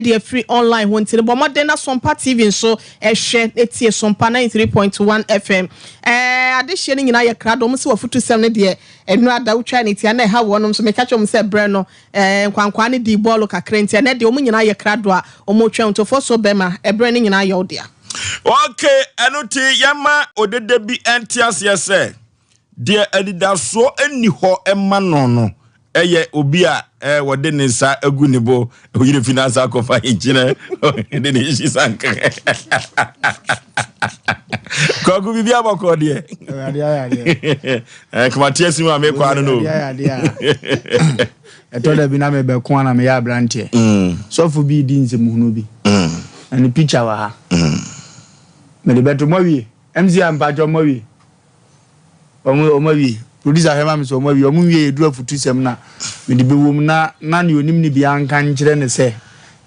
De afiri online hɔ nti no, bɔ mmɔden na Sompa TV nso hwɛ na tie Sompa 93.1 FM. Ɛɛ adehyeɛ no nyinaa yɛ krado, wɔn sɛ wɔafutusɛm no deɛ ɛno ada wotwa ne tia na ɛha wɔnom nso. Meka kyerɛ wɔn sɛ berɛ no ɛɛ nkwankwaa no dii bɔɔlo kakra nti ɛnɛ deɛ wɔn nyinaa yɛ krado a wɔretwɛn ntofoɔ so bɛma ɛberɛ no nyinaa yɛ wo dea. Okay, ɛno nti yɛma odede bi nte aseɛ sɛ deɛ anidasoɔ nni hɔ mma no no yɛ obi a wɔde ne nsa agu ne bo, oyere fi n'asa akɔfa nkyinɛ de ne nhyi sanka. Kwaku, biribi abɔkɔ deɛ kamateɛ si mu a mekɔ ano no. Ɛtɔ da bi na mebɛko a na meyɛ aberanteɛ. Sɔfo bi di nsɛmhunu bi na ne picture wɔ ha. Mede bɛto mo awie. MC a mpakyɛ ɔmo awie. Ɔmo awie. Producer, hwɛ ma me sɛ ɔmo awie. Ɔmo nwie, yɛduru afutusɛm na mede bɛwɔ mu na nea onim ne bia nka nkyerɛ ne sɛ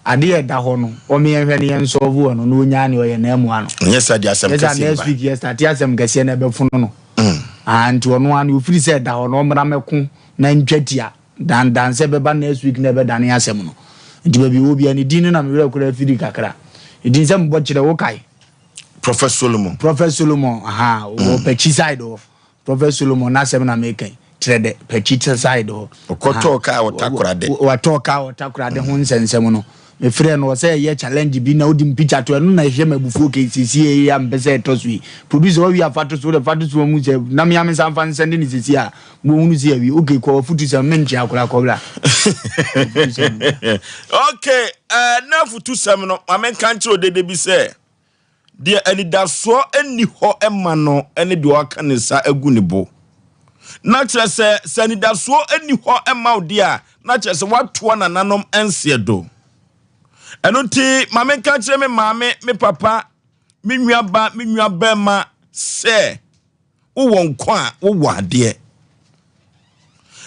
ade yɛ da hɔ no, ɔmo yɛnhwɛ ne yɛn solve wɔ no na onyaa ne ɔyɛ n'amoa no. Nyɛ sɛ de asɛm yɛ sɛ kɛseɛ next ba week yɛ start asɛm kɛseɛ na ɛbɛfono no. Ah, nti ɔno ano ofiri sɛ ɛda hɔ no, ɔmmra mɛko na ntwa tia dandan sɛ bɛba next week na ɛbɛdane asɛm no. Nti baabi wɔ bia ne din no na mewerɛ koraa firi kakra. Ɛdin sɛ mebɔ kyerɛ wo kae. Prophet Solomon. Prophet Solomon, aha, wɔ Pɛkyi side hɔ. Prophet Solomon n'asɛm na meka yi, kyerɛ dɛ Pɛkyi side hɔ. Ɔkɔtɔɔ kaa wɔ Takoradi. Wɔtɔɔ kaa wɔ Takoradi ho nsɛnsɛm no, mefrɛ no ɔsɛ ɛyɛ challenge bi na wodi mpicture to ɛno na ɛhwɛ ma abufuo ke siesie yi a mpɛ sɛ ɛtɔ so yi. Producer, wawie afa to so, wode fa to so mu sɛ na mea me nsa mfa nsɛnde ne siesie a mohunu sɛ awie. Okay, kɔ afutu sɛm, menkyea koraa, kɔbra. Okay, na afutusɛm no, ma menka nkyerɛ odede bi sɛ deɛ anidasoɔ nni hɔ ma no ne deɛ ɔaka ne nsa agu ne bo. Na kyerɛ sɛ anidasoɔ nni hɔ ma wo deɛ a, na kyerɛ sɛ woatoa nananom nseɛ do. Ɛno nti ma menka nkyerɛ me maame, me papa, me nuaba, me nuabɛrima sɛ wowɔ nkwa a, wowɔ adeɛ.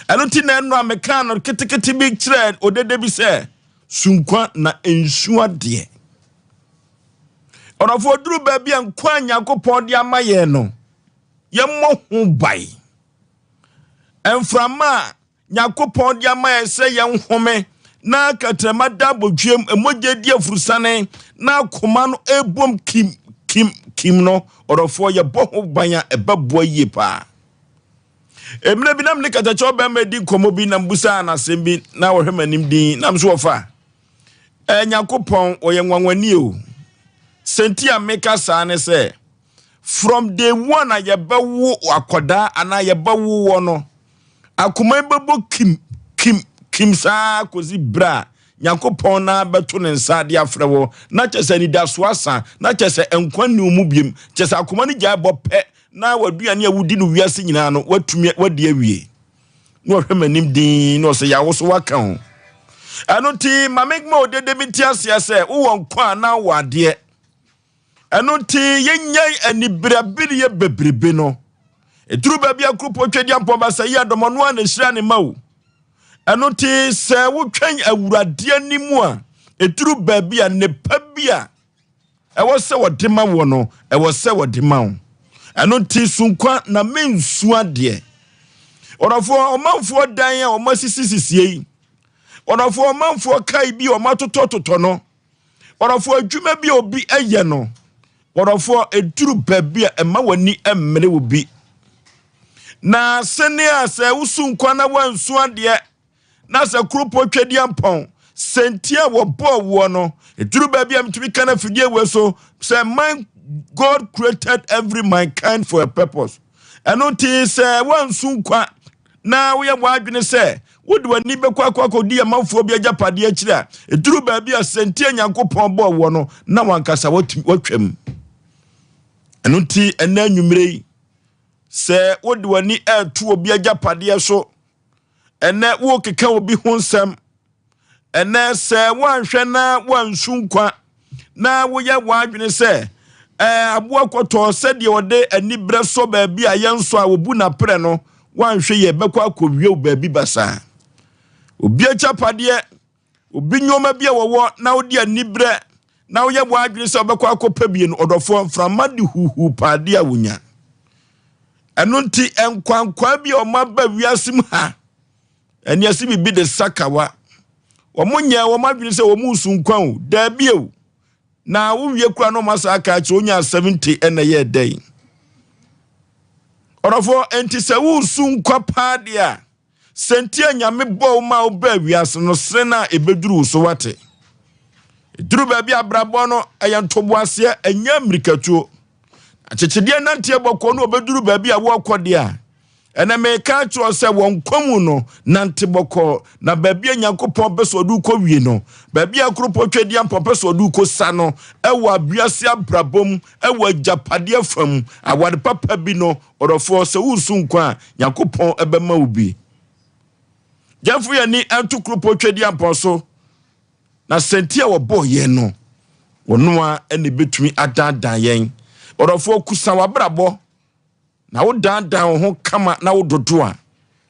Ɛno nti na ɛno a meka no ketekete bi kyerɛ odede bi sɛ sunkwa na nsu adeɛ. Ɔdɔfoɔ, duru baabi a nkwa a Nyankopɔn de ama yɛn no, yɛmmɔ ho ban. Mframa a Nyankopɔn de ama yɛn sɛ yɛnhome na katrama da abɔdwiem, mogya di afurusane na akoma no ebom kim kim kim no, ɔdɔfoɔ, yɛbɔ ho ban a, ɛbɛboa yie paa. Mmerɛ bi nam ne katakyɛw bɛrima di nkɔmmɔ bi na mbusa n'asɛm bi na wɔhwɛ m'anim din nam so wɔfa Nyankopɔn ɔyɛ nwanwani o. Sɛnti a meka saa ne sɛ from day one a yɛbɛwo akɔdaa anaa yɛbɛwo wɔ no, akoma yi bɛbɔ kim kim kim saa kɔsi berɛ a Nyankopɔn na bɛto ne nsa de afrɛ wɔ, na kyɛ sɛ anidasoɔ asa, na kyɛ sɛ nkwa nni wo mu biem, kyɛ sɛ akoma no gyae bɔ pɛ na waduane a wodi no wiase nyinaa no watumi wadi awie. Na ɔhwɛ m'anim din na ɔsɛ yɛawo so waka ho. Ɛno nti ma me ma odede bi nte aseɛ sɛ wowɔ nkwa a na wowɔ adeɛ. Ɛno nti yɛnyɛ aniberebereɛ bebrebe no. Ɛduru baabi a kuropɔn Twɛdiampɔn ba sɛ yɛ adɔmɔno a na ɛhyira ne ma o. Ɛno nti sɛ wotwɛn Awurade anim a, ɛduru baabi a nnepa bi a ɛwɔ sɛ wɔde ma wɔ no, ɛwɔ sɛ wɔde ma wo. Ɛno nti sunkwa na mensu adeɛ. Ɔdɔfoɔ, ɔmanfoɔ dan a ɔma sisisisie yi, ɔdɔfoɔ, ɔmanfoɔ kae bi a ɔma totɔtotɔ no, ɔdɔfoɔ, adwuma bi a obi ɛyɛ no, ɔdɔfoɔ, ɛduru baabi a ɛma w'ani mmere wo bi. Na sɛnea sɛ wosu nkwa na woansu adeɛ na sɛ kuropɔn Twɛdiampɔn sɛnti a wɔbɔɔ woɔ no, ɛduru baabi a metumi ka no afidie wei so sɛ man, God created every mankind for a purpose. Ɛno nti sɛ woansu nkwa na woyɛ w'adwene sɛ wode w'ani bɛkɔ akɔ akɔdi amanfoɔ bi agyapadeɛ akyiri a, ɛduru baabi a sɛnti a Nyankopɔn bɔɔ woɔ no na wankasa watwam. Ɛno nti ɛnɛ anwummerɛ yi, sɛ wode w'ani ɛɛto obi agyapadeɛ so, ɛnɛ wokeka obi ho nsɛm, ɛnɛ sɛ woanhwɛ na woansu nkwa na woyɛ w'adwene sɛ aboa kɔtɔɔ sɛdeɛ ɔde aniberɛ sɔ baabi a yɛnsɔ a wɔbu n'aprɛ no, woanhwɛ yɛ bɛkɔ akɔwie wo baabi basaa. Obi agyapadeɛ, obi nneɛma bi a wɔwɔ na wode aniberɛ na woyɛ w'adwene sɛ wobɛkɔ akɔpɛ bie no, ɔdɔfoɔ, mframa de huhu paade a wonya. Ɛno nti nkwankwaa bi a ɔma ba wiase mu ha ɛne ɛsɛ biribi de sakawa. Wɔn nyɛ wɔn adwene sɛ wɔn resu nkwa o, daabi o. Na wowie kura na wɔn asa aka akyerɛ onyaa 70 ɛna ɛyɛ dɛn. Ɔdɔfoɔ, enti sɛ woresu nkwa paa deɛ a, sɛ nti a Nyame bɔɔ wo ma wobaa wiase no, sene no a ɛbɛduru wo so wate. Ɛduru baabi a abrabɔ no ɛyɛ ntoboaseɛ, ɛnyɛ mmirikatuo. Akyekyedeɛ nanteɛ bɔkɔɔ no ɔbɛduru baabi a wɔrekɔ deɛ a, ɛnɛ meka akyerɛ wo sɛ wɔ nkwa mu no, nante bɔkɔɔ, na baabi a Nyankopɔn pɛ sɛ ɔde wo kɔwie no, baabi a kuropɔn Tweaduampɔn pɛ sɛ ɔde wo kɔsa no, ɛwɔ awiase abrabɔ mu, ɛwɔ agyapadeɛ fam, aware papa bi no, ɔdɔfoɔ, sɛ woresu nkwa a, Nyankopɔn bɛma wo bi. Yɛmfo yɛn ani nto kuropɔn Tweaduampɔn so, na sɛ nti a wɔbɔɔ yɛn no, ɔno ara na ɛbɛtumi adaadaa yɛn. Ɔdɔfoɔ, kusa w'abrabɔ na wodaadaa wo ho kama na wododo a,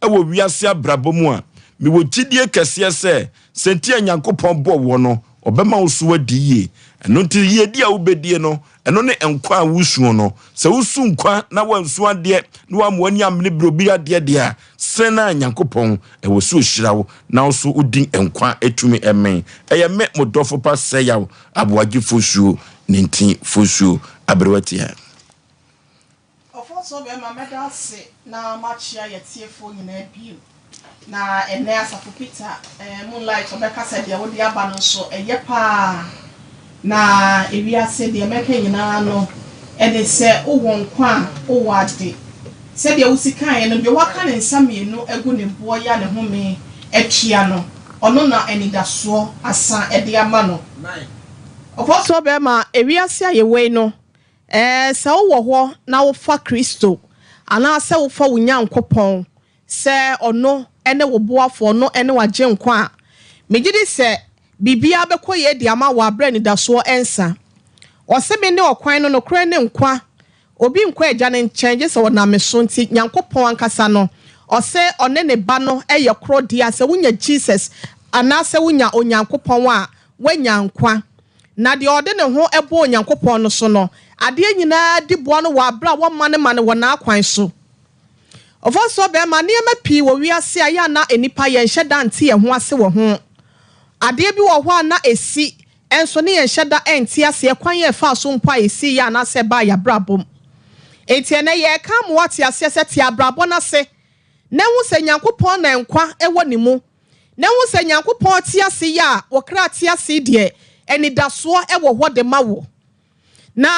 wɔ wiase abrabɔ mu a, mewɔ gyidie kɛseɛ sɛ, sɛ nti a Nyankopɔn bɔɔ woɔ no, ɔbɛma wo so adi yie. Ɛno nti yiedie a wobɛdie no, ɛno ne nkwa a wosuo no. Sɛ wosu nkwa na woansu adeɛ na woamma w'ani ammene berɛ obi adeɛ deɛ a, sɛn a Nyankopɔn ɛwɔ sɛ ɔhyira wo na wo so wodi nkwa tumi ɛmen. Ɛyɛ me mo dɔfo pa Sɛyaw Aboagye Fosuo Ninti Fosuo Aberewa Tia. Ɔfɔnsoɔ bɛɛma mɛda ase na makyea yɛtiefoɔ nyinaa bio na ɛnɛ Asafo Peter eh, Moonlight ɔbɛka sɛ deɛ wode aba no nso ɛyɛ paa na ewiase deɛ mɛka nyinaa no ɛne sɛ wowɔ nkwa a wowɔ ade sɛdeɛ wosi kaeɛ no deɛ waka ne nsa mmienu agu ne boɔ ya ne home atua no ɔno na anidasoɔ asa de ama no. Ɔfɔnsoɔ bɛɛma ewiase a yɛwɔ yi no Ɛɛ, sɛ wowɔ hɔ na wofa Kristo, anaasɛ wofa wo Nyankopɔn sɛ ɔno ne wo boafo, ɔno ne w'agyenkwa a, megye di sɛ biribiara bɛkɔ yie de ama wo a berɛ anidasoɔ nsa. Ɔse, Mene ɔkwan no, nokorɛ ne nkwa, obi nkɔ Agya no nkyɛn gye sɛ ɔnam me so. Nti Nyankopɔn ankasa no, ɔse ɔne ne Ba no yɛ korɔ deɛ a, sɛ wonya Jesus anaasɛ wonya Onyankopɔn a, woanya nkwa. Na deɛ ɔde ne ho bɔ Onyankopɔn no so no, adeɛ nyinaa di boa no wɔ aberɛ a wɔmanemane wɔ n'akwan so. Ɔfɔnsoɔ barima, nneɛma pii wɔ wiase a ɛyɛ a na nnipa yɛnhyɛ da nte yɛn ho ase wɔ ho. Adeɛ bi wɔ hɔ a na ɛsi, nso ne yɛnhyɛ da nte aseɛ kwan a ɛfaa so mpo a ɛsiiɛ anaasɛ ɛbaa yɛn abrabɔ mu. Enti ɛnnɛ yɛreka ama woate aseɛ sɛ te abrabɔ no ase na hu sɛ Nyankopɔn na nkwa wɔ ne mu. Na hu sɛ Nyankopɔn te ase yi a wo kra te ase yi deɛ, anidasoɔ wɔ hɔ de ma wo. Na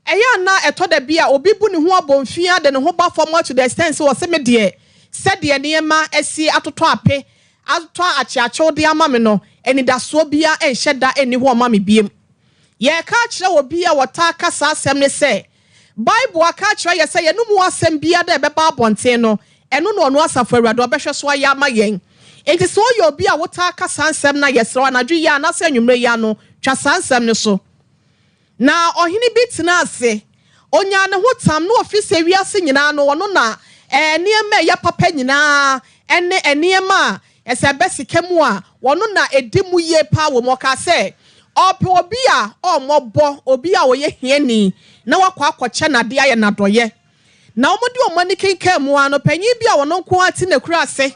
ɛyɛ a na ɛtɔ da bi a obi bu ne ho abomfiaa de ne ho ba fam to the extent sɛ ɔse me deɛ sɛdeɛ nneɛma asi atotɔ ape, atotɔ akyeakyew de ama me no, anidasoɔ biara nhyɛ da nni hɔ mma me biom. Yɛreka akyerɛ obi a ɔtaa ka saa asɛm no sɛ, Bible aka akyerɛ yɛn sɛ yɛn mu asɛm biara a ɛbɛba abɔnten no, ɛno na ɔno Asafo Awurade ɔbɛhwɛ so ayɛ ama yɛn. Enti sɛ woyɛ obi a wotaa ka saa nsɛm no a, yɛsrɛ wo, anadwo yi ara anaasɛ anwummere yi ara no, twa saa nsɛm no so. Na ɔhene bi tenaa ase, onyaa ne ho tam, na ofi sɛ wiase nyinaa no, ɔno na nneɛma a ɛyɛ papa nyinaa ne nneɛma a sɛ ɛba sika mu a, ɔno na edi mu yie paa wɔ mu. Ɔkaa sɛ ɔrepɛ obi a ɔmmɔbɔ, obi a ɔyɛ hiani, na wakɔ akɔkyɛ no adeɛ ayɛ no adɔeɛ. Na wɔde wɔn ani kenkan mu ara no, panyin bi a ɔno nko ara te n'akuraase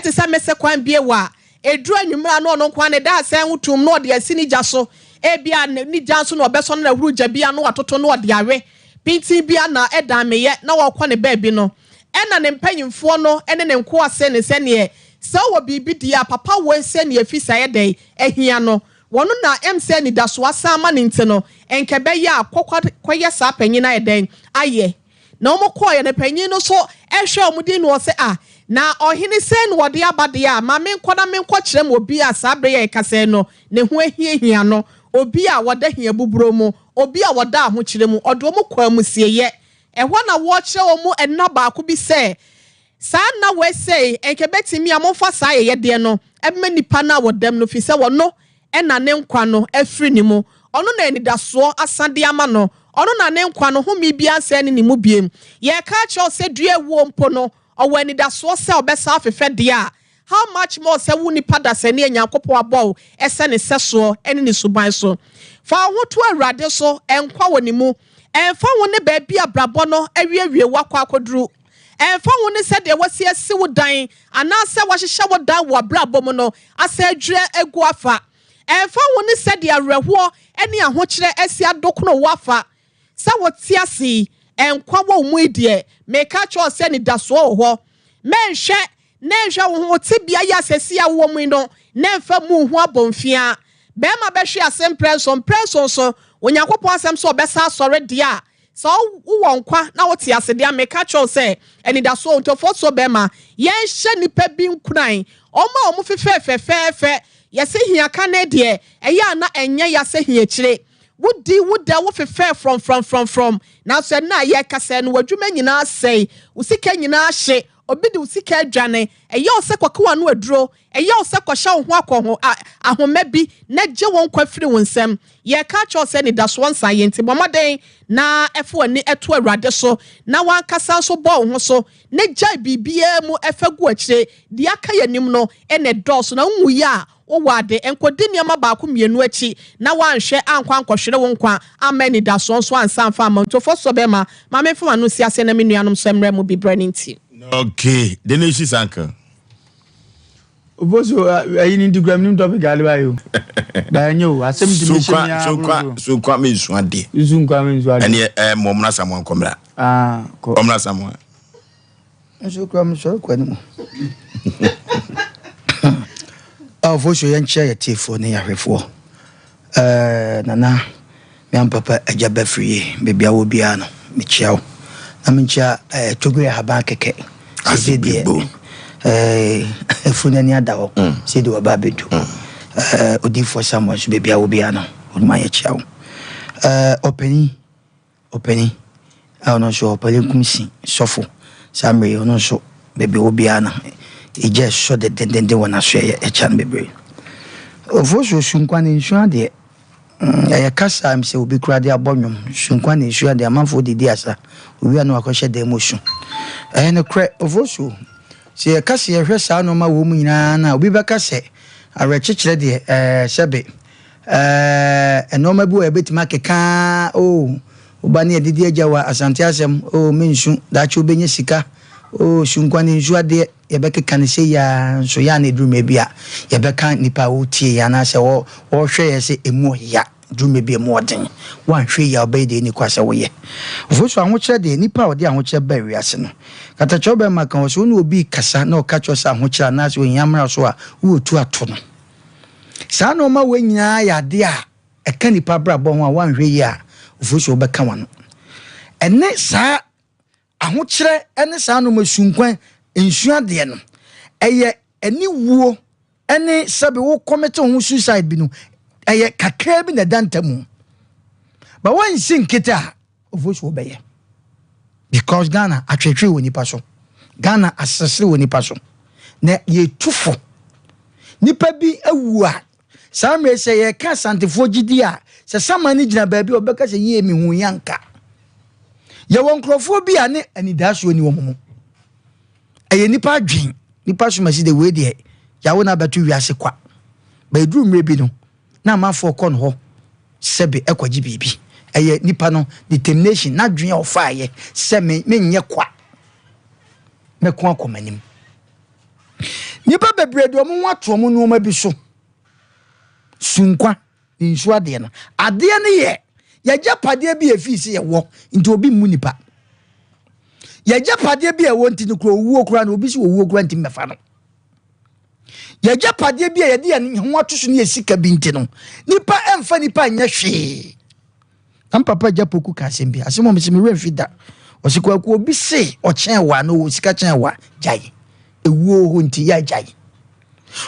te sɛ mese kwan bio a, ɛduru anwummerɛ a na ɔno nko ara ne dadesɛn ho tumm na ɔde asi ne gya so. Ebia ne gya nso na ɔbɛsɔ no na ahuru gya bi ano atoto na ɔde awe. Pintinn bi ara na ɛdan meyɛ na ɔrekɔ ne baabi no, ɛnna ne mpanyimfoɔ no ne ne nkoa see no sɛ, Neɛ sɛ wowɔ biribi deɛ a, papa woi sɛ neɛ ɛfiri sɛ ayɛ dɛn ahia no. Wɔno na ɛm sɛ anidasoɔ asan ama no nti no, nka ɛbɛyɛ a kɔ kɔyɛ saa panyin no ayɛ dɛn ayɛ. Na wɔn kɔeɛ no, panyin no nso hwɛɛ wɔn din na ɔse, Ah, na ɔhene sei na wɔde aba deɛ a, ma menkɔ na menkɔkyerɛ mo obi a saa berɛ yi a yɛkasa yi no, ne ho ahiahia no, obi a ɔda hiabuburo mu, obi a ɔda ahokyerɛ mu. Ɔde wɔn kɔɔ amusieeɛ. Ɛhɔ na wɔrekyerɛ wɔn nna baako bi sɛ, Saa nna wei sei, nka ɛbɛtumi a momfa saa ayɛyɛdeɛ no mma nipa no a wɔdam no, firi sɛ ɔno na ne nkwa no afiri ne mu, ɔno na anidasoɔ asa de ama no, ɔno na ne nkwa no home biara nsan nni ne mu bio. Yɛreka akyerɛ wo sɛ dua awuo mpo no, ɔwɔ anidasoɔ sɛ ɔbɛsan afefɛ deɛ a, how much more sɛ wo nipa dasani a Nyankopɔn abɔ wo sɛ ne sɛsoɔ ne ne suban so. Fa wo ho to Awurade so, nkwa wɔ ne mu, ɛmfa ho ne baabi a abrabɔ no awiewie wo akɔ akɔduru. Ɛmfa ho ne sɛdeɛ woasi asi wo dan anaasɛ woahyehyɛ wo dan wɔ abrabɔ mu no asa adwira agu afa. Ɛmfa ho ne sɛdeɛ awerɛhoɔ ne ahokyerɛ asi adokono wo afa. Sɛ wote ase yi, nkwa wɔ wo mu yi deɛ, meka akyerɛ wo sɛ anidasoɔ wɔ hɔ. Mɛnhwɛ na nhwɛ wo ho wo tebea yi a seesei a wowɔ mu yi no na mfa mmu wo ho abomfiaa. Barima bɛhwe ase mprɛnson, mprɛnson so, Onyankopɔn asɛm sɛ ɔbɛsan asɔre deɛ a, sɛ wowɔ nkwa na wote ase deɛ a, meka kyerɛ wo sɛ, anidasoɔ wɔ Ntofoɔ so bɛrima, yɛnhyɛ nnipa bi nkuran, wɔn a wɔn fefɛɛ fɛfɛɛfɛ, yɛse hia kane deɛ, ɛyɛ a na ɛnyɛ ya sɛ hia akyire. Wodi wo dɛ, wo fefɛɛ frɔmfrɔmfrɔmfrɔm, nanso ɛnnɛ a yɛrekasa yi no, w'adwuma nyinaa asɛe, wo sika nyinaa ahye, obi de wo sika adwane, ɛyɛ wo sɛ kɔka w'ano aduro, ɛyɛ wo sɛ kɔhyɛ wo ho akɔho a ahoma bi na gye wo nkwa firi wo nsam. Yɛreka akyerɛ wo sɛ anidasoɔ nsa yɛ nti bɔ mmɔden na fa w'ani to Awurade so na w'ankasa nso bɔ wo ho so na gyae biribiara mu fa gu akyire. Deɛ aka yɛn anim no na ɛdɔɔso na wonwuiɛ a wowɔ ade. Nkɔdi nneɛma baako mmienu akyi na woanhwɛ ankɔ ankɔhwere wo nkwa amma anidasoɔ nso ansa amfa amma. Ntofoɔ soɔ bɛrima, ma memfa m'ano nsi aseɛ na me nuanom nso mmrɛ mo bi berɛ no nti. Okay, the nation uncle. Oboso ayi ni nti kura mi nim topic ade ba yi o. Ba enye o asɛm ti mi hyɛ mi ara. Sunkwa sunkwa mi nsu ade. Sunkwa mi nsu ade. Ɛne ɛ mo ɔmuna samoa nkɔmra. Ah kɔ. Ɔmuna samoa. Nso kura mi sɔrɔ kɔ anim. Oboso yɛn kyerɛ yɛ tiefoɔ ne yɛahwɛfoɔ. Ɛɛ Nana, me ampapa agya Bafiri ye, baabi a wɔ biara no, mekyia wo. Na menkyia ɛɛ Togbe Ahaban kɛkɛ. Sese deɛ ɛɛ afu n'ani ada hɔ. Mm. Sɛ deɛ waba abɛdu. Mm. Ɛɛ Odiyifoɔ Samuel nso baabi a wɔ biara no, onuma yɛkyia wo. Ɛɛ ɔpanin. Ɔpanin a ɔno nso ɔpɛ Kumsi sɔfo saa mmerɛ yi ɔno nso baabi ɔwɔ biara no egya ɛsɔ dendendenden wɔ n'aso ɛyɛ ɛkya no bebree. Ofosuo Sunkwa ne nsuo adeɛ mm, ɛyɛ kasa a sɛ obi koraa de abɔ nnwom Sunkwa ne nsuo adeɛ amanfoɔ de di asa owie a na wakɔhyɛ dan mu su. Ɛyɛ nokorɛ Ofosuo sɛ yɛka sɛ yɛhwɛ saa nneɛma wɔ mu nyinaa no a obi bɛka sɛ awerɛkyekyerɛ deɛ ɛɛ sɛbe Ɛɛ, nnoɔma bi wɔ yɛbɛtumi akeka oh, wo ba ne adidi agya wɔ Asante asɛm oh, mensu, daakye wobɛnya sika oh, sunkwa ne nsu adeɛ, yɛbɛkeka no sei ara nso yɛ a na ɛduru mmerɛ bi a yɛbɛka nnipa a wɔretie yɛn anaasɛ wɔrehwɛ yɛn sɛ ɛmu ɔya, ɛduru mmerɛ bi a ɛmu ɔden, woanhwɛ yie a wobɛyɛ deɛ ɛnni kwa sɛ woyɛ. Ofosu ahokyerɛ deɛ, nnipa a wɔde ahokyerɛ baa wiase no, katakyɛw bɛrima ka hɔ sɛ wo ne obi rekasa na ɔka kyerɛ wo sɛ ahokyerɛ anaasɛ ohia mmra so a, wowɔ tu ato no. Saa nnoɔma wei nyinaa yɛ adeɛ a ɛka nipa abrabɔ ho a woanhwɛ yie a ofusuo bɛka w'ano. Ɛne saa ahokyerɛ ne saa nnoɔma sunkwan nsua adeɛ no, ɛyɛ aniwuo ne sɛbe wo kɔmete ho suicide bi no, ɛyɛ kakraa bi na ɛda ntamu. Ba woansi nkete a, Ofosuo bɛyɛ because Ghana atwetwe wɔ nipa so Ghana asesere wɔ nipa so na yɛtu fo nipa bi awu a saa mmerɛ sɛ yɛka asantefoɔ gyidi a sɛ saman no gyina baabi a ɔbɛka sɛ yie mehu yi anka yɛwɔ nkurɔfoɔ bi a ne anidaasoɔ ni wɔn mu ɛyɛ nipa adwen nipa somasi de wei deɛ yɛawo no abɛto wiase kwa bɛduru mmerɛ bi no na amanfoɔ kɔ no hɔ sɛbe ɛkɔgye biribi. Ɛyɛ nipa no determination, n'adwene a ɔfaeɛ sɛ me menyɛ kwa, mɛko akɔ m'anim. Nnipa bebree de wɔn ho ato wɔn nneɛma bi so. Sunkwa, ne nsuo adeɛ no. Adeɛ no yɛ yɛgyapadeɛ bi a ɛfii sɛ yɛwɔ nti obi mmu nipa. Yɛgyapadeɛ bi a ɛwɔ nti no kura owuo koraa no obi sɛ owuo koraa nti mmɛfa no. Yɛagyapadeɛ bi a yɛde yɛn ho ato so ne yɛ sika bi nti no, nipa ɛmfa nipa nyɛ hwee. Na papa agya poku ka asɛm bi, asɛm a mese me werɛ mfi da. Ɔse kwaku obi se ɔkyɛn wa na ɔwɔ sika kyɛn wa, gyae. Ewuo hɔ nti yɛ gyae.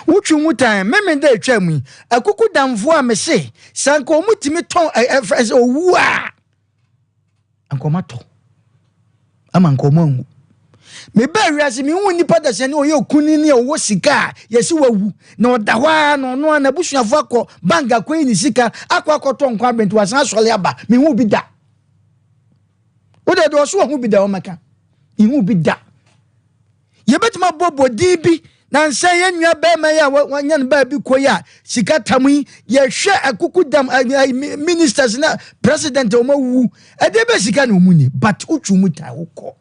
Wotwe ho tan, meme da atwa mu yi, akuku damfoɔ a mese sɛ anka wɔn tumi tɔn ɛfrɛ sɛ owuo a, anka wɔn atɔ ama anka wɔn anwu mebaa wiase mehu nnipa dasani ɔyɛ okunini ne ɔwɔ sika a yɛsi wawu na ɔda hɔ ara na ɔno a n'abusuafo akɔ bank akɔyi ne sika akɔ akɔtɔ nkwa abɛnti wasan asɔre aba mehu bi da wode deɛ ɔso ɔho bi da ɔmɛka mehu bi da Yɛbɛtumi abɔbɔ din bi nansa yɛn nua bɛrima yi a wanya no baabi kɔ yi a sika tam yi yɛhwɛ akuku dam ministers na president a wɔn awuwu ɛdeɛ bɛ sika na wɔn ni but wotwi mu tan wokɔ.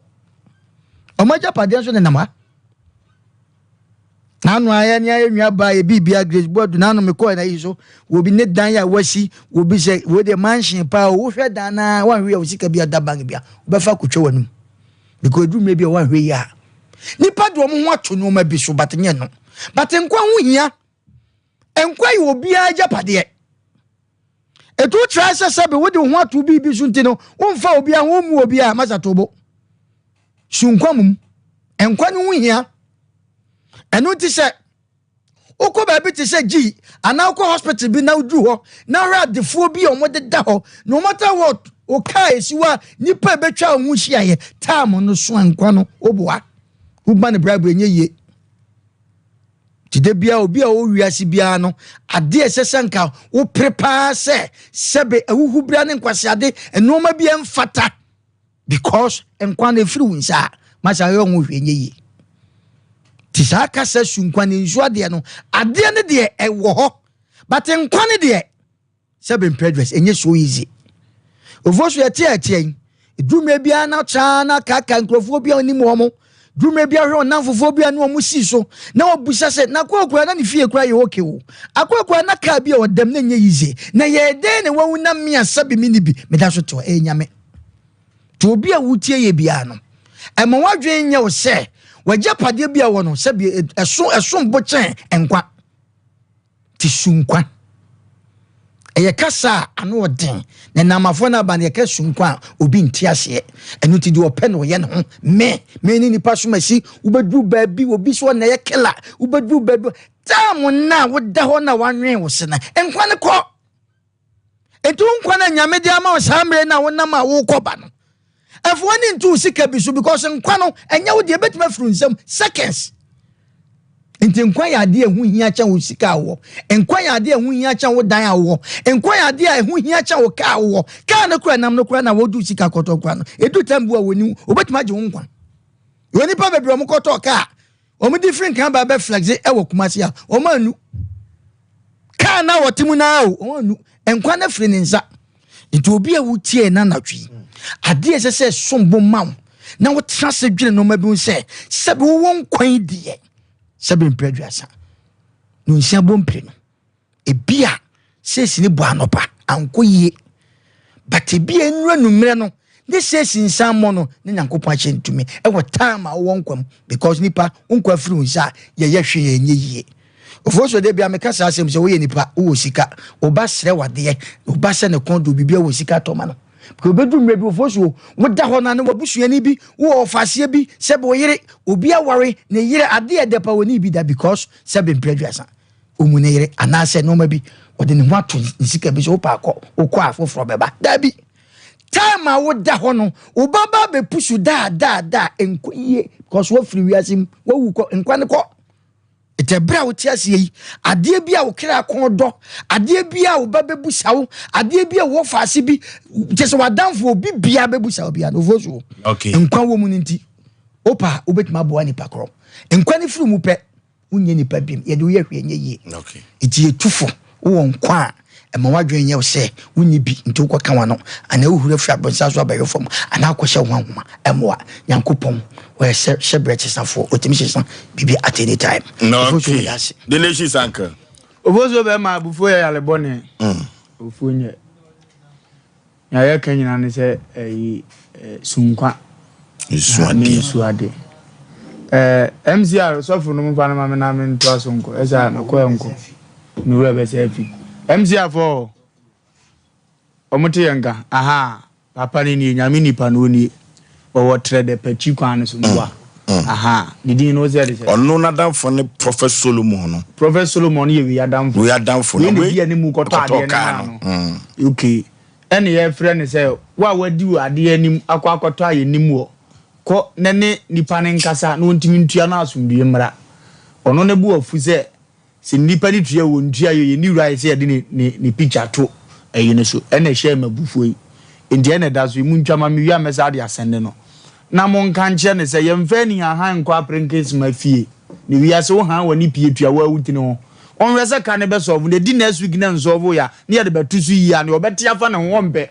Wɔn agyapadeɛ nso nenam ha. N'ano ayɛ ne ayɛ nua baa yɛ biribia Grace Boadu n'ano mekɔɛ na yi so wɔbi ne dan a wasi wɔbi sɛ wei deɛ mansion paa o wohwɛ dan na wanhwɛ yɛ wo sika bi ada bank bi a wobɛfa akotwa w'anum because ɛduru mmerɛ bi a wanhwɛ yi a nipa de wɔn ho ato nneɛma bi so but nyɛ no but nkwa ho hia nkwa yɛ obiara agyapadeɛ ɛtu kyerɛ sɛ sɛbe wode wo ho ato biribi so nti no womfa obiara ho wommu obiara masa to bo su nkwa mum nkwa no ho hia ɛno nti sɛ wokɔ baabi te sɛ gyi anaa wokɔ hospital bi na woduru hɔ na wohwɛ adefoɔ bi a wɔdeda hɔ no matter what wo kaa ɛsi hɔ a nipa ɛbɛtwa wo ho hyiaeɛ time no so a nkwa no woboa woma no brabra ɛnyɛ yie nti da biara obi a ɔwɔ wiase biara no adeɛ ɛsɛ sɛ nka wopere paa sɛ sɛbe ahuhubra ne nkwaseade nneɛma bi ɛmfata because nkwa no ɛfiri wo nsa a masa yɛ ho hwɛ nyɛ yie nti saa kasa su nkwa ne nsuo adeɛ no adeɛ no deɛ ɛwɔ hɔ but nkwa no deɛ sɛ bɛmpɛ address ɛnyɛ so easy ofuo so yɛte a ɛteɛ yi dwumire biara na kyaa na kaka nkurɔfoɔ bi a ɔnim wɔn dwumire bi ahwɛ ɔnam fofoɔ bi a ne wɔn si so na wɔbusa sɛ na akɔakora na ne fie kora yɛ okay o akɔakora na kaa bi a ɔdam na ɛnyɛ easy na yɛ dɛn na wawu na mmea sɛbi mi ni bi meda so te hɔ ɛyɛ nyame nti obi a wotie yɛ biara no ɛma wadwene nyɛ wo sɛ wagyapadeɛ bi a wɔ no sɛbi ɛso ɛso bo kyɛn nkwa te sunkwa ɛyɛ kasa a ano ɔden na namafoɔ no aba no yɛka sunkwa a obi nte aseɛ ɛno nti deɛ ɔpɛ na ɔyɛ ne ho me me ne nipa so masi wobɛduru baabi obi so ɔna ɛyɛ kela wobɛduru baabi tam na woda hɔ na wanwen wo se no nkwa no kɔ Enti wo nkwa no a Nyame de ama wo saa mmerɛ no a wonam a wokɔ ba no, ɛfa w'ani nto wo sika bi so because nkwa no ɛnyɛ wo deɛ, ɛbɛtumi afiri wo nsam seconds. Nti nkwa yɛ adeɛ a ɛho hia kyɛn wo sika a wowɔ. Nkwa yɛ adeɛ a ɛho hia kyɛn wo dan a wowɔ. Nkwa yɛ adeɛ a ɛho hia kyɛn wo kaa a wowɔ. Kaa no kora nam no kora na wɔdu sika kɔtɔ kora no, ɛdu tam bi a wɔni wɔbɛtumi agye wo nkwa. Wɔ nipa bebree wɔn kɔtɔ kaa Wɔn de firi nkan ba bɛ flexe wɔ Kumasi a, wɔn annu. Kaa na wɔte mu naa o, wɔn annu. Nkwa no firi ne nsa. Nti obi a wotie na anadwo yi, adeɛ ɛsɛ sɛ ɛsom bo ma wo na wotena ase dwene nneɛma bi ho sɛ sɛbi wowɔ nkwa yi deɛ sɛbi mpere aduasa na nsia bɔ mpire no. Ebia seesi no bɔ anɔpa ankɔ yie but ebia nnuru anummerɛ no ne seesi nsan mmɔ no ne Nyankopɔn ahyɛ ntumi ɛwɔ time a wowɔ nkwa mu because nipa wo nkwa firi wo nsa a yɛyɛ hwee ɛnyɛ yie. Ofosuo da bia meka saa asɛm sɛ woyɛ nipa wowɔ sika wo ba srɛ wadeɛ wo ba sɛ ne kɔn dɔ biribi a wɔ sika tɔ ma no because obɛdu mmerɛ bi ofosuo woda hɔ na ne wabusuani bi wowɔ ɔfaseɛ bi sɛ bo yere obi aware ne yere adeɛ ɛdɛ pa wɔ ne bi da because sɛ bɛmpere aduasa ɔmu ne yere anaasɛ nneɛma bi ɔde ne ho ato ne sika bi so wopɛ akɔ wokɔ a foforɔ bɛba daabi time a woda hɔ no wo ba ba bɛpusu daa daa daa nkɔ yie because woafiri wiase mu woawu kɔ nkwa no kɔ ɛtɛ berɛ a wote aseɛ yi adeɛ bi a wo kra kɔn dɔ adeɛ bi a wo ba bɛbusa wo adeɛ bi a wɔ faase bi kyɛ sɛ w'adamfo obi biara bɛbusa wo biara no ofuo so nkwa wɔ mu no nti wopa a wobɛtumi aboa nipa korɔ nkwa no firi mu pɛ wonyɛ nipa biom yɛde woyɛ hwee nyɛ yie nti yɛtu fo wowɔ nkwa a ɛma w'adwene nyɛ wo sɛ wonni bi nti wokɔka w'ano anaa wohuri afiri abonsa so abɛhwe fam anaa akɔhyɛ wo ho ahoma ɛmmoa nyankopɔn ɔyɛ sɛ hyɛ berɛ kyesafoɔ ɔtumi sesa biribi at any time okay. Delicious uncle Ofosuo bɛma abufuo yɛ yare bɔne abufuo nyɛ Nea yɛka nyinaa ne sɛ ɛyi sunkwa. Nsu adeɛ. Ne nsu adeɛ. Ɛɛ MCR sɔfo no mfa no ma me na me ntoa so nkɔ. Ɛsɛ a mekɔ ɛnkɔ. Me wura bɛsɛ afi. MCR fo wɔn te yɛn nka. Aha papa no nie nyame nipa no nie. Wɔwɔ trɛ dɛ pɛkyi kwan no so mboa. Aha ne din no sɛ de sɛ. Ɔno n'adamfo ne Prophet Solomon no. Prophet Solomon yɛ wei adamfo. Wei adamfo na wei di anim kɔtɔ adeɛ no maa no. Okay. Ɛna yɛfrɛ no sɛ wo a wadi wo adeɛ anim akɔ akɔtɔ a yɛnim wɔ kɔ na ne nipa no nkasa na ɔntumi ntua no asomdwie mmra. Ɔno ne bo afu sɛ Sɛ nnipa no tua o wɔntua o yɛnni right sɛ yɛde ne ne ne picture to ɛyi no so ɛna ɛhyɛɛ me abufuo yi nti ɛna ɛda so yi montwa ma mewie a mɛsan de asɛnde no na monka nkyerɛ no sɛ yɛmfa anihahan nkɔ aprenkesma fie na wiase wo han w'ani pie tua wo a wo tiri ho ɔnhwɛ sɛ ka no bɛsɔlvo na ɛdi next week na nsɔlvo yɛ a na yɛde bɛto so yie a nea ɔbɛte afa ne ho ɔmpɛ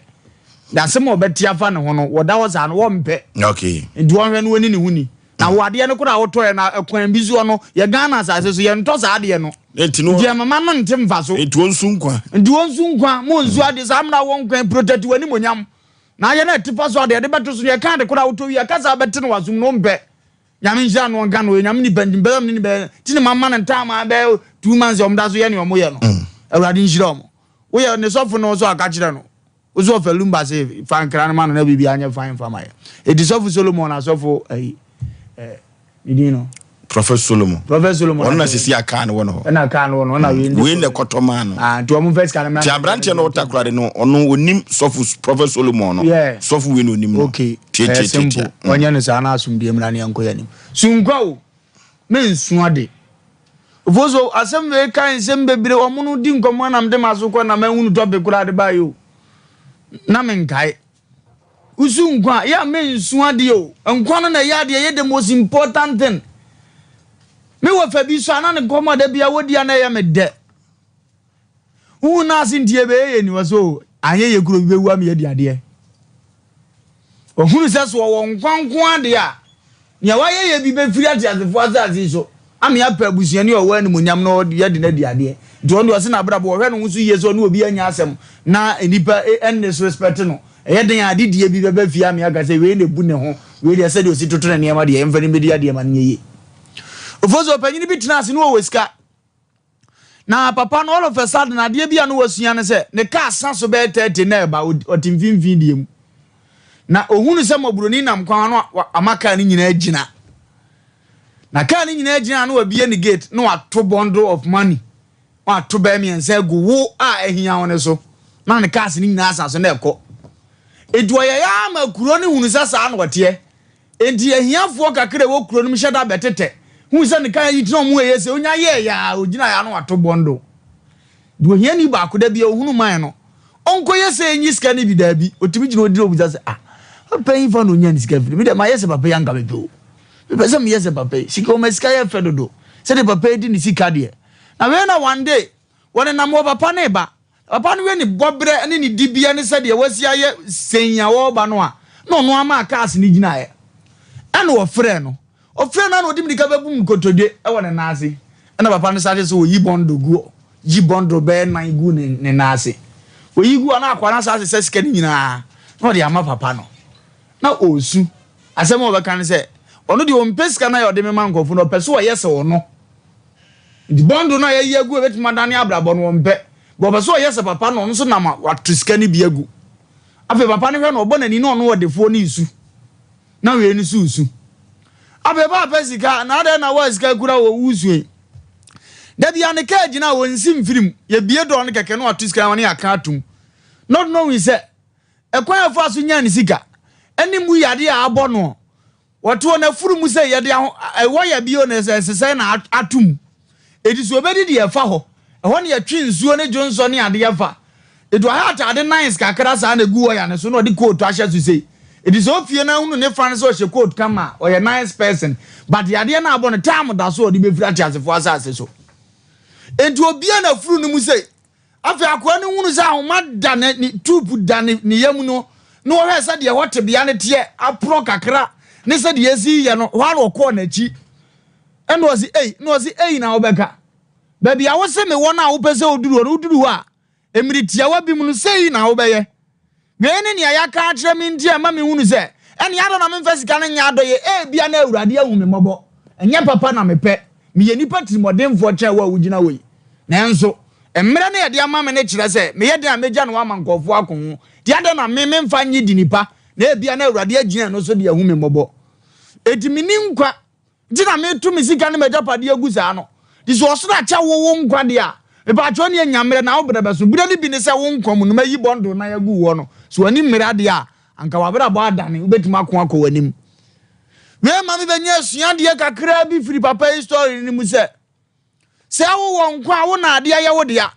na asɛm a ɔbɛte afa ne ho no wɔda hɔ saa no wɔmpɛ Okay. nti ɔnhwɛ no wɔni ne ho ni. Na wo adeɛ no koraa a wotɔɛ no ɛkwan bi soɔ no, yɛ Ghana asase so, yɛntɔ saa adeɛ no. Nti no, Nti ɛmama no nte mfa so. Nti wɔnsu nkwa. Nti wɔnsu nkwa, mo nsu adeɛ saa mmerɛ a wɔ nkwa yi, protect w'animonyam. Na ayɛ no ɛte fa so adeɛ, ɛde bɛto so no, yɛka ade koraa a wotɔ wie a, kasa a bɛte no w'asom no wompɛ. Nyame nhyira no ɔnka no, ɔyɛ Nyame nipa nti mpɛ sɛ mene no bɛyɛ, nti na mama no ntaama bɛyɛ 2 months a wɔn da so yɛ nea wɔn yɛ no. Awurade nhyira wɔn. Woyɛ ne sɔfo no nso aka kyerɛ no. Wo so ɔfa lumba se fa nkra no ma no na biribi anyɛ fine fa ma yɛ. Eti sɔfo Solomon asɔfo ayi eh, ne din no. Prophet Solomon. Prophet Solomon. Ɔno na sisi a kaa no wɔ no hɔ. Ɛna kaa no wɔ no ɔna wei. Wei na ɛkɔtɔ maa no. Ah, nti wɔn mfa sika no mra. Ti aberanteɛ no ɔtakoradi no ɔno onim sɔfo Prophet Solomon no. Yeah. Sɔfo wei na onim no. Okay. Tie Ɛyɛ tie tie simple. tie. Ɔnyɛ no saa na asomdue mmra ne yɛnkɔ yɛn anim. Sunkwa o. Mensu ade. Ofoso asɛm wei ka nsɛm bebree wɔn no di nkɔmmɔ na mede m'aso kɔ na mahunu topic koraa de baeɛ o. Na menkae. Wosu nkwa a, yɛ a mensu adeɛ o. Nkwa no na ɛyɛ adeɛ ɛyɛ the most important thing. Me wɔ fa bi so a na ne nkɔmmɔ a da bia wɔdi a na ɛyɛ me dɛ. Wohu no ase nti ɛbɛyɛ yɛ ni wɔ so anyɛ yɛ kuro bi bɛwu ama yɛadi adeɛ. Ɔhunu sɛ so ɔwɔ nkwa nko adeɛ a nea wayɛ yɛ bi bɛfiri ateasefoɔ asase yi so ama yɛapɛ abusuani a ɔwɔ animuonyam na yɛde no adi adeɛ. Nti ɔno deɛ ɔse n'abrabɔ ɔhwɛ ne ho so yie sɛ ɔne obi anya asɛm na nnipa ɛnnisrespect no. Ɛyɛ den a adedie bi bɛba fie ama yɛaka sɛ wei na ɛbu ne ho, wei deɛ sɛdeɛ ɔsi toto ne nneɛma deɛ yɛmfa no mmɛdi adeɛ ma no nyɛ yie. Ofosu ɔpanyini bi tena ase na ɔwɔ sika. Na papa no all of a sudden adeɛ bi a na wasua ne sɛ ne kaa sa so bɛyɛ 30 na ɛba ɔte mfimfini deɛ mu. Na ohunu sɛ mmɔborɔni nam kwan ano ama kaa no nyinaa gyina. Na kaa no nyinaa gyina na wabie ne gate na wato bundle of money. Wato bɛyɛ mmiɛnsa agu wo a ahia wo no so. Na ne cars no nyinaa sa so na ɛkɔ. Enti ɔyɛeɛ ara ma kuro no hunu sɛ saa na ɔteɛ. Enti ahiafoɔ kakra a ɛwɔ kuro no mu hyɛ da bɛtetɛ hui sɛ ne kaa yi tena wɔn ɛyɛ sɛ ɔnya yɛɛyɛ a ɔgyinaeɛ a na wato bɔndo. Deɛ ohiani baako da bi a ɔhunu man no, ɔnkɔyɛ sɛ ɛnyi sika no bi daabi, ɔtumi gyina ɔdiri ɔbisa sɛ ah, papa yi fa na ɔnya ne sika firi, me deɛ mayɛ sɛ papa yi anka mepɛ o, mepɛ sɛ meyɛ sɛ papa yi, sika ɔma sika yɛ fɛ dodo, sɛdeɛ papa yi di ne sika deɛ. Na wei na one day, wɔnenam hɔ papa no reba, Papa no hwɛ ne bɔberɛ ne ne dibea ne sɛdeɛ wasi ayɛ sɛn a ɔreba no a, na ɔno ara maa cars no gyinaeɛ. Ɛna ɔfrɛɛ no. Ɔfrɛɛ no a na ɔde mmirika bɛbum no kotodwe wɔ ne nan ase. Ɛna papa no sate sɛ ɔyi bɔndɔ gu hɔ. Yi bɔndɔ bɛyɛ nan gu ne ne nan ase. Ɔyi gu hɔ na akoa no asan asesa sika no nyinaa na ɔde ama papa no. Na ɔresu. Asɛm a ɔbɛka ne sɛ, ɔno deɛ ɔmpɛ sika no a ɔde mema nkurɔfoɔ no, ɔpɛ sɛ ɔyɛ sɛ ɔno. Nti bɔndol no a yɛayi agu a ebetumi adane abrabɔ no, ɔmpɛ. But ɔpɛ sɛ ɔyɛ sɛ papa no, ɔno nso nam a wato sika no bi agu. Afei papa no hwɛ no, ɔbɔ n'ani na ɔno ɔdefoɔ no resu. Na wei no nso resu. Afei paapa sika, na adɛn na wo a sika kura wɔ woresu yi? Da bi a ne kaa gyina a ɔnsi mfiri mu. Yɛbie dɔɔ no kɛkɛ na wato sika no ne yɛaka atom. Not knowing sɛ ɛkwan a ɔfaa so nyaa ne sika ne mu yadeɛ a abɔ noɔ. Wɔto wɔn afuru mu sɛ yɛde aho ɛwɔ yɛ bio na ɛsɛ ɛsesɛe na ato mu. Eti so obedi deɛ ɛfa hɔ. Ɛhɔ na yɛtwe nsuo ne dwonsɔ ne adeɛ fa. Eti ɔha ataade nice kakra saa na egu wɔya no so na ɔde coat ahyɛ so sei. Eti sɛ ofie na ahunu ne fa no sɛ ɔhyɛ coat kama a, ɔyɛ nice person. But yadeɛ no abɔ no, time da so a ɔde bɛfiri ateasefoɔ asase so. Enti obue n'afuru no mu sei. Afei akoa no hunu sɛ ahoma da ne ne tuupu da ne ne yam no, na ɔhwɛɛ sɛdeɛ ɛhɔ tebea no teɛ, aporɔ kakra, ne sɛdeɛ ɛsi yɛ no, hɔ ara na ɔkɔɔ n'akyi. Ɛna ɔse, Ei, na ɔse, Ei na wobɛka. Baabi a wose mewɔ no a wopɛ sɛ woduru hɔ no, woduru hɔ a, mmere tiawa bi mu no, sei na wobɛyɛ. Wei ne nea yɛaka akyerɛ me nti a ɛma mehunu sɛ, ɛnneɛ adɛn na memfa sika no nyɛ adɔeɛ? Ebia na Awurade ahu me mmɔbɔ. Ɛnyɛ papa na mepɛ. Meyɛ nipa tirimɔdenfoɔ kyɛn wo a wogyina hɔ yi. Nanso, mmerɛ no a yɛde ama me no kyerɛ sɛ meyɛ dɛn a mɛgya ne hɔ ama nkurɔfoɔ ako ho. Enti adɛn na me memfa nnye dini pa, na ebia na Awurade agyina ɛno so de ahu me mmɔbɔ? Enti menni nkwa Nti na meto me sika ne m'agyapadeɛ agu saa no. Nti sɛ ɔsoro akyɛ wo wo nkwa deɛ a, mepaakyɛw ne anya mmerɛ na wo berɛ bɛso. Berɛ no bi ne sɛ wo nkwa mu no mayi bundle nan agu woɔ no. Sɛ w'ani mmere adeɛ a, anka w'abrabɔ adane, wobɛtumi ako akɔ w'anim. Wei ma mebɛnya asuadeɛ kakraa bi firi papa yi story no mu sɛ, Sɛ wowɔ nkwa a, wo na adeɛ yɛ wo dea.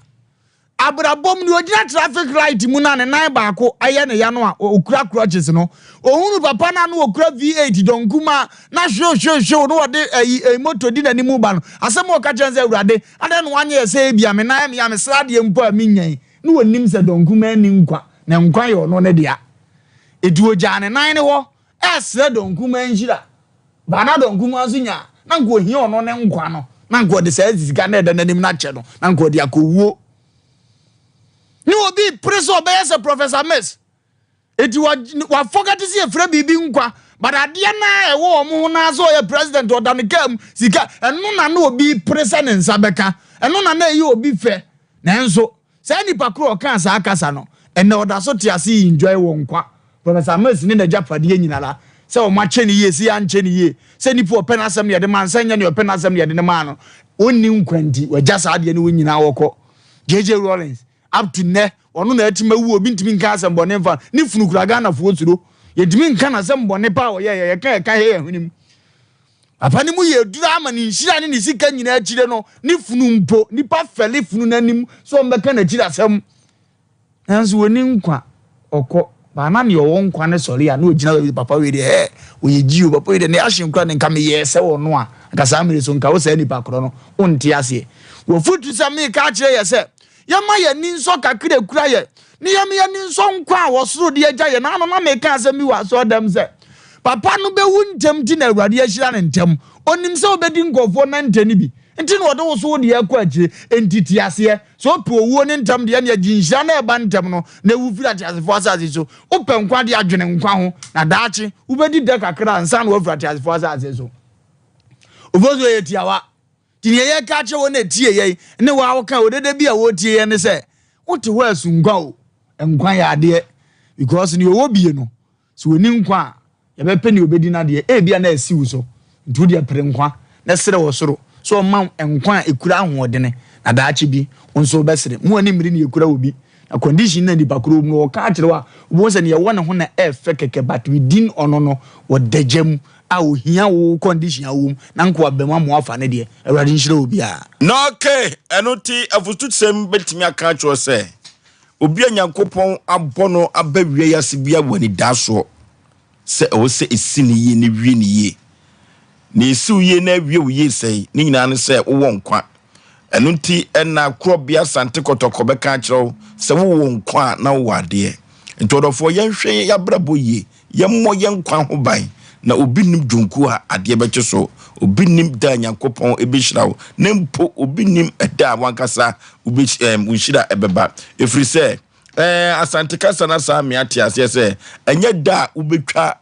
Abrabɔ mu deɛ ɔgyina traffic light mu no a ne nan baako ayɛ ne ya no a ɔkura crutches no, ɔhunu papa no a na ɔkura V8 John Kuma na hwew hwew hwew na ɔde ayi eh, moto di n'anim ba no, asɛm a ɔka kyerɛ no sɛ, Awurade, adɛn na woanyɛ yɛ sɛ ebia me nan yɛ me ya, mesrɛ adeɛ mpo a mennya yi? Na ɔnim sɛ John Kuma nni nkwa, na nkwa yɛ ɔno ne dea. Enti ɔgyaa ne nan no hɔ ɛresrɛ John Kuma nhyira. Bernardo nkumaa nso nya a, na nka ohia ɔno ne nkwa no, na nka ɔde saa sika no a ɛda n'anim no akyɛ no, na nka ɔde akɔwuo. Ne obi pere sɛ ɔbɛyɛ sɛ Professor Mills. Eti wafɔgate sɛ yɛfrɛ biribi nkwa, but adeɛ no a ɛwɔ wɔn ho naa sɛ ɔyɛ president ɔda ne kaa mu sika, ɛno na na obi pere sɛ ne nsa bɛka, ɛno na na ɛyɛ obi fɛ. Nanso saa nipa koro a ɔkaa saa kasa no, ɛnɛ ɔda so te ase enjoy wɔ nkwa. Professor Mills ne n'agyapadeɛ nyinara, sɛ wɔn akyɛ no yie, sɛ yɛankyɛ no yie, sɛ nipa ɔpɛ n'asɛm na yɛde maa no, sɛ nyɛ nea ɔpɛ n'asɛm na yɛde no maa no, ɔnni nkwa nti, wagya saa adeɛ no wɔ nyinaa wɔkɔ. JJ Rawlings, up to nnɛ, ɔno na atumi awu, obi ntumi nka asɛm bɔne mfa ne funu kura Ghanafoɔ suro. Yɛntumi nka n'asɛm bɔne paa ɔyɛeɛ, yɛka yɛka hɛ yɛn hwenem. Papa no mu yɛ duru ama ne nhyira ne ne sika nyinaa akyire no, ne funu mpo, nipa fɛle funu no anim sɛ ɔmmɛka n'akyiri asɛm. Nanso ɔnni nkwa, ɔkɔ. But na nea ɔwɔ nkwa no sɔre a, na ɔgyina baabi, papa wei deɛ, ɛɛ, ɔyɛ G o, papa wei deɛ, ne action koraa deɛ, nka meyɛɛ sɛ ɔno a, nka saa mmerɛ so, nka wo saa nipa korɔ no, wonte aseɛ. W'afotu sɛ meka akyerɛ yɛ sɛ, yɛmma yɛn ani nsɔ kakra ekura yɛn, ne yɛmma yɛn ani nsɔ nkwa a ɔsoro de agya yɛn. Ano na meka asɛm bi wɔ asɔrdan sɛ, papa no bɛwu ntɛm nti na Awurade ahyira no ntɛm. Ɔnim sɛ wobɛdi nkurɔfoɔ nantɛ no bi nti na ɔde wo so wo deɛ rekɔ akyire. Enti te aseɛ, sɛ wopɛ owuo no ntɛm deɛ, ɛnneɛ gye nhyira no a ɛba ntɛm no na wu firi ateasefoɔ asase so. Wopɛ nkwa deɛ a, dwene nkwa ho, na daakye wobɛdi dɛ kakra ansa na woafiri ateasefoɔ asase so. Ofosuo yɛ tiawa. Nti nea yɛreka akyerɛ wɔn a ɛtie yɛn ne wɔn a wɔka odede bi a wɔretie yɛn ne sɛ, wote hɔ a su nkwa o, nkwa yɛ adeɛ because nea ɔwɔ bie no, sɛ ɔni nkwa a, yɛbɛpɛ nea ɔbɛdi n'adeɛ, ebia na asi wo so. Nti wo deɛ pere nkwa na srɛ wɔ soro sɛ ɔmma wo nkwa a ɛkura ahoɔdene na daakye bi wo nso wobɛsere. Mo ani mmere nea ɛkura obi na condition na nipa koro wɔ mu no ɔka akyerɛ wo a, wobɛhu sɛ nea ɛwɔ ne ho na ɛɛfɛ kɛkɛ but within ɔno no ɔda gya mu a ohia wo condition a wowɔ mu na nka waba mu ama wafa ne deɛ. Awurade nhyira obiara. Na okay, ɛno nti afutusɛm bɛtumi aka akyerɛ wo sɛ obi a Nyankopɔn abɔ no aba wiase biara wɔ anidaasoɔ sɛ ɛwɔ sɛ ɛsi no yie na ɛwie no yie. Na ɛsi wo yie na awie wo yie sɛe, ne nyinaa ne sɛ wowɔ nkwa. Ɛno nti na Korɔbea Asante Kɔtɔkɔ bɛka akyerɛ wo sɛ wowɔ nkwa a na wowɔ adeɛ. Nti ɔdɔfoɔ yɛnhwɛ yɛn abrabɔ yie, yɛmmɔ yɛn nkwa ho ban, na obi nnim dwonku a adeɛ bɛkye so, obi nnim da a Nyankopɔn bɛhyira wo, na mpo obi nnim ɛda a wankasa wo nhyira ɛbɛba. Ɛfiri sɛ ɛɛ Asante kasa no asan me ate aseɛ sɛ ɛnyɛ da a wobɛtwa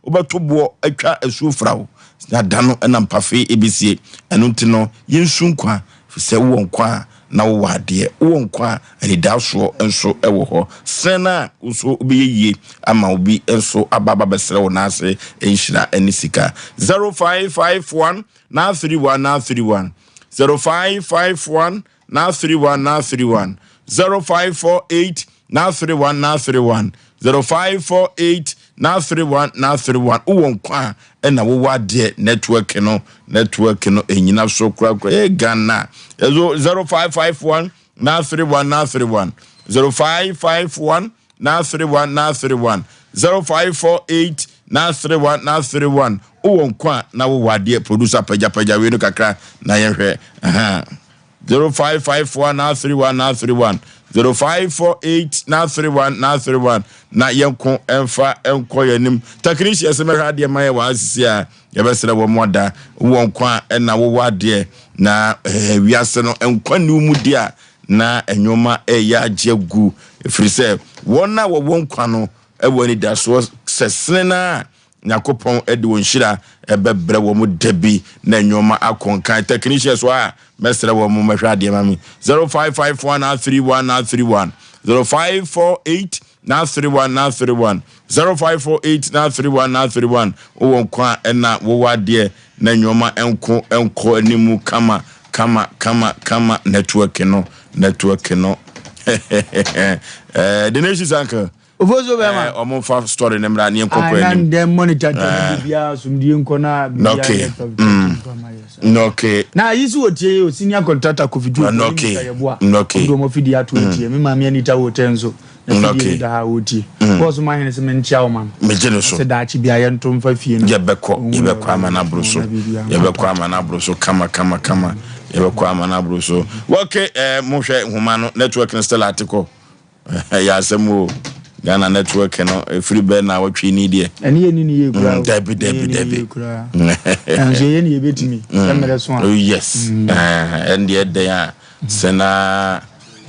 wobɛto boɔ atwa asuo fra wo na da no na mpafe ɛbɛsie. Ɛno nti no yɛnsu nkwa, ɛfiri sɛ wowɔ nkwa a na wowɔ adeɛ, wowɔ nkwa a anidaasoɔ nso wɔ hɔ. Sɛn na wo nso wobɛyɛ yie ama obi nso aba aba bɛsrɛ wo nan ase nhyira ne sika. 0551 931 931 0551 931 931 0548 931 931 0548 931 931 Wowɔ nkwa a ɛna wowɔ adeɛ. Network no network no ɛnyina so korakora. Ɛyɛ Ghana. 0551 931 931 0551 931 931 0548 931 931 Wowɔ nkwa a na wowɔ adeɛ. Producer pagyapagya wei no kakra na yɛhwɛ. Aha. 0554 931 931 0548 931 931 na yɛnko ɛmfa nkɔ yɛn anim. Technician sɛ mɛhwɛ adeɛ ma yɛ wɔ asisi a yɛbɛsrɛ wɔn mo ada. Wowɔ nkwa a ɛna wowɔ adeɛ na ɛɛ wiase no nkwa nni wo mu deɛ a na nneɛma ɛyɛ agye agu, ɛfiri sɛ wɔn a wɔwɔ nkwa no ɛwɔ anidasoɔ sɛ sene no a Nyankopɔn de wɔn nhyira bɛbrɛ wɔn da bi na nneɛma akɔ nkan. Technicians wɔ a mɛsrɛ wɔn mo mɛhwɛ adeɛ ma me. 0554 931 931 0548 931 931 0548 931 931 Wowɔ nkwa a ɛna wowɔ adeɛ na nneɛma nko nkɔ anim kama kama kama kama. Network no network no eh, the nation's uncle. Ofosuo bɛma. Eh, ɔmo nfa story ne mmra ne yɛn kɔkɔ anim. Anan dɛ monitor tɛ ne biribiara asomdue nkɔ na biribiara Okay. yɛ tɔ tɔ ma yɛ sa. Okay. Na ayi so wɔ tie yɛ o senior contractor Kofi Tuo Mm, okay. Mr. Yeboah. Okay. Ɔmo de ɔmo afidie ato atie. Me maame Anita wɔ tɛ nso. Na Mm, afidie okay. no da ha a ɔretie. Bɔɔso ma hene sɛ menkyia wo ma no. Megye no so. Sɛ daakye bia yɛnto mfa fie no. Yɛbɛkɔ Ɔhu yɛbɛkɔ na ama no aboro so. na biribiara Yɛbɛkɔ ama no aboro so kama kama kama. Yɛbɛkɔ ama no aboro so. Okay, eh, mohwɛ nhoma no network no still ate kɔ. Ɛyɛ asɛm o. Ghana network no ɛfiri bɛ na wɔtwe ni deɛ. Ɛne yɛ ni ni yie koraa. Dabi dabi dabi. Nanso yɛ ni yɛ bɛtumi sɛ mmerɛ so a. Oh yes. Ɛne deɛ ɛdɛn a sɛ na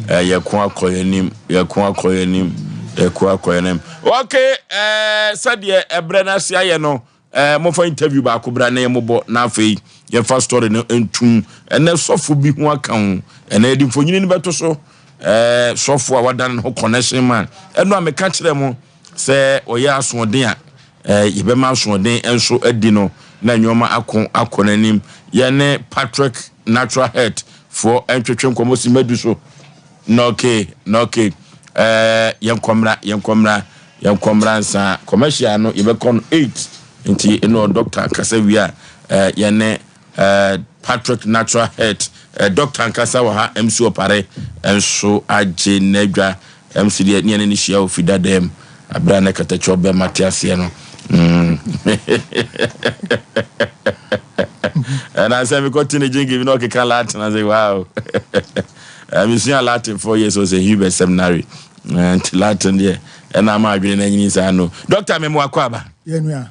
yɛko akɔ yɛn anim yɛko akɔ yɛn anim yɛko akɔ yɛn anim. Okay sɛdeɛ ɛbrɛ no ase ayɛ no. Eh, momfa interview baako bra na yɛmmobɔ na afei yɛmfa story no ntum. Ɛnɛ sɔfo bi ho aka ho. Ɛnɛ yɛde mfonini no bɛto so. Eh, sɔfo a wadane ne ho connection man. Ɛno a meka kyerɛ mo sɛ ɔyɛ asoɔden a, eh, yɛbɛma asoɔden nso adi no na nneɛma ako akɔ n'anim. Yɛne Patrick Natural Health foɔ ntwetwe nkɔmmɔ si madu so. Nɔke, nɔke, ɛɛ, yɛnkɔ mmra, yɛnkɔ mmra, yɛnkɔ mmra nsa. Commercial no, yɛbɛkɔ no 8. Nti, ɛna doctor kasa wie a, ɛɛ, yɛne, ɛɛ, Patrick Natural Health, ɛɛ, doctor nkasa wɔ ha, MC Opare, nso agye n'adwa. MC deɛ, ne yɛne ne hyia wɔ fida dɛm. Abira ne katakyɛ ɔbɛ mate aseɛ no. Ɛna sɛ mekɔ te ne gyingi bi na ɔkeka Latin, I say, wow. Mesua Latin 4 years wɔ St. Hubert Seminary. Nti Latin deɛ ɛna ama adwene no anyini saa no. Doctor, memo akɔ aba. Yɛnua.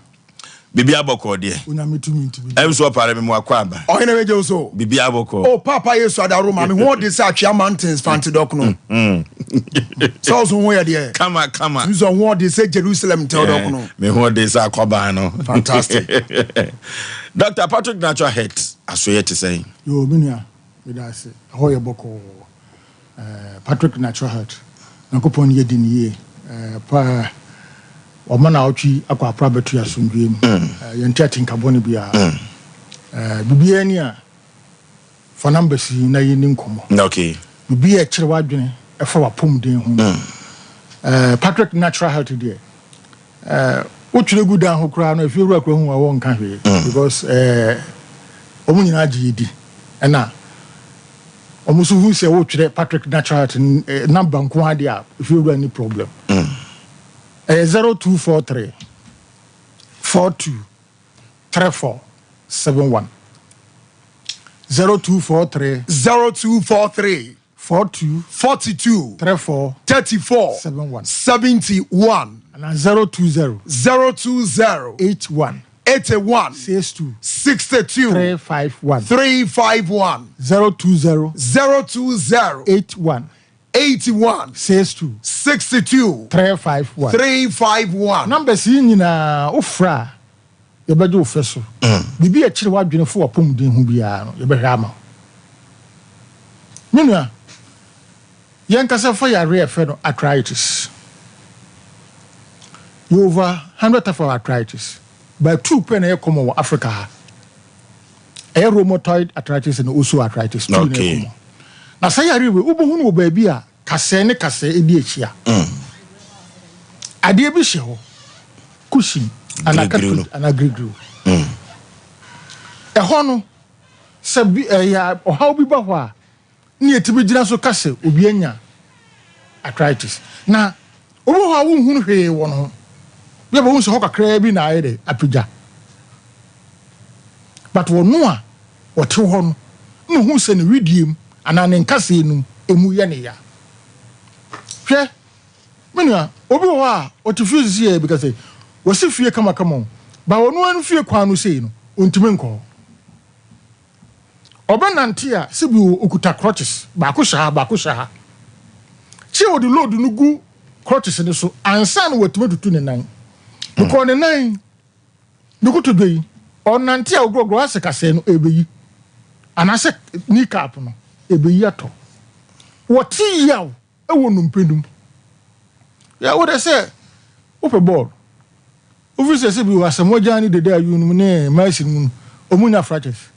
Biribi abɔkɔ deɛ. Onyame tumi nti bi. Ɛm so ɔpare memo akɔ aba. Ɔhene bɛgye wo so. Biribi abɔkɔ. Oh, Papa Yesu adaro ma me ho ɔde sɛ Atwea Mountains Fante dɔk no. Sɛ ɔso ho yɛ deɛ. Kama kama. Tumi sɛ ho ɔde sɛ Jerusalem ntɛw dɔk no. Me ho ɔde sɛ akɔbaa no. Fantastic. Dr. Patrick Natural Health asoyɛ te sɛn? Yo, me nua, meda ase. Ɛhɔ yɛ bɔkɔɔ. Patrick Natural Health. Nyankopɔn yɛ di ne yie. Pa ɔma na ɔtwe akɔ apra bɛto asomdwe mu. Yɛnte atenka bɔne biara. Biribiara ni a fa numbers yi na yɛni nkɔmmɔ. Biribi a ɛkyerɛ w'adwene ɛfa w'apɔmuden ho no. Patrick Natural Health deɛ, wotwerɛ gu dan ho koraa no, efie wura koraa hu a wɔnka hwee because wɔn nyinaa gye yɛ di, ɛna wɔn nso hu sɛ wotwerɛ Patrick Natural Health number nko ara deɛ a, efie wura ni problem. Ɛyɛ 0243 42 34 71, 0243 0243 42 42 34 34 71 71 and 020 020 81 81 62 62 351 351 020 020 81 81 62 62 351. 351. Numbers yi nyinaa wofra a, yɛbɛgye wo fɛ so. Biribi a ɛkyerɛ w'adwene fo w'apɔmuden ho biara no, yɛbɛhwɛ ama wo. Me nua, yɛnkasa fa yare a ɛfrɛ no arthritis. Yɛ over 100 type of arthritis, but two pɛ na ɛyɛ common wɔ Africa ha. Ɛyɛ rheumatoid arthritis and osteoarthritis. Two na ɛyɛ common. Na sɛ yare wei, wobɛhu no wɔ baabi a kasɛɛ ne kasɛɛ edi ahyia. Adeɛ bi hyɛ hɔ, cushion anaa Girigiri no. carpet anaa girigiri. Ɛhɔ no, sɛ bi ɛyɛ ɔhaw bi ba hɔ a, ne yɛtumi gyina so ka sɛ obi anya arthritis. Na obi wɔ hɔ a wonhunu hwee wɔ no ho. Bi a bɛhu sɛ hɔ kakraa bi na ayɛ dɛ apagya. But wɔno a wɔte hɔ no, na ohu sɛ ne wedeɛ mu anaa ne nkasɛɛ no mu emu yɛ ne ya. Hwɛ, me nua, obi wɔ hɔ a ɔte fie sisi yɛ bi ka sɛ wɔsi fie kamakama o, ba ɔno ara fie kwan no sei no, ontumi nkɔ hɔ. Ɔbɛnante a sɛbi okuta crutches, baako hyɛ ha, baako hyɛ ha. Kyɛ ɔde load no gu crutches no so ansa na watumi atutu ne nan. Because ne nan, ne kotodwe yi, ɔnante a ogorɔgorɔ asɛ kasɛɛ no ebeyi. Anaasɛ knee cap no ebeyi atɔ. Wɔte yaw ɛwɔ nnompe no mu. Yɛ wo de sɛ wopɛ bɔɔl. Wofi sɛ sɛ bi wɔ Asamoah Gyan ne Dede Ayew no mu ne Mercy no mu no, ɔmo nya fractures.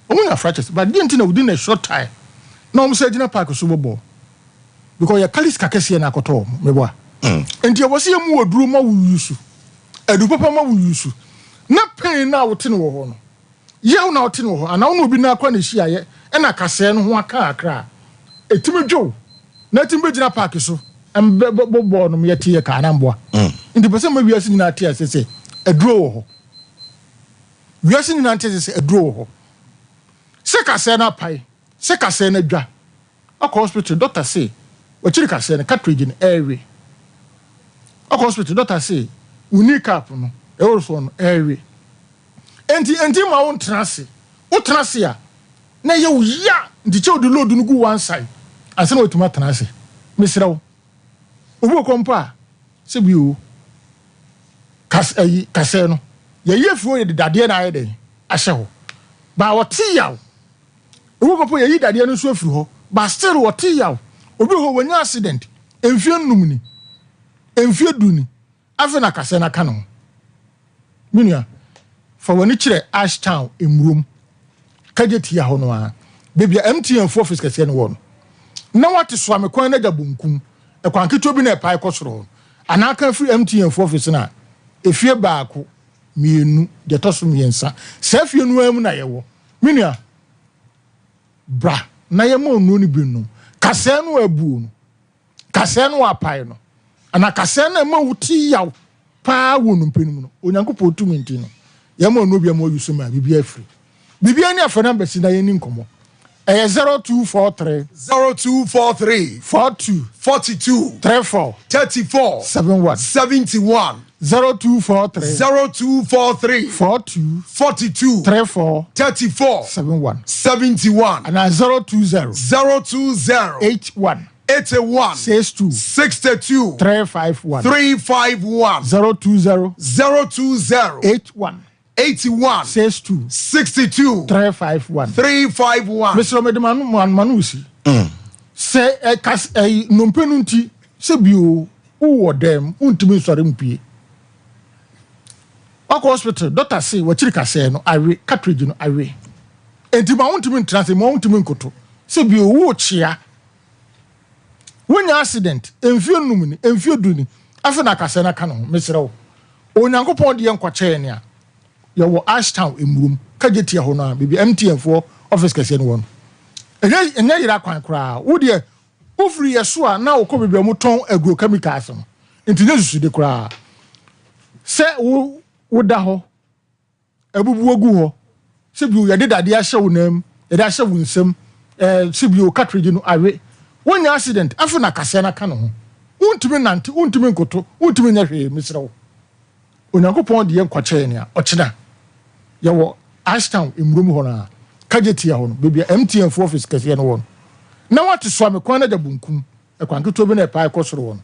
Ɔmo nya fractures. But deɛ nti na within a short time na ɔmo sɛ gyina park so bɔ bɔɔl. Because yɛ kali sika kɛseɛ na akɔtɔ ɔmo, meboa. Nti ɛwɔ sɛ yɛmu aduro ma wo use. Adu papa ma wo use. Na pain na wote no wɔ hɔ no, yaw na wote no wɔ hɔ, anaa wo ne obi na akɔ na ehyiaeɛ ɛna kasɛɛ no ho aka akra a, ɛtumi dwow na ɛtumi bɛgyina park so mbɛ bɔ bɔɔl no yɛte yɛ kaa na mboa. Nti pɛ sɛ ma wiase nyinaa te ase sɛ aduro wɔ hɔ. Wiase nyinaa te ase sɛ aduro wɔ hɔ. Sɛ kasɛɛ no apae, sɛ kasɛɛ no adwa, akɔ hospital, doctor se wakyiri kasɛɛ no, cartilage no ɛrewe. Ɔkɔ hospital, doctor se wo knee cap no ɛwɔ soɔ no ɛrewe. Enti enti ma wo ntena ase. Wo tena ase a na ɛyɛ wo ya nti kyɛ wode load no gu one side ansa na watumi atena ase. Mesrɛ wo. Obi wɔ kɔ mpo a sɛ bi o kas ayi kasɛɛ no yɛyi afiri hɔ yɛde dadeɛ na ayɛ dɛn ahyɛ hɔ. Ba ɔte yaw. Obi wɔ kɔ mpo yɛyi dadeɛ no nso afiri hɔ but still ɔte yaw. Obi wɔ hɔ wanya accident mfie nnum ni, mfie du ni. Afei na kasɛɛ no aka ne ho. Me nua, fa w'ani kyerɛ Ashtown mmurom, Kejetia hɔ no ara, baabi a MTN fo office kɛseɛ no wɔ no. Na woate Soame kwan no agya bonkum, ɛkwan ketewa bi na ɛpae kɔ soro hɔ no. Anaa ka firi MTN fo office no a, efie baako, mmienu, deɛ ɛtɔ so mmiɛnsa. Saa fie no ara mu na yɛwɔ. Me nua, bra na yɛma wo nnuro no bi nnom. Kasɛɛ no a abuo no. Kasɛɛ no apae no, anaa kasɛɛ no a ɛma wo ti yaw paa wɔ nnompe no mu no, Onyankopɔn tumi nti no, yɛma ɔno obi ama wayi so ma biribiara afiri. Biribiara ni afɛ no abɛsi na yɛnni nkɔmmɔ. Ɛyɛ 0243. 0243. 42. 42. 34. 34. 71. 71. 0243. 0243. 42. 42. 34. 34. 71. 71. Anaa 020. 020. 81. 81. 62. 62. 351. 351. 020. 020. 81. 81. 62. 62. 351. 351. Mesrɛ mede m'ano m'ano si. Sɛ ɛka ɛyi nnompe no nti sɛ bio wowɔ dɛm wontumi nsɔre mpue. Wakɔ hospital doctor se wakyiri kasɛɛ no awe cartridge no awe. Enti ma wontumi ntena ase ma wontumi nkoto sɛ bio wokyea. Wonya accident mfie num ni mfie du ni afei na kasɛɛ no aka ne ho mesrɛ wo. Onyankopɔn deɛ nkwa kyɛɛ nea yɛwɔ Ashtown mmurom Kejetia hɔ no a baabi MTN foɔ office kɛseɛ no wɔ no. Ɛnyɛ ɛnyɛ yera kwan koraa. Wo deɛ wofiri yɛ so a na wokɔ baabi a wɔtɔn agrochemicals no. Nti nyɛ susude koraa sɛ wo woda hɔ abubu agu hɔ sɛ bio yɛde dadeɛ ahyɛ wo nan mu yɛde ahyɛ wo nsam ɛɛ sɛ bio cartridge no awe. Wonya accident afei na kaseɛ no aka ne ho. Wontumi nante, wontumi nkoto, wontumi nyɛ hwee mesrɛ wo. Onyankopɔn de yɛn nkwa kyɛɛ nea ɔkyena yɛwɔ Ashtown mmurom hɔ no ara, Kejetia hɔ no, baabi a MTN fo office kɛseɛ no wɔ no. Na wate Suame kwan no agya bonkum, ɛkwan ketewa bi na ɛpae kɔ soro hɔ no.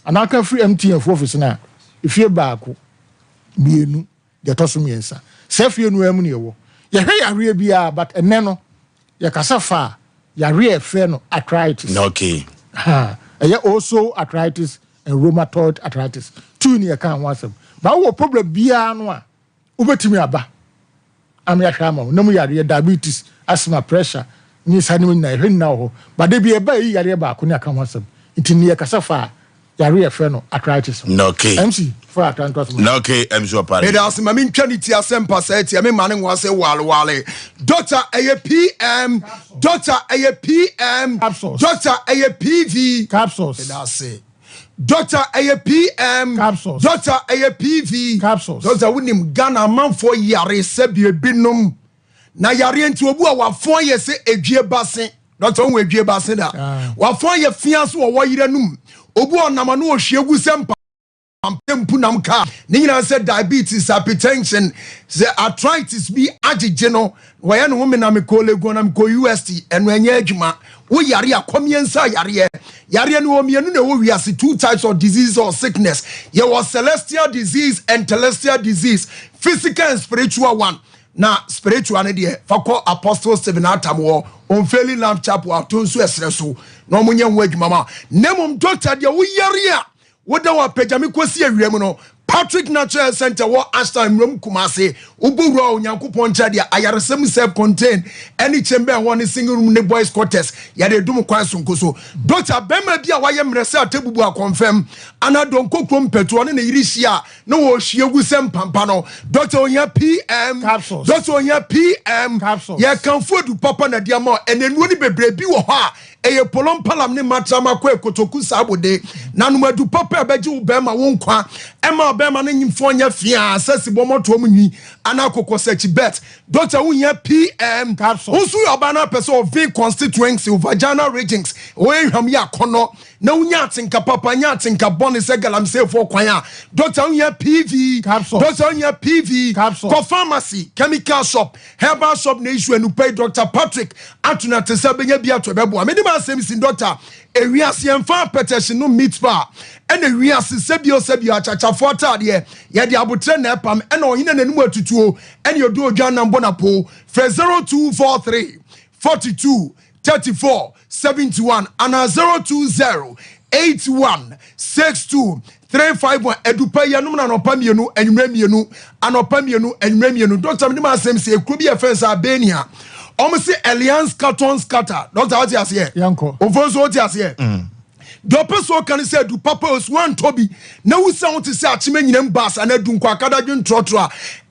Anaa ka firi MTN fo office no a, efie baako, mmienu, deɛ ɛtɔ so mmiɛnsa. Saa fie no ara mu na yɛwɔ. Yɛhwɛ yareɛ biara, but ɛnnɛ no, yɛkasa fa yareɛ a yɛfrɛ no arthritis. Okay. Ha, ɛyɛ also arthritis and rheumatoid arthritis. Two ni yɛka ho asɛm. Ba wowɔ problem biara no a, wobɛtumi aba ama yɛahwɛ ama wo. Na mu yareɛ, diabetes, asthma, pressure, ne saa nneɛma nyinaa, yɛhwɛ nyinaa wɔ hɔ. Ba da bi ɛba yi yareɛ baako ne aka ho asɛm. Nti ne yɛkasa fa yareɛ yɛfrɛ no arthritis ho. Okay. MC, fa arthritis ho. Okay, MC Opare. Meda ase ma mentwa ne ti asɛmpa saa tia me ma ne nwa sɛ wale wale. Doctor ɛyɛ PM, doctor ɛyɛ PM, Capsules. doctor ɛyɛ PV. Capsules. Meda ase. Doctor ɛyɛ PM, Capsules. doctor ɛyɛ PV. Capsules. Doctor wonim Ghana amanfoɔ yare sɛbi ebinom na yareɛ nti obu a wafɔn yɛ sɛ edwie base. Doctor wohu edwie base da. Wafɔn yɛ fia so wɔ wɔyerɛ num. Obu a ɔnam ano ohwie gu sɛ mpa mpu nam kaa ne nyinaa sɛ diabetes, hypertension, sɛ arthritis bi agyegye no wɔyɛ ne ho me na mekɔ Legon na mekɔ UST ɛno ɛnyɛ adwuma. Wo yare a kɔmiɛnsa yareɛ yareɛ no wɔ mmienu na ɛwɔ wiase, two types of disease or sickness. Yɛwɔ celestial disease and telestial disease, physical and spiritual one. Na spiritual no deɛ fa kɔ Apostle Stephen Atam wɔ Unfailing Lamp Chapel ato nso ɛserɛ so na ɔmo nyɛ ho adwuma ma. Na mmom doctor deɛ wo yare a woda wɔ apagya me kɔsi awia mu no, Patrick Natural Health Center wɔ Ashtown Mmurom Kumase, wobɔ wura Onyankopɔn nkyɛn deɛ ayaresɛm self contained ɛne chamber hɔ ne single room ne boys quarters yɛde dom kwan sonko so. Doctor bɛrima bi a wayɛ mmerɛ sɛ atabubu akɔnfɛm anaa dɔnkɔ kurom mpɛtoɔ ne ne yere hyia na wɔhwie gu sɛ mpampa no, doctor ohia PM. Capsules. Doctor ohia PM. Capsules. Yɛkamfo adu papa na di ama ɛna nnuro no bebree bi wɔ hɔ a ɛyɛ polompalam ne matrama kɔ ekotoku saa abode na nom adu papa a ɛbɛgye wo bɛrima wo nkwa ɛma bɛrima no nyimfoɔ nyɛ fia sɛ sibɔmɔtoɔ mu nwi anaa kokosakyi bet. Doctor wohia PM. Capsules. Nso yɛ ɔbaa no apɛ sɛ ɔve constituency vaginal regions wɔyɛ hwam yɛ akɔnɔ. na wonya atenka papa nyɛ atenka bɔne sɛ galamseyfoɔ kwan a, dɔkta wohia PV, dɔkta wohia PV, kɔ pharmacy, chemical shop, herbal shop na issue anupɛ yi Dɔkta Patrick ato no ate sɛ bɛnya bi ato ɛbɛboa. Mede m'asɛm si dɔkta, ewiase yɛmfa apɛtɛhye nom meat pie ɛna wiase sɛbio sɛbio akyakyafoɔ ataadeɛ yɛde aboterɛ na ɛpam ɛna ɔhene n'anim atutuo ɛne ɔde odwan nam bɔ napo. Frɛ 0243 42 34 71 anaa 020 81 62 351. Adupa yi anom no anɔpa mmienu, anwummerɛ mmienu, anɔpa mmienu, anwummerɛ mmienu. Dɔkta, mede m'asɛm sɛ ekuro bi yɛ fɛn sɛ Albania, wɔn se Alliance Carton Scatter. Dɔkta, wote aseɛ? Yɛnkɔ. Ofo nso wote aseɛ? Deɛ ɔpɛ sɛ ɔka ne sɛ adu papa osu antɔ bi na wusa ho te sɛ akyema nyinam baas anaa adu nkɔ akadadwe ntorɔtorɔ a,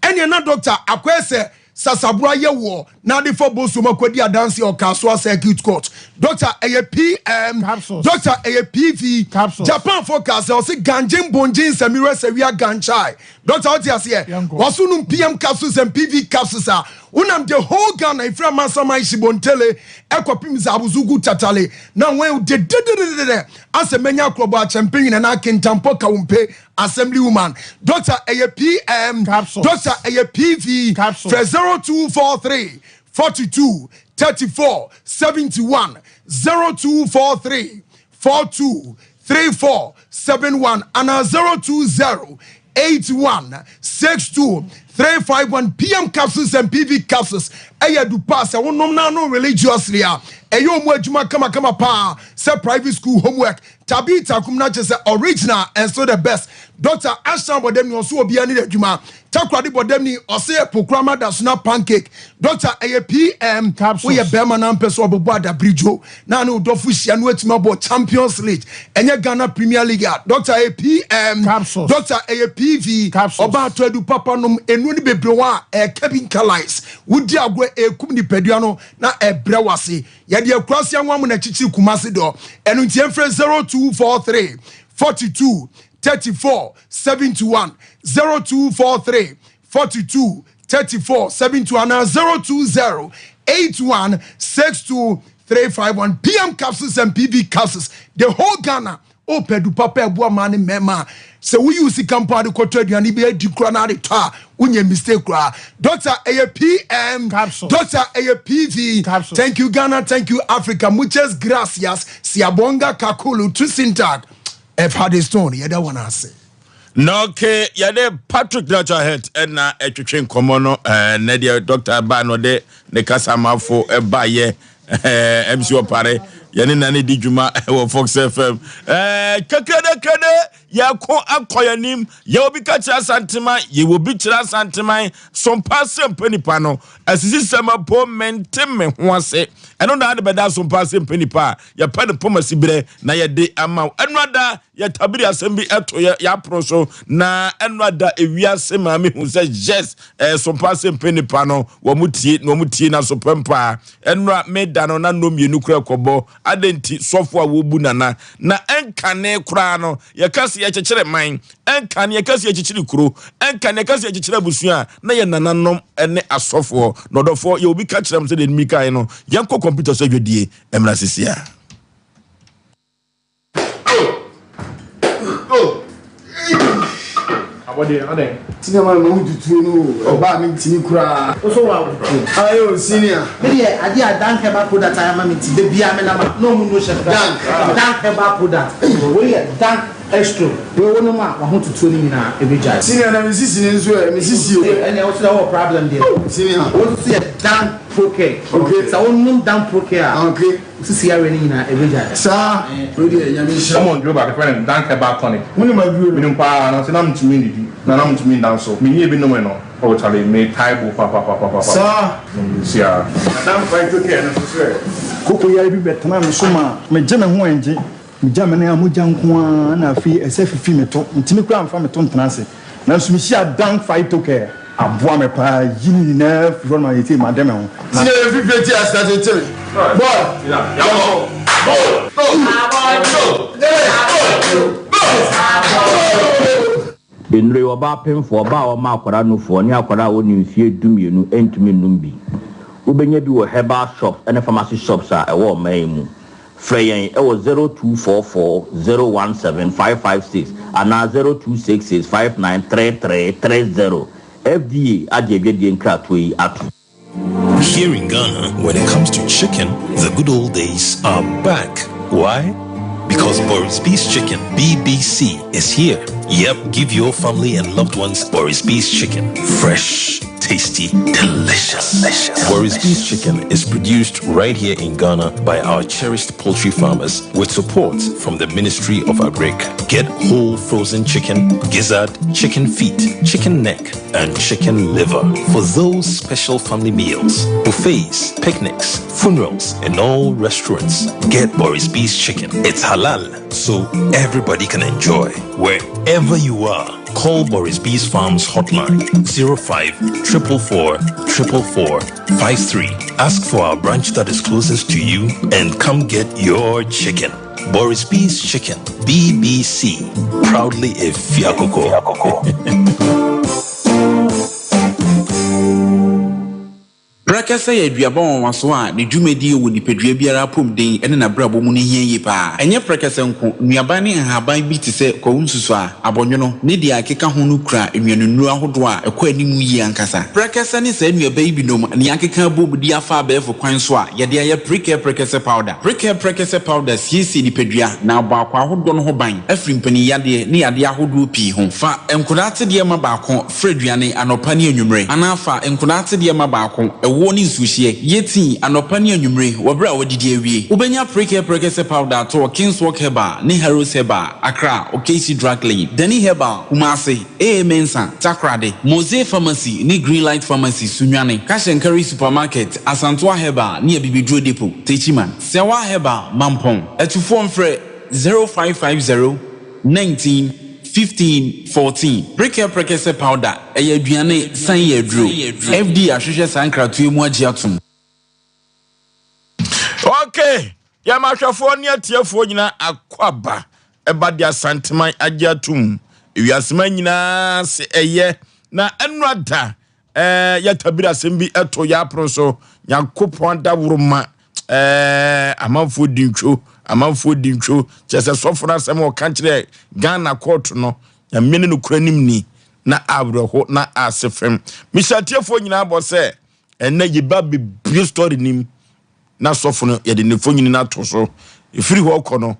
ɛneɛ na dɔkta akɔyɛ sɛ Sasabro ayɛ woɔ na ade fa bosom akɔdi adanse a ɔkaa Circuit Court. Doctor ɛyɛ PM. Capsules. Doctor ɛyɛ PV. Capsules. Japan fo kaa sɛ ɔse ganjen bonjen samira sawia ganchai. Doctor, wote aseɛ? Yɛnkɔ. Wɔso nom PM capsules and PV capsules a wonam the whole Ghana ɛfiri Amasaman Shibontele ɛkɔpem Zabuzugu Tatale na wɔn dededededede asɛ mɛnya akorɔbɔ akyɛmpe nyina na akintampɔ kawumpe Assembly woman. Doctor ɛyɛ PM. Capsules. Doctor ɛyɛ PV. Capsules. Frɛ 0243 42 34 71, 0243 42 34 71 anaa 020 81 62 351. PM capsules and PV capsules ɛyɛ adupa sɛ wonom n'ano religiously a ɛyɛ ɔmu adwuma kamakama paa sɛ private school homework. Tabitha kum na kyerɛ sɛ original and still the best. Doctor Ashan bɔdam ni ɔso obiara ne adwuma. Takoradi bɔdam ni ɔsɛ pokurama dasona pancake. Doctor ɛyɛ PM. Capsules. Woyɛ bɛrima na mpɛ sɛ ɔbɛbɔ adabridwo na ne wodɔfo hyia no atumi abɔ Champions League, ɛnyɛ Ghana Premier League a, doctor ɛyɛ PM. Capsules. Doctor ɛyɛ PV. Capsules. Ɔbaa atɔ adu papa nom enu ne bebree hɔ a ɛka bi nka lines wodi agorɔ ɛkum nipadua no na ɛbrɛ wase. Yɛde akurase anwa mu na kyikyiri Kumase dɔ ɛno nti yɛmfrɛ 0243 42 34 71, 0243 42 34 72 anaa 020 81 62 351. PM capsules and PV capsules, the whole Ghana wopɛ du papa ɛboa maa ne mmarima a sɛ woyi wo sika mpo ade kɔtɔ aduane bi adi kora na ade tɔ a wonyɛ mistake koraa. Doctor ɛyɛ PM. Capsules. Doctor ɛyɛ PV. Capsules. Thank you Ghana, thank you Africa, muchas gracias, siyabonga kakhulu, tusen takk, F Stone, yɛda wɔn ase. Na okay, yɛde Patrick Natural Health ɛna ɛtwetwe nkɔmmɔ no. Nɛ deɛ doctor ba no de ne kasamafo ɛbaayɛ MC Ɔpare yɛne na ne di dwuma wɔ Fox FM. Kɛkɛdɛkɛdɛ yɛko akɔ yɛnim. Yɛwɔ bi ka kyerɛ Asanteman, yɛwɔ bi kyerɛ Asanteman sompa sɛ mpɛ nipa no asisi sɛm apo mente me ho ase. Ɛno na ade bɛda sompa sɛ mpɛ nipa a yɛpɛ no pɔm asiberɛ na yɛde ama wo. Ɛno ada yɛtabiri asɛm bi ɛto yɛ yɛapono so na ɛno ada ewiase maame hu sɛ yes, sompa sɛ mpɛ nipa no wɔn mo tie na wɔn tie na so pɛm paa. Ɛno a meda no na nnɔm mmienu kura kɔbɔ ade nti sɔfo a wɔbu nana na ɛnkane koraa no yɛka sɛ yɛkyekyere man, ɛnkane yɛka sɛ yɛkyekyere kuro, ɛnkane yɛka sɛ yɛkyekyere abusua a na yɛ nananom ne asɔfoɔ. Na ɔdɔfoɔ yɛ obi ka kyerɛ m sɛ deɛ nimi kae no yɛnkɔ kɔmputa so adwadie mmra sisi a. Abɔdeɛ adɛn? Senior man ma wotutuo no o, ɔbaa me ntimi koraa. Wo so wa wotuo. Ayo senior. Me deɛ adeɛ a Dank herbal product ayɛ ama me nti da biara me nam a na ɔmo no hyɛ me. Dank. Dank herbal product. Wei yɛ Dank Extra. Wei wo nom a wahotutuo no nyinaa ɛbɛgyae. Senior na me sisi no nso ɛ, me sisi o. Ɛnneɛ wo so deɛ wowɔ problem deɛ. Senior. Wo nso yɛ Dank Procare. Okay. Sɛ wo nom Dank Procare a. Okay. Wo sisi yareɛ no nyinaa ɛbɛgyae. Saa, wei deɛ Nyame nhyira wo. Wɔn duro baako yɛfrɛ no Dank Herbal Tonic. Wonim aduro no? Menim paa, nanso na mentumi nnidi, na na mentumi nda nso. Menyɛɛ bi nomee no, oh charlie, metae bo papapapapa. Saa. Nsia. Na Dank Phyto Care no nso sɛ. Koko yare bi bɛtenaa me so maa megye me ho ɛngye. Megya me nan a mogya nko ara na afei ɛsɛ fifi me to. Mentumi koraa mfa me to ntena ase. Nanso mehyiaa Dank Phyto Care. Aboa me paa yi ne nyinaa firi hɔ no ma seesei made me ho. Na. Senior yɛ fifire ti ase tete me. Boy. Yɛnkɔ. Nnuro yi, ɔbaa pemfoɔ, ɔbaa a ɔma akwadaa nufoɔ ne akwadaa a ɔnni mfeɛ 12 ntumi nnom bi. Wobɛnya bi wɔ herbal shops ne pharmacy shops a ɛwɔ ɔman yi mu. Frɛ yɛn wɔ 0244 017 556 anaa 0266 5933 30. FDA agye adwadie nkratoɔ yi atom. Here in Ghana, when it comes to chicken, the good old days are back. Why? Because Boris B's Chicken, BBC, is here. Yep, give your family and loved ones Boris B's Chicken. Fresh, tasty, delicious. delicious. Boris B's Chicken is produced right here in Ghana by our cherished poultry farmers with support from the Ministry of Agric. Get whole frozen chicken, gizzard, chicken feet, chicken neck, and chicken liver for those special family meals, buffets, picnics, funerals, and all restaurants. Get Boris B's Chicken. It's halal, so everybody can enjoy. Wherever you are, call Boris B's Farms hotline 05 444 444 53. Ask for our branch that is closest to you and come get your chicken. Boris B's Chicken, BBC, proudly a Fiakoko. Prɛkɛsɛ yɛ aduaba nwanwaso a ne dwumadi wɔ nipadua biara apɔmuden ne n'abrabɔ mu no hia yie paa. Ɛnyɛ prɛkɛsɛ nko, nnuaba ne nhaban bi te sɛ kwawu nsusuaa, abɔnwono, ne deɛ ɛkeka ho no kura nnuanennuro ahodoɔ a ɛkɔ anim yie ankasa. Prɛkɛsɛ ne saa nnuaba yi binom na yɛakeka abom de afa abɛɛfo kwan so a yɛde ayɛ Prekɛ Prɛkɛsɛ Powder. Prekɛ Prɛkɛsɛ Powder siesie nipadua na abɔ akwaa ahodoɔ no ho ban afiri mpaninyadeɛ ne yadeɛ ahodoɔ pii ho. Fa nkwadaa atedeɛ ma baako Fra aduane anɔpa ne anwummere, anaa fa nkwadaa atedeɛ ma baako, ɛwoɔ ne nsuohyeɛ. Yɛ tii anɔpa ne anwummere wɔ berɛ a woadidi awie. Wobɛnya Prekɛ Prɛkɛsɛ Powder atɔ wɔ Kingswalk Herbal ne Harrows Herbal, Accra, Okaishie Drug Lane, Dani Herbal, Kumasi, AA Mensah, Takoradi, Mosey Pharmacy ne Greenlight Pharmacy, Sunyani, Cash and Carry Supermarket, Asantoa Herbal ne Abibiduro Depot, Techiman, Sɛwa Herbal, Mampong. Atufoɔ mfrɛ 0550 19 15 14. Prekɛ prɛkɛsɛ powder, ɛyɛ aduane san yɛ aduro. FDA ahwehwɛ saa nkratoɔ yi mu agye atom. Okay, yɛma ahwɛfoɔ ne atiefoɔ nyinaa akwaaba ɛba de Asanteman agye atom. Ewiaseman nyinaa se ɛyɛ na ɛnora da ɛɛ yɛtabiri asɛm bi ɛto yɛ apono so. Nyankopɔn adaworoma ɛɛ amanfoɔ di ntwo amanfoɔ di ntwo kyerɛ sɛ sɔfo no asɛm a ɔka kyerɛ Ghana kɔɔto no nyame ne nokora nim ni na awerɛho na ase fam. Mehyɛ atiefoɔ nyinaa bɔ sɛ ɛnɛ yɛba bebue story nim na sɔfo no yɛde ne fonyini no ato so ɛfiri hɔ kɔ no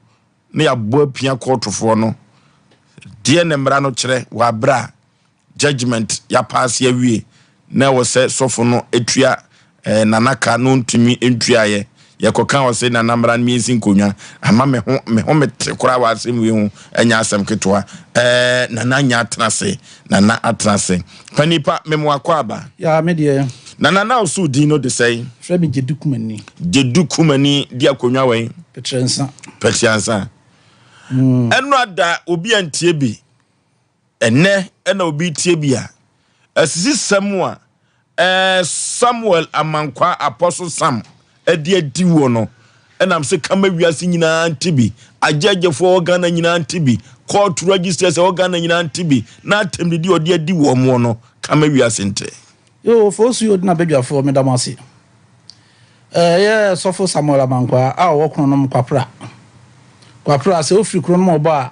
na yɛabɔ apia kɔɔtofoɔ no deɛ ne mmara no kyerɛ wɔ aberɛ a judgement yapaase awie na ɛwɔ sɛ sɔfo no tua eh, nana ka na ɔntumi ntuaeɛ yɛkɔka wɔ se nana mmara no miensi nkonnwa ama me ho me ho mete koraa wɔ asɛm wei ho ɛnyɛ asɛm ketewa eh, nana nya atena ase nana atena ase panipa memo akɔ aba Ya me deɛ. Nana na ɔso din no de sɛn? Frɛ me Gyedu Kumani. Gyedu Kumani di akonnwa wɛn? Pɛtrɛnsa. Pɛtrɛnsa. Ɛno ada obi antie bi Ɛnnɛ na obi retie bi a, asisisɛm a ɛɛ Samuel Amankwaa Apostle Sam de adi wɔ no ɛnam sɛ kama wiase nyinaa nte bi, agyɛgyefoɔ wɔ Ghana nyinaa nte bi, court registers ɛwɔ Ghana nyinaa nte bi, na atɛmdidi a ɔde adi wɔn moɔ no kama wiase nte. Yoo Fosu Odina badwafoɔ meda mo ase. Ɛyɛ Sɔfo Samuel Amankwaa a ɔwɔ Kronom Kwapra. Kwapra, sɛ wofiri Kronom ɔbɔ a,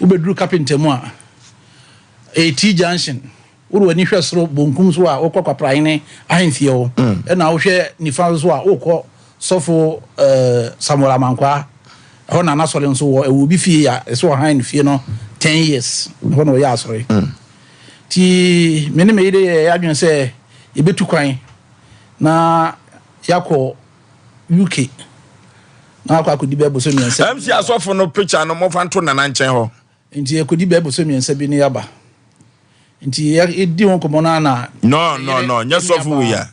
wobɛduru Kapenta mu a, ɛyɛ T junction. Wode w'ani hwɛ soro bonkum so a, wokɔ Kwapra hene ahemfie hɔ. Ɛna wohwɛ nifa so a, wokɔ Sɔfo Samuel Amankwaa. Ɛhɔ na n'asɔre nso wɔ. Ɛwɔ obi fie a, ɛsɛ ɔhan ne fie no 10 years. Ɛhɔ na ɔyɛ asɔre. Nti me ne me yere yɛɛ yɛn adwene sɛ yɛbɛtu kwan na yɛakɔ UK na akɔ akɔdi bɛɛ bosome mmiɛnsa. MC asɔfo no picture no momfa nto Nana nkyɛn hɔ. Nti yɛkɔdi bɛɛ bosome mmiɛnsa bi ne yɛaba. Nti yɛdi ho nkɔmmɔ no ara na. No no no nyɛ sɔfo wei a.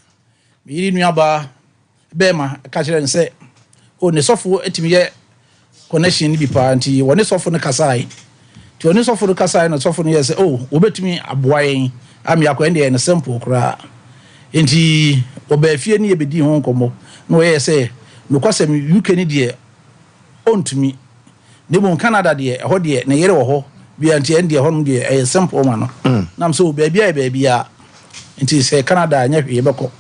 Me yere nuabaa bɛɛma ka kyerɛɛ no sɛ oh ne sɔfo tumi yɛ connection no bi paa nti wɔne sɔfo no kasae nti wɔne sɔfo no kasae na sɔfo no yɛ sɛ oh wɔbɛtumi aboa yɛn ama yɛakɔ ɛnde ɛyɛ no simple koraa nti wɔbaa fie ne yɛbɛdii ho nkɔmmɔ na wɔyɛɛ sɛ nokwasɛm UK no deɛ ɔntumi na mmom Canada deɛ ɛhɔ deɛ ne yere wɔ hɔ bia nti ɛndeɛ ɛhɔ nom deɛ ɛyɛ simple ma no nam sɛ oh baabi a yɛ baabi a nti sɛ Canada nyɛ hwee yɛbɛkɔ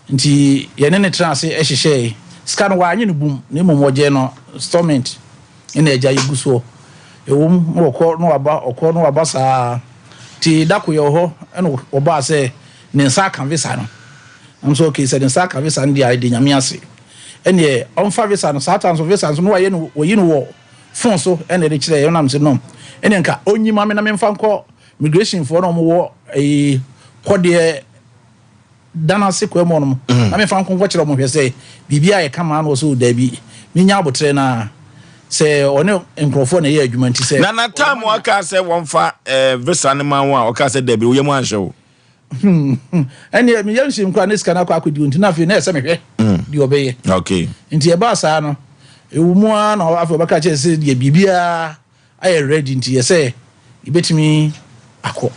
Nti yɛne no tenaa ase hyehyɛe. Sika no wɔanye no bum na mmom wɔgyee no installment ɛna agya yɛgu soɔ. Ɛwom na wɔkɔ na waba ɔkɔ na waba saa nti da ko yɛwɔ hɔ ɛna ɔbaa sɛ ne nsa aka visa no. Nam sɛ okay sɛ ne nsa aka visa no deɛ a yɛde Nyame ase. Ɛneɛ ɔmfa visa no saa ta nso visa nso na wayɛ no wɔyi no wɔ phone so ɛna ɛde kyerɛ yɛn nam sɛ no ɛneɛ nka ɔnyi ma me na memfa nkɔ migration foɔ na wɔn wɔ ɛyi kɔdeɛ dan ase kwa mu ɔnom mm. na memfa nko nkɔkyerɛ wɔn hwɛ sɛ biribi a yɛka maa no wɔ so daabi menya abotrɛ no a sɛ ɔne nkurɔfoɔ na ɛyɛ adwuma nti sɛ na na time ɔka sɛ wɔmfa eh, visa no ma wo a ɔka sɛ daabi woyɛ mu anhyɛ wo Ɛnneɛ me yam hyem koraa ne sika no akɔ akɔdi nti na afei na ɛsɛ mehwɛ mm. deɛ ɔbɛyɛ. Okay. Nti ɛbaa saa no ɛwɔ mu ara na afei ɔbɛka kyerɛ sɛ deɛ biribiara ayɛ ready nti yɛ sɛ yɛbɛtumi akɔ.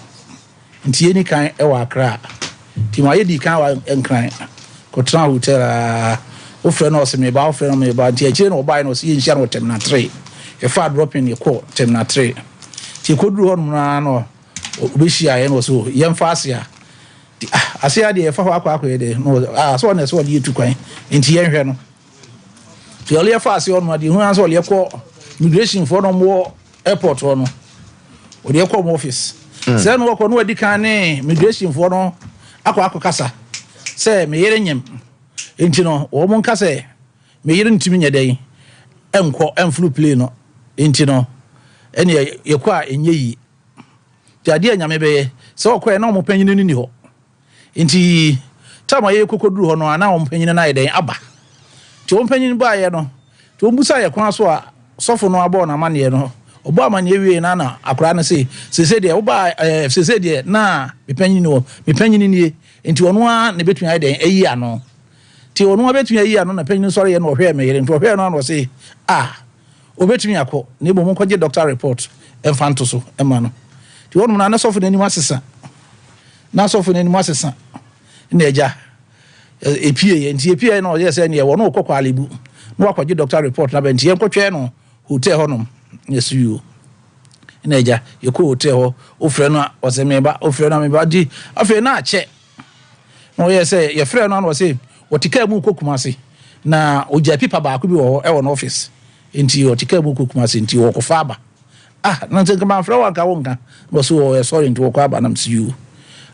Nti yɛni kan ɛwɔ Accra. Nti ma yɛdi kan wɔ Nkran kɔtena hotel a wofrɛ no ɔsɛ meba wofrɛ no meba nti akyire na ɔbaeɛ na ɔsɛ yɛnhyia no wɔ Terminal 3. Yɛfaa dropping yɛkɔ Terminal 3. Nti yɛkɔduru hɔ nom no ara no Ɔbɛhyia yɛn na ɔsɛ o yɛmfa ase a nti ah ase a deɛ yɛfa hɔ akɔ akɔyɛ dɛ na ɔsɛ ah sɛ ɔna ɛsɛ ɔde yɛtu kwan nti yɛnhwɛ no nti ɔde yɛfa ase hɔ no adeɛ hu ara sɛ ɔde yɛkɔ immigration foɔ na ɔmowɔ airport hɔ no ɔde yɛkɔ ɔmo office mm. sɛ no wɔkɔ no wadi kan ne immigration foɔ no akɔ akɔ kasa sɛ me yere nyem nti no wɔn nka sɛ me yere ntumi nyɛ dɛn nkɔ mforo plane no nti no ɛne yɛkɔ a ɛnyɛ yie Nti adeɛ a Nyame bɛyɛ, sɛ ɔkɔɛ na ɔmo panyini no nni hɔ. Nti time a yɛkɔ kɔduru hɔ no a na ɔmo panyini no ayɛ dɛn aba. Nti ɔmo panyini baeɛ no, nti ɔmo busaa yɛ kwan so a sɔfo no abɔɔ no amaneɛ no, ɔbɔɔ amaneɛ wieɛ no na akwadaa no se, seesei deɛ wobaa ɛɛ seesei deɛ na me panyini ni hɔ, me panyini nie, nti ɔno ara na ɛbɛtumi ayɛ dɛn ayi ano. Nti ɔno ara bɛtumi ayi ano na panyini no sɔreeɛ na ɔhwɛɛ me yere, nti ɔhwɛɛ no a na ɔse, ah, Obetumi akɔ, na mmom monkɔgye doctor report mfa nto so mma no. Nti hɔnom no, na sɔfo no anim asesa. Na sɔfo no anim asesa. Na agya, epieeɛ. Nti epieeɛ na ɔyɛɛ sɛ neɛ wɔne wokɔ Korle-Bu na wakɔgye doctor report no aba. Nti yɛnkɔtwɛn no hotel hɔnom. Na ɛso yoo. Na agya, yɛkɔɔ hotel hɔ, wofrɛ no a, ɔsɛ meba, wofrɛ no a meba. Nti afei na akyɛ. Na ɔyɛɛ sɛ yɛfrɛɛ no a na ɔse ɔte kaa mu rekɔ Kumasi na ɔgyaa pipa baako bi wɔ hɔ wɔ n'office nti ɔte kaa mu rekɔ Kumasi nti ɔrekɔfa aba. Ah, na nti nka mamfrɛ wo anka wonka. Na ɔse ɔyɛ sorry nti ɔrekɔ aba na mese yoo.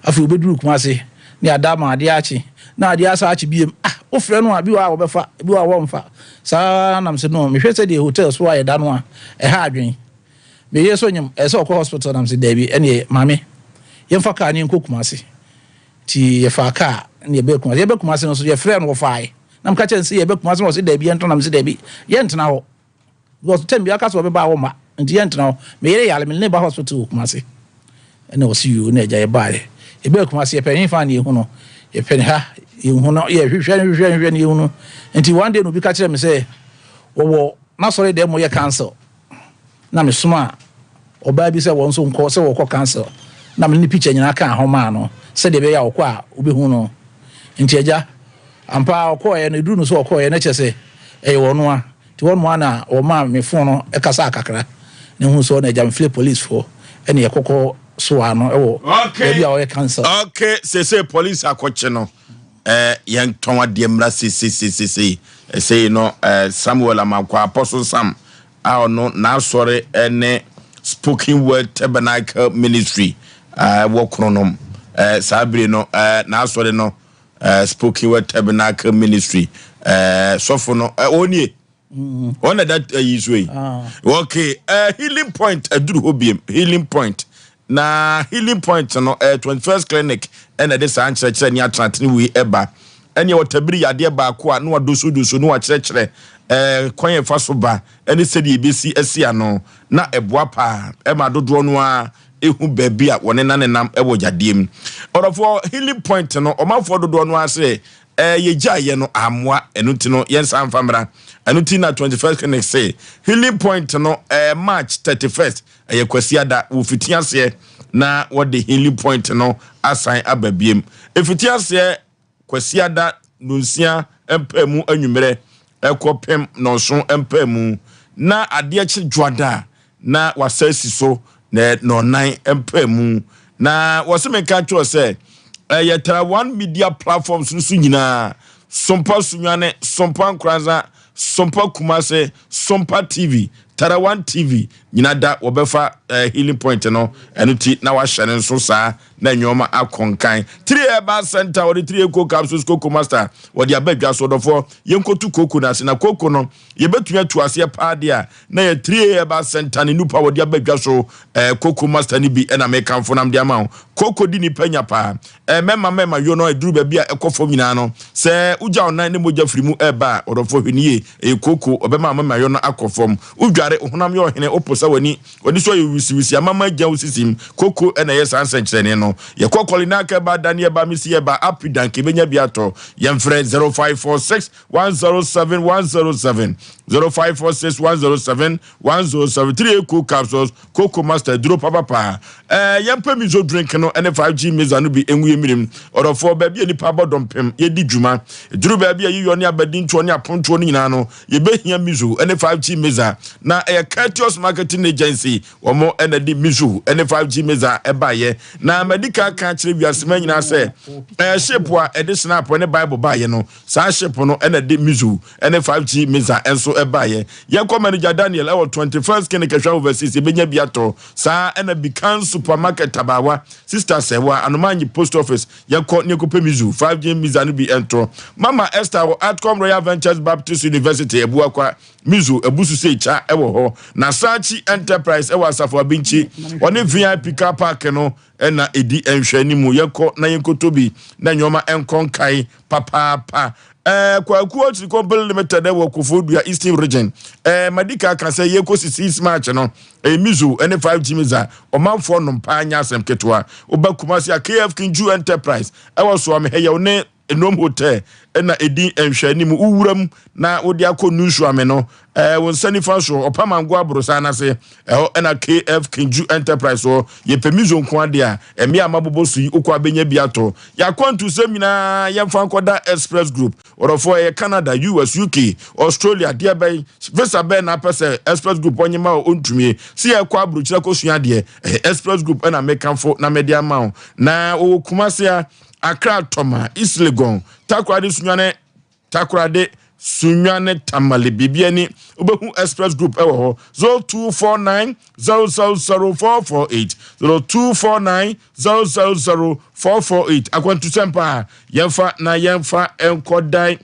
Afei ɔbɛduru Kumasi ne ada ama adeɛ akye na adeɛ asa akye biem. Ah, wofrɛ no a bi wɔ hɔ a ɔbɛfa bi wɔ hɔ a wɔmfa. Saa na mese no mehwɛ sɛdeɛ hotel so ayɛ da no a ɛha adwene. Me yere so nyem ɛsɛ ɔkɔ hospital na mese daabi ɛneɛ maame yɛmfa car no yɛnkɔ Kumasi nti yɛfaa car na yɛbɛɛ Kumasi yɛbɛ Kumasi no so yɛfrɛɛ no wɔfaae na meka kyerɛ no sɛ yɛbɛ Kumasi na ɔse daabi yɛntena na mese daabi yɛntena hɔ because tɛm bi aka sɛ ɔbɛba a wɔmma nti yɛntena hɔ me yere yare me ne ba hospital wɔ Kumasi ɛna ɔse yoo na agya yɛbaeɛ yɛbɛɛ Kumasi yɛpɛ hefa na yɛhu no yɛpɛ ne ha yɛhu no yɛhwehwɛ hwehwɛ hwehwɛ no yɛhu no nti one day na obi ka kyerɛ me sɛ wɔwɔ n'asɔre dɛm yɛ council na me somaa ɔbaa bi sɛ wɔn nso nkɔ sɛ wɔkɔ council na me ne picture nyinaa kaa ho maa no sɛdeɛ ɛbɛyɛ a ɔkɔ a wobɛhu no nti agya ampa ara ɔkɔɔeɛ no ɛduru no so ɔkɔɔeɛ no kyerɛ sɛ ɛyɛ wɔn a nti wɔn a na wɔmaa me phone no kasaa kakra na ehu sɛ ɔna agya mefrɛ policefoɔ ɛne yɛkɔkɔ soa no ɛwɔ baabi a ɔyɛ council. Okay, sese police akɔkye no. Eh, yɛn tɔn adeɛ mmra seseseesei. Sei no, eh, Samuel Amankwah, Apostle Sam, a ɔno n'asɔre ne Spoken Word Tabernacle Ministry a ɛwɔ Kronom. Eh, saa bere no, eh, n'asɔre no, eh, Spoken Word Tabernacle Ministry, eh, sɔfo no, eh, ɔnie. Wɔn na ɛda ayi so yi. Okay, uh, healing point aduru hɔ biem. Healing point. Na healing point no, uh, 21st clinic ɛna ɛde saa nkyerɛkyerɛ ne atenatene wei ɛba. Ɛne ɔtabiri yadeɛ baako a na wadosodoso na wakyerɛkyerɛ eh, kwan a ɛfa so ba ɛne sɛdeɛ ɛbɛsi asi ano na ɛboa paa ɛma dodoɔ no ara ɛhu baabi a wɔne nanenam ɛwɔ yadeɛ mu. Ɔdɔfoɔ healing point no ɔmanfoɔ dodoɔ no ara sɛ Ɛɛ yɛgyaeɛ no ammoa, ɛno nti no yɛnsan mfa mmra. Ɛno nti na 21st Clinic se Healing Point no ɛɛ March 31st, ɛyɛ Kwasiada, wɔfiti aseɛ na wɔde Healing Point no asan aba biem. Ɛfiti aseɛ Kwasiada nonsia mpaamu anwummerɛ kɔpem nɔnson mpaamu, na adeɛ kye Dwoada a na wasa asi so na nɔnan mpaamu. Na wɔse menka nkyerɛ sɛ ɛyɛ Taiwan media platforms no so nyinaa. Sompa Sunyani, Sompa Nkoranza, Sompa Kumase, Sompa TV, Tarawan TV nyina da wɔbɛfa eh, healing point no ɛno ti na wahyɛ no nso saa na nneɛma akɔ nkan. Three Herbal Center wɔde three eco capsules coco master wɔde aba dwa so ɔdɔfoɔ yɛnkɔtu koko no ase na koko no yɛbɛtumi atu aseɛ paa deɛ a na yɛ three Herbal Center ne nupa wɔde aba dwa so eh, koko master no bi ɛna mekamfo nam de ama wo koko di nipa nya paa eh, mɛma mɛma yo no ɛduru baabi a ɛkɔ fam nyinaa no sɛ wogya wo nan ne mogya firi mu ɛba a ɔdɔfoɔ hwɛ nie ɛyɛ koko ɔbɛma mɛma yo no akɔ fam wodware honam yɛ ɔhene woposa w'ani w'ani so ayɛ wisiwisi amama agya wo sisim koko ɛna ɛyɛ saa nsɛnkyerɛnne no yɛkɔ kɔlinaka ba daniel ba mesi ɛba apidank ɛbɛnya bi atɔ yɛmfrɛ 0546 107 107 0546 107 107 3 cool capsules cocoa master duro papapa ɛɛ yɛmpɛ miso drink no ɛne 5g mesa no bi engu yɛ mirim ɔdɔfoɔ baabi a nipa bɔ dɔmpem yɛdi dwuma duru baabi a yiyɔ ne abadintoɔ ne apontoɔ no nyinaa no yɛbɛhia miso ɛne 5g mesa na ɛyɛ Courteous Marketing Agency wɔn ɛna de miso ɛne 5g mesa ɛbaayɛ na madika ka kyerɛ wiase ma nyinaa sɛ ɛɛ ship a ɛde snap ne bible baayɛ no saa ship no ɛna de miso ɛne 5g mesa ɛnso ɛbaayɛ yɛnkɔ manager Daniel ɛwɔ 21st clinic ɛhwɛ overseas yɛbɛnya bi atɔ saa ɛna Bikan supermarket tabawa sister sɛwa anomanyi post office yɛnkɔ ne yɛkɔpɛ miso 5g misa no bi ɛntɔ mama Esther wɔ Atcom Royal Ventures Baptist University Abuakwa miso abusu sɛ ekya ɛwɔ hɔ na Sachi Enterprise ɛwɔ Asafo Abinkyi ɔne VIP car park no ɛna edi nhwɛ anim yɛnkɔ na yɛnkɔtɔ bi na nneɛma ɛnkɔ nkae papaapa ɛɛ Kwaku Okyiri Company Limited ɛwɔ Koforidua Eastern Region ɛɛ Madika ka sɛ yɛkɔ sisi smart no ɛyɛ miso ɛne 5g misa ɔmanfoɔ nom paa nyɛ asɛm ketewa woba Kumasi a KF Kinju Enterprise ɛwɔ Soame Hɛyɛw ne Enom Hotel ɛna edi nhwɛ anim wowura na wode akɔ Nusuame no ɛɛ wo nsa nifa so ɔpamango aborosan n'ase ɛhɔ ɛna KF Kinju Enterprise wɔ yɛpɛ miso nko ade a ɛmmea a mabobɔ so yi wokɔ abɛnya bi atɔ yɛakwantu sɛm nyinaa yɛmfa nkɔda Express Group ɔdɔfoɔ ɛyɛ Canada US UK Australia deɛ bɛn visa bɛn na apɛ sɛ Express Group ɔnye ma ɔntumie sɛ yɛkɔ aburokyerɛ kɔsua adeɛ ɛyɛ Express Group ɛna mekamfo na mede ama wo na wɔwɔ Kumase a Accra Tɔma East Legon Takoradi Sunyani Takoradi Sunyani Tamale biribi ani wobɛhu Express Group ɛwɔ hɔ 0249 000448 0249 000448 akwantusɛm paa yɛmfa na yɛmfa nkɔdan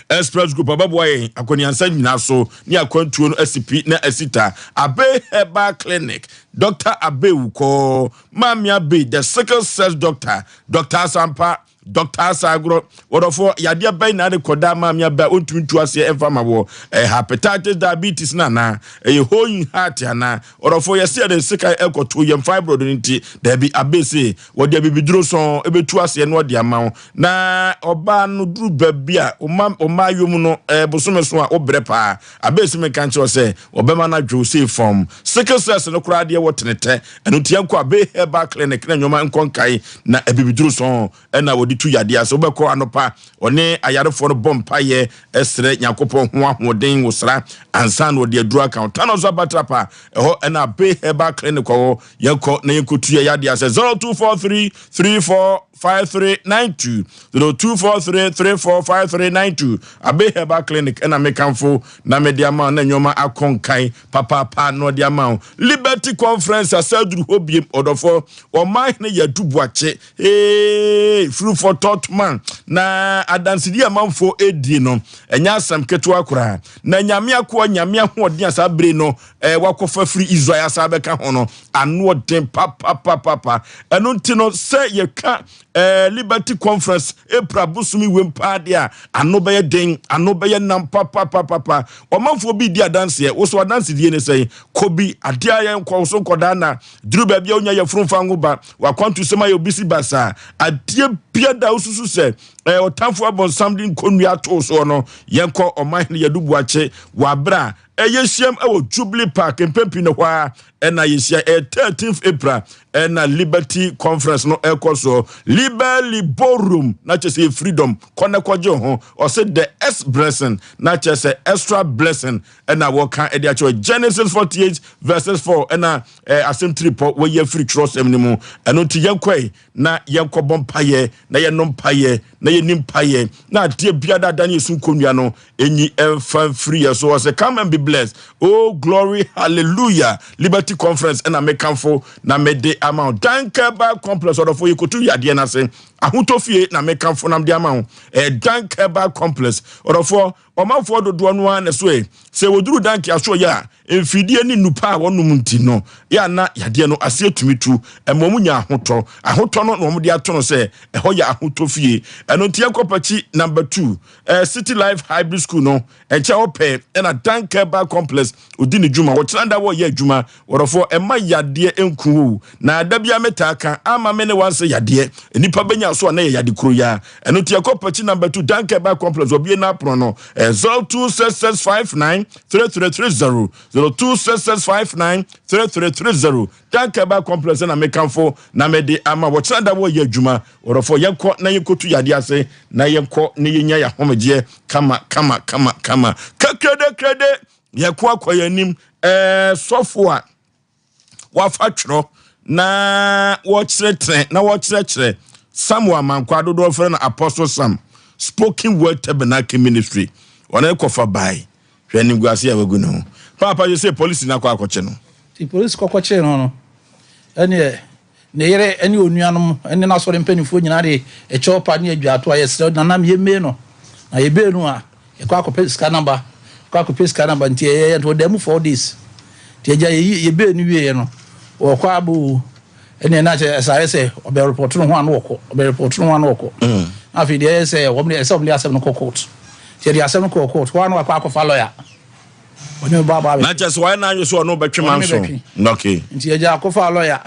Express Group abɛboa yɛn akɔneansa nyinaa so ne akwantuo no asi pi na asi ta. Abe Herbal Clinic, Dr. Abe Wukɔ, Maame Abe, the sickle cell doctor, Dr. Asampa, Dr. Asagoro, wɔdɔfoɔ yadeɛ bɛn na ade kɔda maame abe a ɔntumi ntu aseɛ ɛmfa ma wɔ ɛyɛ hepatitis diabetes no anaa ɛyɛ hole in heart anaa ɔdɔfoɔ yɛse yɛde sekan ɛkɔto yɛn fibroid no nti daabi abe se wɔde abibiduro sɔn ɛbɛtu aseɛ na ɔde ama wo na ɔbaa no duru baabi a ɔma ɔmaa yom no ɛɛ bosome so a wobrɛ paa abe se meka nkyerɛ sɛ ɔbɛma no adwo sei fam sickle cells no koraa deɛ wɔ tenetɛ ɛno nti yɛnkɔ abe herbal clinic na nneɛma nkɔ nkae na abibiduro sɔn ɛna wɔde tu yadeɛ ase wobɛkɔ anɔpa ɔne ayarefoɔ no bɔ mpayɛ ɛsrɛ nyankopɔn ho ahoɔden wɔ sra ansa na wɔde aduru aka ho tano so abatrapa ɛhɔ ɛna abe herbal clinic wɔ yɛnkɔ na yɛnkɔtu yɛ yadeɛ ase 0243 34 5392 0243 34 5392 abe herbal clinic ɛna mekamfo na mede ama wo na nneɛma akɔ nkan papaapa na ɔde ama wo liberty conference asa aduru hɔ biem ɔdɔfoɔ ɔman hene yɛ adu buakye ee firi for man na adansedi amanfoɔ edie no ɛnyɛ asɛm ketewa koraa na nyame akoa nyame ahoɔden a saa bere no ɛɛ wakɔfa firi israel asa bɛka ho no ano ɔden papapapapa ɛno nti no sɛ yɛka ɛɛ liberty conference april bosomi wem paa deɛ a ano bɛyɛ den ano bɛyɛ nam papapapapa ɔmanfoɔ bi di adanseɛ woso adansedie ne sɛn kobi adeɛ a yɛn kɔ so nkɔdaa na duru baabi a wonya yɛforo mfa ngo ba wakwanto sɛm ayɛ obi si basaa adeɛ bia da wosusu sɛ ɛɛ ɔtamfo abɔnsam de nkonnua ato soɔ no yɛnkɔ ɔman hene yɛdu buakye wɔ abere a ɛyɛ hyiam ɛwɔ jubilee park mpɛmpii no hɔ a ɛna yɛhyia ɛyɛ 13th april. ɛna Liberty Conference no ɛkɔ soɔ. Liber Liborum na kyerɛ sɛ freedom kɔ na kɔgye ho. Ɔsɛ the S blessing na kyerɛ sɛ extra blessing ɛna wɔka ɛde akyerɛ Genesis 48 verses 4 ɛna ɛɛ asɛm tiripɔ wɔyi afiri twerɛsɛm no mu. Ɛno nti yɛnkɔe na yɛnkɔbɔ mpayɛ na yɛnom mpayɛ na yɛni mpayɛ na adeɛ biara da ne yɛsu nkonnwa no ɛnyi ɛmfa mfiri yɛ so. Ɔsɛ come and be blessed. Oh glory hallelujah. Liberty Conference ɛna mekamfo na mede ama wo. Dankɛba Complex ɔdɔfo yɛkɔtu yadeɛ no ase ahotɔ fie na mekamfo nam de ama wo. Ɛyɛ Dankɛba Complex ɔdɔfoɔ. Ɔmanfoɔ dodoɔ no ara na ɛso ɛ. Sɛ wɔduru Danke asoɔyɛ a, mfidie ne nnupa a wɔnom nti no, yɛ a na yadeɛ no aseɛ tumi tu. Ɛma wɔn nya ahotɔ. Ahotɔ no na wɔde ato no sɛ ɛhɔ yɛ ahotɔ fie. Ɛno nti yɛnkɔ Pakyi Number 2, City Life Hybrid School no nkyɛn hɔ pɛɛ ɛna Danke Herbal Complex ɔdi ne dwuma. Wɔkyena da wɔreyɛ adwuma. Wɔdɔfoɔ, mma yadeɛ nku wo. Na da biara metaa ka, ama me ne wansɛ yadeɛ. Nnipa bɛnya so a na ɛyɛ yade koro yi ara. Ɛno nti yɛkɔ Pakyi Number 2 Danke Herbal Complex wɔbue n'apono no ɛyɛ 0266593330, 0266593330. Danke Herbal Complex na mekamfo na mede ama. Wɔkyena da wɔreyɛ adwuma. Wɔdɔfoɔ, yɛnkɔ na yɛnkɔtu yadeɛ ase na yɛnkɔ na yɛnya yɛn ahomegyeɛ kama kama kama kama. Kakrade krade yɛko akɔ yɛn anim. Ɛɛ sɔfo a wafa twerɛ na wɔkyerɛkyerɛ na wɔkyerɛkyerɛ Samuel Amankwa dodoɔ frɛ no Apostle Sam Spoken Word Tabernacle Ministry ɔne kɔfa bae. Hwɛ animguase a wagu ne ho. Paapa yɛ sɛ polisi no akɔ akɔkye no. Nti polisi kɔkɔkyee no no, ɛneɛ ne yere ne onuanom ne n'asɔre mpanimfoɔ nyinaa de ɛkyɛw pa ne adwaato a yɛsrɛ nanam yɛmmee no. Na yɛbee no a, yɛkɔ akɔpɛ sika no aba, yɛkɔ akɔpɛ sika no aba. Nti ɛyɛyɛ nti ɔdaa mu 4 days. Nti agya yɛyi yɛbee no wieɛ no, wɔkɔ aba o, ɛneɛ na kyɛ ɛsɛ ayɛ sɛ ɔbɛ report no ho a na wɔkɔ, ɔbɛ report no ho a na wɔkɔ. Na afei deɛ ɛyɛ sɛ wɔn de ɛsɛ wɔn de asɛm no kɔ court. Nti yɛde asɛm no kɔɔ court, hɔ a na wakɔ akɔfa lawyer. Ɔne me ba aba Na kyerɛ sɛ wayɛ n'adwene sɛ ɔne wo bɛtwe Ɔne me manso. bɛtwe. Okay. Nti agya akɔfa lawyer.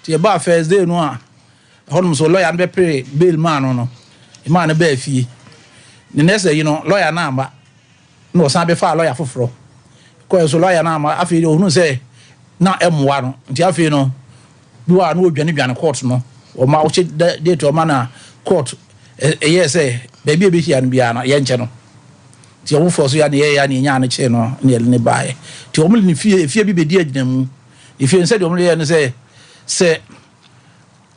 Nti yɛbaa first day no a, ɛhɔnom so lawyer no bɛpere bail maa no no, maa no baa fie. Ne next ayi no, lawyer no amma. Na ɔsan bɛfaa lawyer foforɔ. Kɔɛ so lawyer no amma. Afei deɛ ɔhunu sɛ na ɛmmoa no. Nti afei no, bi wɔ a na ɔdwane dwane court no. Ɔma ɔhyɛ date ɔma na court ɛyɛɛ sɛ baabi a ɛbɛhyia no biara no yɛnkyɛ no. Nti ɔmofoɔ so yɛ ne yɛyɛ ne yɛnyaa no kyee no ne yɛde ne baeɛ. Nti wɔn de ne fie efie bi bɛdi agyinamu. Efie no sɛdeɛ wɔn yɛɛ no sɛ sɛ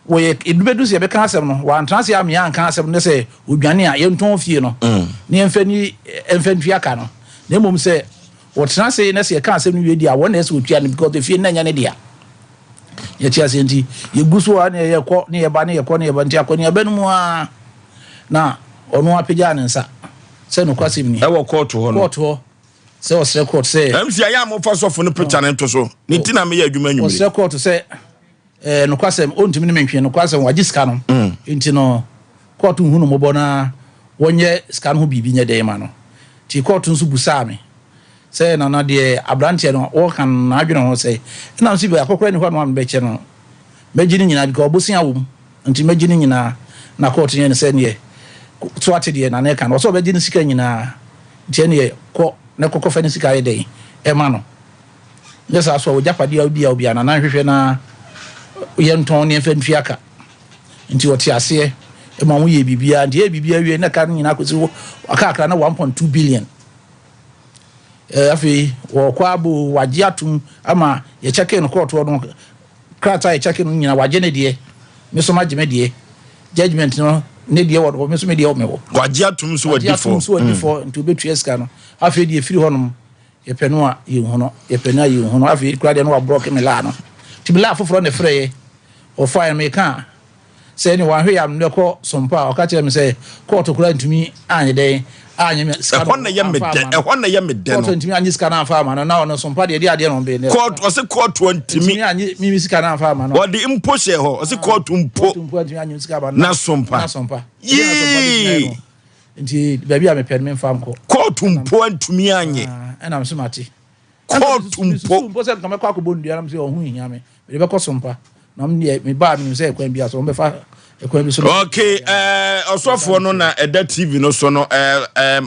wɔyɛ edu bɛdu sɛ yɛbɛka asɛm no wɔantena ase amea anka asɛm no sɛ odwane a yɛntɔn fie no ne yɛmfa ni ɛmfa ntua ka no, na mmom sɛ wɔtena ase na sɛ yɛka asɛm no wie di a, wɔn na ɛsɛ wɔtua no because efie no na ɛnyɛ ne dea. Yɛte aseɛ? Nti yɛgu so a ne yɛkɔ ne yɛba ne yɛkɔ ne yɛba. Nti akɔneaba no mu a na ɔno apagyaa ne nsa sɛ nokwasɛm ni. Ɛwɔ court hɔ no. Court hɔ sɛ ɔsrɛ court sɛ MC ayɛ a mofa sɔfo no picture no nto so. Ne ti na meyɛ adwuma anwummere. Ɔsrɛ court sɛ nokwasɛm ɔntumi ne mentwe, nokwasɛm wagye sika no, nti no court nhu no mmɔbɔ na wɔnyɛ sika no ho biribi nyɛ dɛn ma no. Nti court nso busaa me sɛ nana deɛ aberanteɛ no wɔka no n'adwene ho sɛ ɛnam sɛ bi akɔkora ni hɔ no a mebɛkyɛ no mɛgye no nyinaa because ɔbosea wɔ mu nti mɛgye no nyinaa. Na court yɛ no sɛ neɛ so ate deɛ nana ɛka no, ɔsɛ ɔbɛgye no sika nyinaa, nti ɛneɛ kɔ na kɔkɔfɛ no sika yɛ dɛn ɛma no. Nyɛ saa so a wɔgyapadeɛ a wodi a obi a nana nhwehwɛ na yɛntɔn ne yɛmfa ntua ka. Nti ɔte aseɛ ma wɔn yɛ biribiara. Nti yɛ biribiara wie na ka no nyinaa kɔsi hɔ akakra na 1.2 billion. Afei wɔkɔ abo wagye atom ama yɛkyɛke no court hɔ no, krataa yɛkyɛke no nyinaa wagye ne deɛ, me so magye me deɛ, judgement no ne deɛ wɔ hɔ, me so me deɛ wɔ me hɔ. Wagye atom so wadi wagye atom fɔ. So wadi fɔ, nti wobɛtua sika no. Afei deɛ ɛfiri hɔnom yɛpɛ no a yɛnhu no, yɛpɛ no a yɛnhu no. Afei kora deɛ no waborɔke me laa no, nti me laa foforɔ ne frɛeɛ ɔfaeɛ no meka a sɛ ne wanhwɛ yɛ ano kɔ sompa a ɔka kyerɛ me sɛ court koraa ntumi anyɛ dɛn anyɛ me sika no Ɛhɔ na ɛyɛ me amfa dɛ. ama no. Ɛhɔ na ɛyɛ me dɛ Court no. ntumi anye sika no amfa ama no na ɔno sompa deɛ ɛde adeɛ na ɔmbɛn Court ɔsɛ court ntumi. Ntumi anye mimi sika no amfa ama no. Wɔde mpo hyɛ hɔ. Ɔsɛ court mpo. Court mpo ntumi anye sika ama no. Na sompa. Na sompa. Ɛdeɛ na sompa de gyinaeɛ Yee. no. Nti baabi a mepɛ no memfa nkɔ. Court mpo ntumi anye. Ah, ɛna nso mate. Court mpo. Mpo sɛ nka mɛkɔ akɔbɔ nnua nam sɛ ɔho nhia me, mede bɛkɔ sompa na deɛ mebaa menim sɛ ɛkwan bi a so wɔbɛfa ɛkwan bi so no. Okay, ɔsɔfoɔ no na ɛda TV no so no,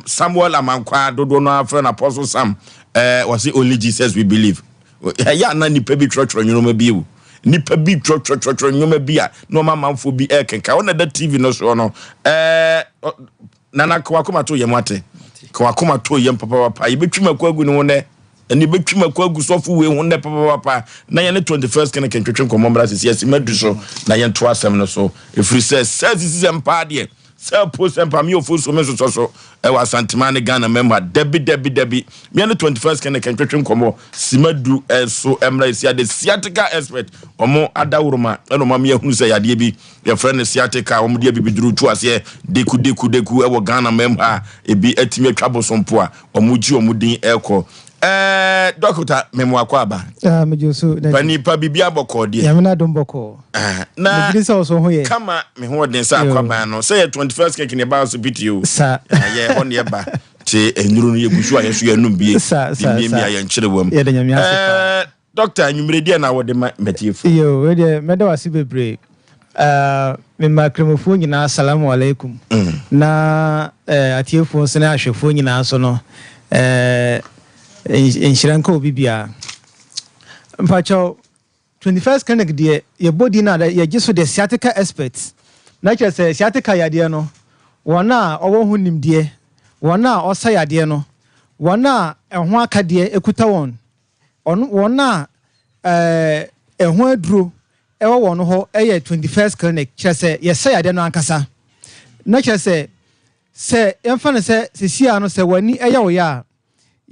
Samuel Amankwa dodoɔ no afrɛ no Apostle Sam. Wɔse only Jesus we believe. Ɛyɛ ana nipa bi twerɛtwerɛ nneɛma bi o. Nnipa bi twerɛtwerɛtwerɛ nneɛma bi a na ɔma amanfoɔ bi ɛrekenkan. Wɔn na ɛda TV no soɔ no. Ɛɛ Nana ka wakoma to yam ate. Ka wakoma to yam papapapa. Yɛbɛtwi mako agu ne ho nɛ. Ɛne yɛbɛtwi mako agu sɔfo wei ho nnɛ papapapa. Na yɛne 21st Clinic ntwetwe nkɔmmɔ mmra sisi asi madu so na yɛnto asɛm no so. Ɛfiri sɛ sɛ sisi sɛ mpaa deɛ sɛ po sɛ mpa me ofo so me nsosɔ so ɛwɔ Asanteman ne Ghana man mu ha. Dabi dabi dabi. Me ne 21st Clinic ntwetwe nkɔmmɔ sima du so mmra ɛsi ade sciatica expert ɔmo adaworoma ɛna ɔma me ahunu sɛ yadeɛ bi Yɛfrɛ no sciatica a wɔde abibiduro tu aseɛ deku deku deku wɔ Ghana man mu ha a ebi atumi atwa bosompo a wɔgye wɔn din rekɔ. Ɛɛ dɔkota memo akɔ aba. Ah, megye so. Pani pa biribi abɔkɔɔ deɛ. Nyame n'adom bɔkɔɔ. Ah, na Megye di sɛ wo so ho yɛ. Kama me ho ɔden sɛ akwaban no sɛ yɛ 21st keke ne ɛba asopiti o. Sa. Ah, yɛ hɔ ne ɛba. Te nnuro no yɛgu so a yɛn so yɛnom bie. Sa sa sa. Mmiamia yɛnkyere wam. Yɛda Nyame ase paa. Ɛɛ Doctor, anwummere deɛ na wode ma m'atiefo? Yoo, wei deɛ mɛda wo ase bebree. Uh, mema Kramofoɔ nyinaa salamu alaikum. Na uh, atiefoɔ nso ne ahwɛfoɔ nyinaa nso no, uh, nhyira nka obi biara. Mpakyɛw, 21st Clinic deɛ yɛbɔ din a yɛgye so deɛ sciatica experts. Na kyerɛ sɛ sciatica yadeɛ no, wɔn a wɔwɔ ho nimdeɛ, wɔn a wɔsa yadeɛ no, wɔn a ɛho akadeɛ kuta wɔn Ɔno, wɔn a ɛɛ ɛho aduro ɛwɔ wɔn hɔ yɛ 21st clinic, kyerɛ sɛ yɛsa yadeɛ no ankasa. Na kyerɛ sɛ, sɛ yɛmfa no sɛ seesei ara no sɛ w'ani ɛyɛ wo ya a,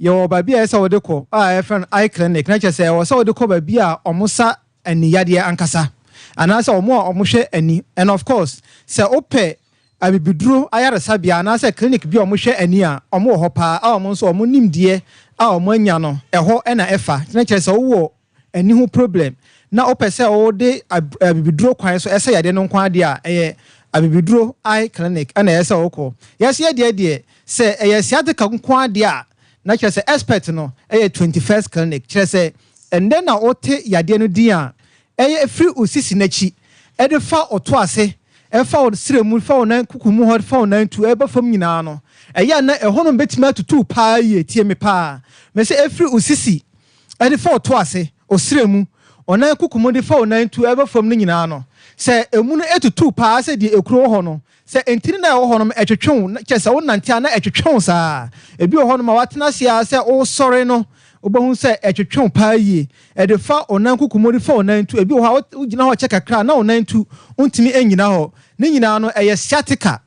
yɛwɔ baabi a ɛyɛ sɛ wode kɔ a yɛfrɛ no eye clinic, na kyerɛ sɛ ɛwɔ sɛ wode kɔ baabi a wɔsa ani yadeɛ ankasa, anaasɛ wɔn a wɔhwɛ ani. And of course, sɛ wopɛ abibiduro ayaresabea anaasɛ clinic bi a wɔhwɛ ani a, wɔwɔ hɔ paa a wɔn nso wɔn nimdeɛ a wɔanya no, ɛhɔ na ɛfa. Na kyerɛ sɛ wowɔ ani ho problem na wopɛ sɛ wode abibiduro kwan so ɛsɛ yadeɛ no nko ara deɛ a, ɛyɛ abibiduro eye clinic na ɛyɛ sɛ wokɔ. Yɛse yɛdeɛ deɛ, sɛ ɛyɛ sciatica nko ara deɛ a, na kyerɛ sɛ expert no yɛ 21st clinic. Kyerɛ sɛ ɛnnɛ na wote yadeɛ no din a, Ɛyɛ firi wo sisi no akyi de fa wo to ase, fa wo srɛ mu, fa wo nan kuku mu hɔ, fa wo nan tu ba fam nyinaa no, ɛyɛ a na ɛhɔnom bɛtumi atutu wo paa yie. Tie me paa. Mese ɛfiri wo sisi de fa wo to ase, wo srɛ mu, wo nan kuku mu de fa wo nan tu ba fam no nyinaa no, sɛ ɛmu no tutu wo paa sɛ deɛ ekuro wɔ hɔ no, Sɛ ntini no a ɛwɔ hɔ no ɛtwetwe wo, kyerɛ sɛ wonante a na ɛtwetwe wo saa. Ebi wɔ hɔnom a woatena ase ara sɛ woresɔre no, wobɛhu sɛ ɛtwetwe wo paa yie. Ɛde fa wo nan kuku mu, ɛde fa wo nan tu. Ebi wɔ hɔ a wogyina hɔ kyɛ kakra a na wo nan tu, wontumi nnyina hɔ. Ne nyinaa no ɛyɛ sciatica.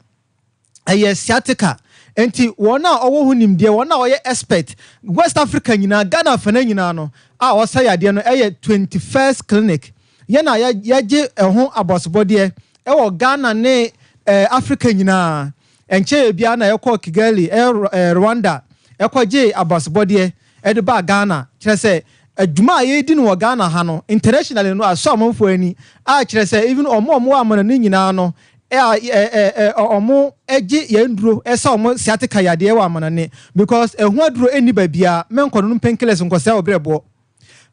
Ɛyɛ sciatica. Enti wɔn a wɔwɔ ho nimdeɛ, wɔn a wɔyɛ expert, West Africa nyinaa, Ghana afana nyinaa no a wɔsa yadeɛ no ɛyɛ 21st Clinic. Yɛn na yɛgye ɛho abɔsobɔdeɛ wɔ Ghana ne Africa nyinaa. Ɛnkyɛeɛ biara na yɛkɔɔ Kigali, ɛyɛ Rwanda, kɔgyee abasobɔdeɛ de baa Ghana. Kyerɛ sɛ, adwuma a yɛredi no wɔ Ghana ha no, internationally no, asɔ amanfoɔ ani a kyerɛ sɛ even wɔn a wɔwɔ amanɔne nyinaa no, wɔgye yɛn nnuro sa wɔn sciatica yadeɛ wɔ amanɔne because ɛho aduro nni baabiara. Mɛnkɔnonom painkillers nkɔsɛe wo berɛboɔ.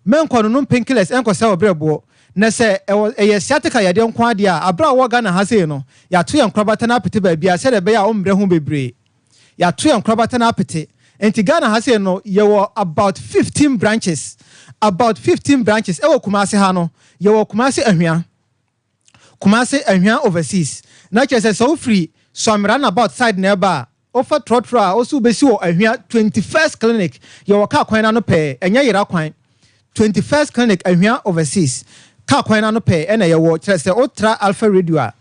Mɛnkɔ no nom painkillers ɛnkɔsɛe wo brɛboɔ. Na sɛ ɛwɔ ɛyɛ sciatica yadeɛ nko ara deɛ a, aberɛ a wowɔ Ghana ha sei no, yɛato yɛn nkorabata no apete baabiara sɛdeɛ ɛbɛyɛ a wommerɛ ho bebree. Yɛato yɛn nkorabata no apete. Nti Ghana ha sei no, yɛwɔ about 15 branches, about 15 branches. Ɛwɔ Kumasi ha no, yɛwɔ Kumasi Ahwea. Kumasi Ahwea Overseas. Na kyerɛ sɛ sɛ wofiri Suame roundabout side na ɛreba a, Wofa trɔtrɔ a, wose wobɛsi wɔ Ahwia 21st Clinic, yɛwɔ kaa kwan no ano pɛɛ, ɛnyɛ yera kwan. 21st Clinic, Ahwia Overseas, kaa kwan no ano pɛɛ ɛna yɛwɔ, kyerɛ sɛ wotra Alpha Radio a,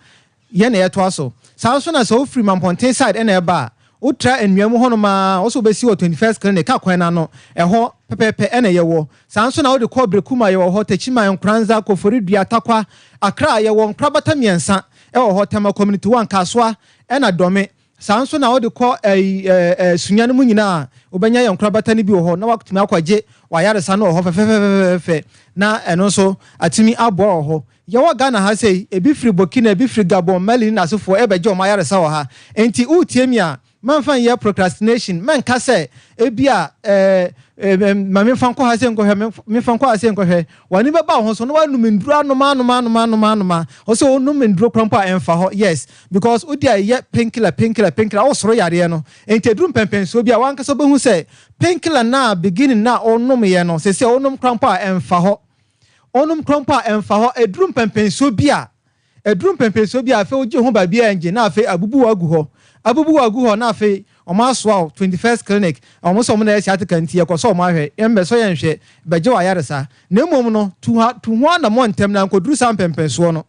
yɛn na yɛtoa so. Saa nso na sɛ wofiri Mampɔnten side ɛna ɛba a, wotra nnua mu hɔnom ara, wose wobɛsi wɔ 21st Clinic, kaa kwan no ano, ɛhɔ pɛpɛɛpɛ ɛna yɛwɔ. Saa nso na wode kɔ Berekum a, yɛwɔ hɔ, Techiman, Nkoranza, Koforidua, Tarkwa, Accra, yɛwɔ nkorabata mmiɛnsa ɛwɔ hɔ, Tema Community 1, Kasoa, ɛna Dome. Saa nso na wode kɔ ɛyi ɛɛ ɛɛ sunya no mu nyinaa a, wobɛnya yɛn nkorabata no bi wɔ hɔ na woatumi akɔgye w'ayaresa no wɔ hɔ fɛfɛfɛfɛfɛ na ɛno nso atumi aboa wɔ hɔ. Yɛwɔ Ghana ha sei, ebi firi Burkina, ebi firi Gabon, Mali ne n'asefoɔ ɛrebɛgye wɔn ayaresa wɔ ha. Enti woretie me a, mɛmfa nyɛ procrastination, mɛnka sɛ ebia ɛɛ ma memfa nkɔ ha sei nkɔhwɛ, memfa nkɔ ha sei nkɔhwɛ. W'ani bɛba wo ho so na woanom nnuro anom anom anom anom anom a, ɔsɛ wonom nnuro koraa mpo a ɛmfa hɔ. Yes, because wode a ɛyɛ painkiller painkiller painkiller wosoro yareɛ no. Enti ɛduru mpɛnpɛnsoɔ bi a w'ankasa wobɛhu sɛ painkiller no a beginning no a wonomyɛ no seesei wonom koraa mpo a ɛmfa hɔ. Wonom koraa mpo a, ɛmfa hɔ. Ɛduru mpɛnpɛnsoɔ bi a, ɛduru mpɛnpɛnsoɔ bi a, afei wogye wo ho baabi a ɛngye, na afei abubu wo agu hɔ. Abubu wo agu hɔ, na afei wɔasoa wo 21st Clinic. Wɔn sɛ wɔn na ɛyɛ sciatica nti, yɛkɔ sɛ wɔn ahwɛ. Yɛmmɛsɔ yɛn nhwɛ, bɛgye wo ayaresa. Na mmom no, tu ha, tu ho anammɔn ntɛm na ankɔduru saa mpɛnpɛnsoɔ no.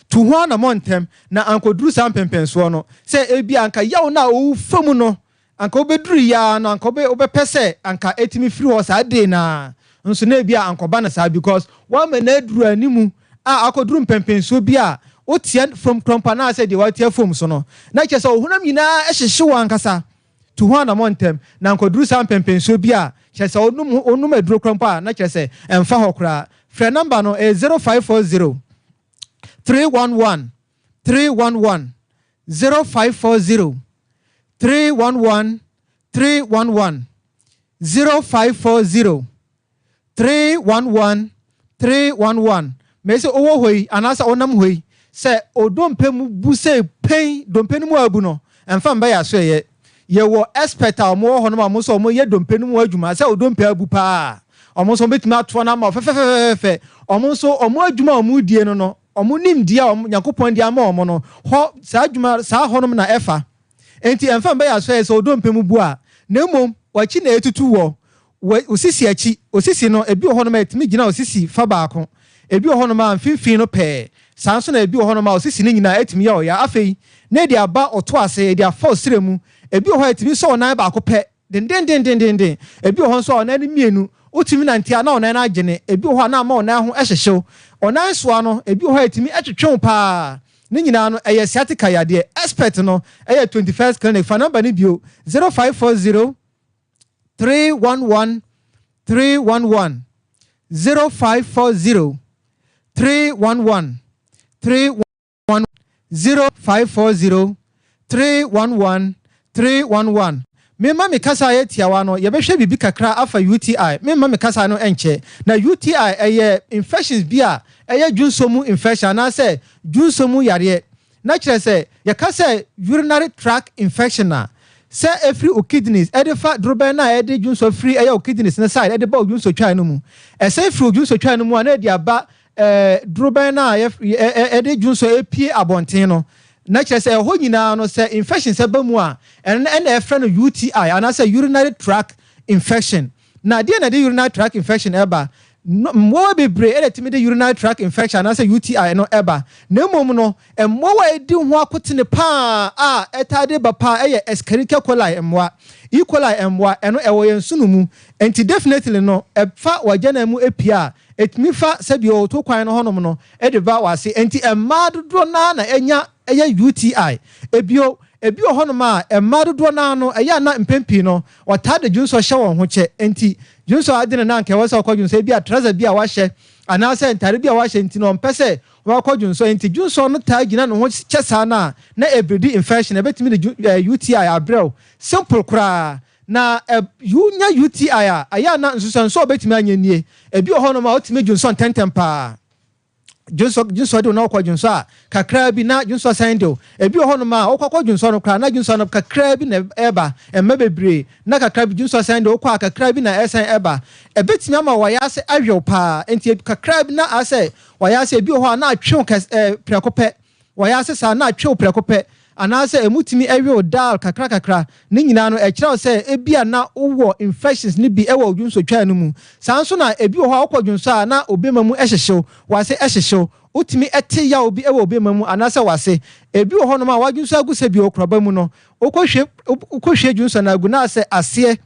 Tu ho anammɔn ntɛm na ankɔduru saa mpɛnpɛnsoɔ no, sɛ ebia anka yaw no a worefa mu no, anka wobɛduru yi ara no, anka wobɛ, wobɛpɛ sɛ anka ɛtumi firi hɔ saa day no ara, nso na ebia ankɔba no saa because woama no aduru animu a akɔduru mpɛnpɛnsoɔ bi a woteɛ fam koraa mpo anaasɛ deɛ woateɛ fam so no, na kyerɛ sɛ wo honam nyinaa hyehye wo ankasa. Tu ho anammɔn ntɛm na ankɔduru saa mpɛnpɛnsoɔ bi a kyerɛ sɛ wonom, wonom aduro koraa mpo a na kyerɛ sɛ ɛmfa hɔ koraa. Frɛ number no, ɛyɛ 0540 311 311, 0540 311 311, 0540 311 311. Mese wowɔ hɔ yi anaasɛ wonam hɔ yi, sɛ odompe mu bu sei pɛn, dompe no mu abu no, ɛmfa mba yɛ asoɛyɛ. Yɛwɔ expert a wɔwɔ hɔnom a wɔn nso wɔyɛ dompe no mu adwuma, sɛ odompe abu paa a, wɔn nso wɔbɛtumi atoa no ama wo fɛfɛfɛfɛfɛ. Wɔn nso wɔn adwuma a wɔredie no no, wɔn nimdeɛ a wɔn Nyankopɔn de ama wɔn no, hɔ saa adwuma saa hɔnom na ɛfa. Enti ɛmfa mba yɛ asoɛyɛ sɛ odompe mu bu a, na mmom w'akyi na ɛretutu wɔ. Wɔ wo sisi akyi, osisi no, ebi wɔ hɔnom a etumi gyina osisi fa baako, ebi wɔ hɔnom a mfimfini no pɛɛ, saa nso na ebi wɔ hɔnom a osisi no nyinaa etumi yɛ ɔya. Afei, na edi aba ɔto ase, edi afa ɔsrɛ mu. Ebi wɔ hɔ a etumi sɔ wo nan baako pɛ dendendendenden, ebi wɔ hɔ nso a ɔnan no mmienu, wotumi nante a na wo nan no agyene, ebi wɔ hɔ a na ama wo nan ho hyehye wo. Ɔnan soa no, ebi wɔ hɔ a etumi twetwe wo paa. Ne nyinaa no, ɛyɛ sciatica yadeɛ. Expert no yɛ 21st Clinic. Fa number no bio, 0540. 311 311 0540 311 311 0540 311 311 Memma me kasa ayɛ tiawa no, yɛbɛhwɛ biribi kakra afa UTI. Memma me kasa no nkyɛ. Na UTI ɛyɛ infections bi a ɛyɛ dwonsɔ mu infection anaasɛ dwonsɔ mu yareɛ. Na kyerɛ sɛ, yɛka sɛ urinary tract infection a, sɛ ɛfiri wo kidneys ɛde fa dorobɛn no a ɛde dwonsɔ firi ɛyɛ wo kidneys no side ɛde ba wo dwonsɔtwae no mu. Ɛsan firi wo dwonsɔtwae no mu a na ɛde aba ɛɛ dorobɛn no a ɛde dwonsɔ ɛpue abɔnten no. Na kyerɛ sɛ ɛhɔ nyinaa no sɛ infections ɛba mu a, ɛno ɛna ɛfrɛ no UTI anaasɛ urinary tract infection. Na deɛn na ɛde urinary tract infection ba? No, mmoawa bebree na ɛtumi de urinary tract infection anaasɛ UTI no ba. Na mmom no, mmoawa a ɛdi ho akotene pa ara a ɛtaa de ba pa ara yɛ Escherichia coli mmoa. E. coli mmoa, ɛno ɛwɔ yɛn nsono mu. Enti definitely no, ɛfa w'agyanan mu pue a, ɛtumi fa sɛdeɛ ɔto kwan no hɔnom no de ba w'ase. Enti mmaa dodoɔ no ara na ɛnya ɛyɛ UTI. Ebio, ebi wɔ hɔnom a, mmaa dodoɔ no ara no, ɛyɛ a na mpɛn pii no, wɔtaa de dwonsɔ hyɛ wɔn ho kyɛ. Enti, dwonsɔ ade no na anka ɛwɔ sɛ ɔkɔ dwonsɔ, ebia trɔsa bi a wahyɛ anaasɛ ntade bi a wahyɛ nti no, ɔmpɛ sɛ ɔbɛkɔ dwonsɔ. Enti, dwonsɔ no taa gyina ne ho kyɛ saa no a, na ɛbredi infection, ɛbɛtumi de UTI abrɛ wo. Simple koraa. Na ɛ, wunya UTI a, ɛyɛ a na nsusuanso a wobɛtumi anya nie, Ebi wɔ hɔnom a, wotumi dwonsɔ ntɛmntɛm paa. Dwonsɔ, dwonsɔ de wo na wokɔ dwonsɔ a, kakraa bi na dwonsɔ san de wo. Ebi wɔ hɔnom a, wokɔ kɔ dwonsɔ no koraa na dwonsɔ no kakraa bi na ɛba, ɛmma bebree, na kakra bi dwonsɔ san de wo kɔ a, kakraa bi na ɛsan ɛba. Ɛbɛtumi ama w'ayaase awew paa, enti kakraa bi na asɛ w'ayaase, ebi wɔ hɔ a na atwe wo kɛse, ɛɛ, prɛko pɛ. Wɔyɛ ase saa na atwe wo prɛko pɛ, anaasɛ emu tumi we wo dull kakrakakra. Ne nyinaa no, ɛkyerɛ wo sɛ ebia na wowɔ infections no bi wɔ wo dwonsɔtwaa no mu. Saa nso na ebi wɔ hɔ a wokɔ dwonsɔ a na wo bɛma mu hyehye wo, w'ase hyehye wo, wotumi te yaw bi wɔ wo bɛma mu anaasɛ w'ase. Ebi wɔ hɔnom a w'adwonsɔ agu sɛ bio koraba mu no, wokɔhwie wokɔhwie dwonsɔ no agu na asɛ aseɛ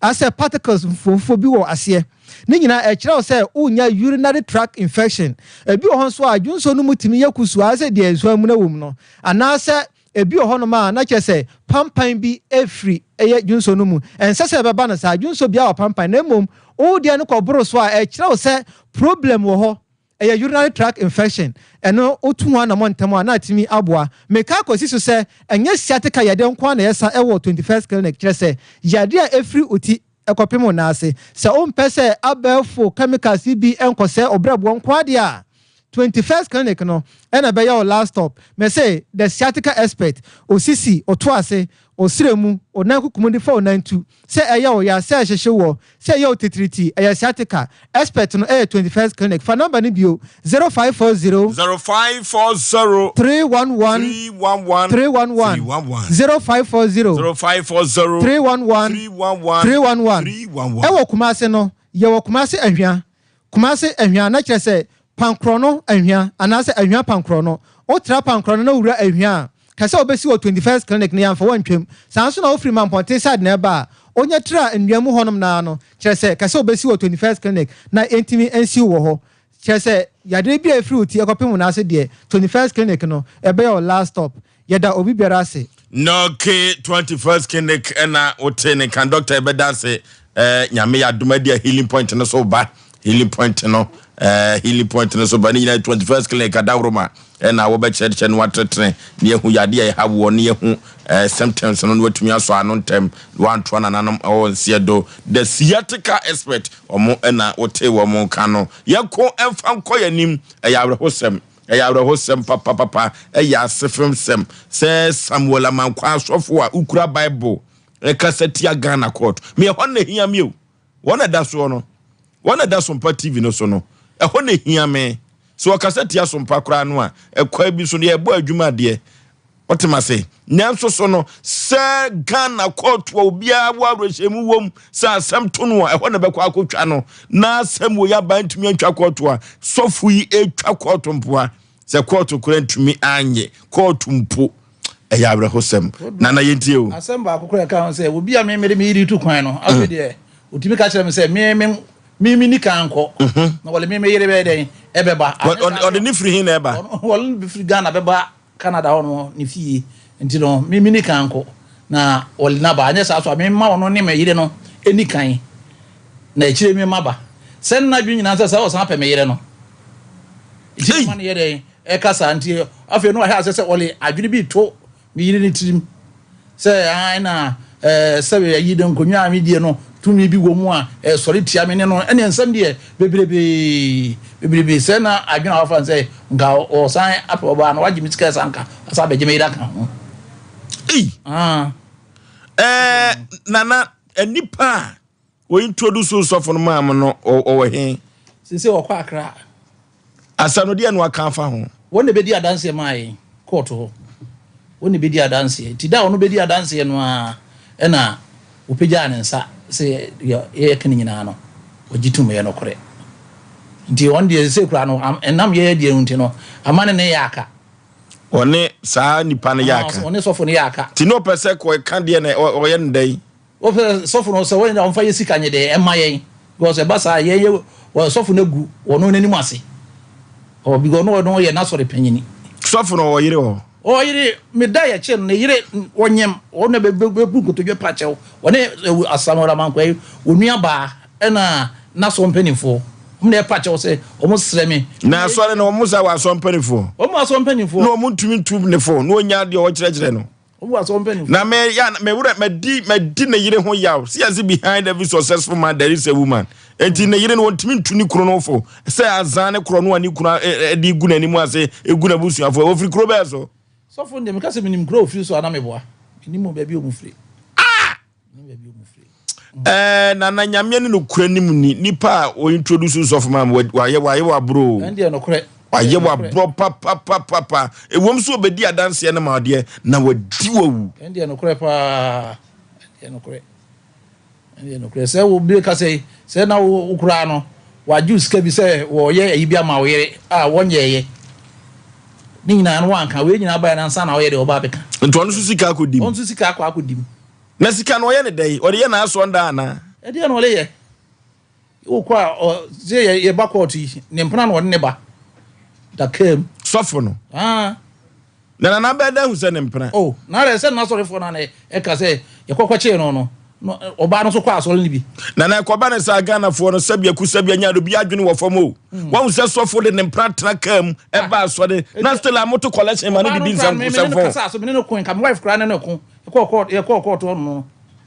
asɛ particles mfuomfuo bi wɔ aseɛ. Ne nyinaa ɛkyerɛ wo sɛ wonya urinary tract infection. Ebi wɔ hɔ nso a dwonsɔ no mu tumi yɛ kusuu ayɛ sɛ deɛ nsuo amuna wɔ mu no. Anaasɛ ebi wɔ hɔnom a na kyerɛ sɛ pampan bi firi ɛyɛ dwonsɔ no mu. Ɛnsɛ sɛ ɛbɛba no saa, dwonsɔ biara wɔ pampan na mmom wo deɛ no kɔboro so a ɛkyerɛ wo sɛ problem wɔ hɔ. Ɛyɛ urinary tract infection, ɛno wotu ho anamɔ ntɛm a na atumi aboa. Meka akɔsi so sɛ ɛnyɛ sciatica yadeɛ nko ara na yɛsa wɔ 21st Clinic, kyerɛ sɛ yadeɛ a ɛfiri wo ti kɔpem wo nan ase. Sɛ wompɛ sɛ abɛɛfo chemicals yi bi nkɔsɛe wo brɛboɔ nko ara deɛ a, 21st Clinic no na ɛbɛyɛ wo last stop. Mese the sciatica expert, osisi, oto ase, Wo srɛ mu, wo nan kukum de fa wo nan tu, sɛ ɛyɛ wo ya, sɛ ɛhyehye woɔ, sɛ ɛyɛ wo titiriti, ɛyɛ sciatica. Expert no ɛyɛ 21st Clinic. Fa number no bio, 0540. 0540. 311. 311. 311. 311. 0540. 0540. 311. 311. 311. 311. Ɛwɔ Kumase no, yɛwɔ Kumase Ahwia. Kumase Ahwia na kyerɛ sɛ Pankorɔno Anhwea anaasɛ Anhwea Pankorɔno. Wotra Pankorɔno na wowura Anhwea a, ka sɛ wobɛsi wɔ 21st Clinic no yɛamfa wo antwam. Saa nso na wofiri Mampɔnten side na ɛba a, wonya tra nnua mu hɔnom no ara no, kyerɛ sɛ ka sɛ wobɛsi wɔ 21st Clinic na yɛntumi nsi wo wɔ hɔ. Kyerɛ sɛ yadeɛ bi a ɛfiri wo ti kɔpem wo nan ase deɛ, 21st Clinic no, ɛbɛyɛ wo last stop. Yɛda obi biara ase. Nɔke 21st Clinic na wote ne nka doctor ɛbɛda ase eh, nyame yɛ adom adi a healing point no so ba healing point no eh, healing point no so ba ne nyinaa 21st Clinic adaworoma ɛna wɔbɛkyerɛkyerɛ no watenetene ne yɛhu yadeɛ a ɛha woɔ ne yɛhu eh, symptoms no na watumi asɔ ano ntɛm na wantoa nananom ɛwɔ nseɛ do the sciatica expert ɔmo ɛna wote wɔn nka no yɛko ɛmfa nkɔ yɛn anim ɛyɛ awerɛhosɛm Ɛyɛ awerɛhosɛm papapapa, ɛyɛ asefemsɛm sɛ Samuel Amankwaa asɔfo a wokura Bible rekasa tia Ghana court. Me ɛhɔ na ehia me o. Wɔn na ɛda soɔ no. Wɔn na ɛda Sompa TV no so no. Ɛhɔ na ehia me. Sɛ wɔkasa tia Sompa koraa no a, ɛkwan bi so no yɛbɔ adwuma adeɛ. Wote m'ase? Nanso so no, sɛ Ghana kɔɔto a obiara wɔ awerɛhyɛmu wom sɛ asɛm to no a, ɛhɔ na ɛbɛkɔ akɔtwa no, na asɛm wei aba ntumi antwa kɔɔto a, sɔfo yi retwa kɔɔto mpoa. Sɛ kɔɔto koraa ntumi anye kɔɔto mpo, ɛyɛ awerɛhosɛm. Nana yɛntie o. Asɛm baako koraa ɛka ho sɛ, obi a me mede me yere tu kwan no, afei deɛ, ɔtumi ka kyerɛ me sɛ me me me me ni kan nkɔ, na wɔde me me yere bɛyɛ dɛn ɛbɛba. Ɔde ne firi he na ɛba? Ɔde ne firi Ghana bɛba Canada hɔ no ne fie nti no me menni kan nkɔ na ɔde no aba anyɛ saa so a memma ɔno ne me yere no nni kan na akyire me maba sɛ nna adwene nyinaa sɛ sɛ ɔsan pɛ me yere no nti ma no yɛ dɛn ɛka saa nti afei no wahwɛ asɛ sɛ ɔde adwene bi to me yere no tirim Sɛ aane na sɛ ayi no nkonnwa a medie no tumi bi wɔ mu a ɛsɔre tia me ne no ɛne nsɛm deɛ bebrebee bebrebee sɛ na adwene a wafa no sɛ nka ɔsan apɛ ɔbaa no wagye me sika sɛ anka ɔsan abɛgye me yere aka ho. Ei! Ah. Ɛɛ nana nipa a wɔ introduce sɔfo no maa mo no ɔwɔ he? Sese ɔkɔ Accra. Asɛm no deɛ na waka afa ho? Wɔn na ɛbɛdi adanseɛ maa yɛn kɔɔto hɔ. Wɔn na ɛbɛdi adanseɛ. Nti da a ɔno bɛdi adanseɛ no ara ɛna ɔpagyaa ne nsa sɛ deɛ yɛreka no nyinaa no ɔgye tom ɛyɛ nokorɛ. Nti ɔno deɛ sesei koraa no ɛnam yɛn deɛ no nti no ama ne ne yɛ aka. Ɔne saa nipa no yɛ aka. Ɔne sɔfo no yɛ aka. Nti na ɔpɛ sɛ kɔ ɛka deɛ na ɔyɛ no dɛn? Wɔpɛ sɔfo no sɛ wɔn ɔmfa yɛ sika nyɛ dɛ ɛma yɛn because ɛba saa yɛn yɛ wɔ sɔfo no agu wɔn n'anim ase ɔ because ɔno ɔno yɛ n'asɔre panyini. Sɔfo no ɔwɔ yere wɔ hɔ. Ɔwɔ yere me da yɛ kye no ne yere ɔnyem ɔno na bɛ bɛ bu nkotodwe pa kyɛw ɔne Asamoah Amankwa yi onua baa ɛna n'asɔr mpanimfoɔ wɔn na ɛpa kyɛw sɛ wɔn srɛ me. Na asɔre no wɔn sa wɔ asɔr mpanimfoɔ. Wɔn wɔ asɔr mpanimfoɔ. Na wɔn ntumi ntu ne fo na wɔnya deɛ ɔkyerɛkyerɛ no. Na me ya me werɛ madi madi ne yere ho yaw. See as behind every successful man there is a woman. Enti ne yere no wɔntumi ntu ne kunu no fo sɛ azan ne korɔ no a ne kunu de gu n'anim ase egu n'abusuafo. Ofiri kuro bɛɛ so. Sɔfo no deɛ meka sɛ menim kuro a ofiri so a na meboa. Menim baabi a wɔn firi. Ah! Ɛɛ nana nyame ne nokorɛ nim ni nipa a o introduce sɔfo ma wayɛ wayɛ waboro o wayɛ waborɔ papapapapa ewom so obedi adanseɛ no ma ɔdeɛ na wadi wawu. Ɛndeɛ nokorɛ paa ɛndeɛ nokorɛ ɛndeɛ nokorɛ sɛ wo bi ka sɛ sɛ na wo koraa no wagye sika bi sɛ wɔyɛ ayi bi ama wo yere a wɔnyɛɛyɛ ne nyinaa no wanka wei nyinaa baeɛ nansa na ɔyɛ deɛ ɔba abɛka. Nti ɔno nso sika akɔdi mu. Ɔno nso sika akɔ akɔdi mu. Na sika no ɔyɛ ne dɛn? Ɔde yɛ n'asɔndan anaa? Ɛdeɛn na ɔde yɛ? Wokɔ a, ɔ, sɛ yɛ, yɛba kɔɔto yi, ne mpena na ɔde ne ba da kaa mu. Sɔfo no? Ah. Na Nana bɛyɛ dɛn ahu sɛ ne mpena? Oh, na adɛn sɛ n'asɔrefoɔ no na ɛka sɛ yɛkɔkɔkyee no no, no, ɔbaa no nso kɔ asɔre no bi. Nana ɛkɔba no saa Ghanafoɔ no sɛbia ku sɛbia nya obi adwene wɔ fam o. Wahu sɛ sɔfo de ne mpena tena kaa mu ɛba asɔre na still a moto collection ma no Ɔbaa no didi koraa no, me, me ne no nsɛmfo. kasaa so, me ne no koe, nka me wife koraa ne no ko. Yɛkɔɔ kɔɔt yɛkɔɔ kɔɔto hɔ nom no,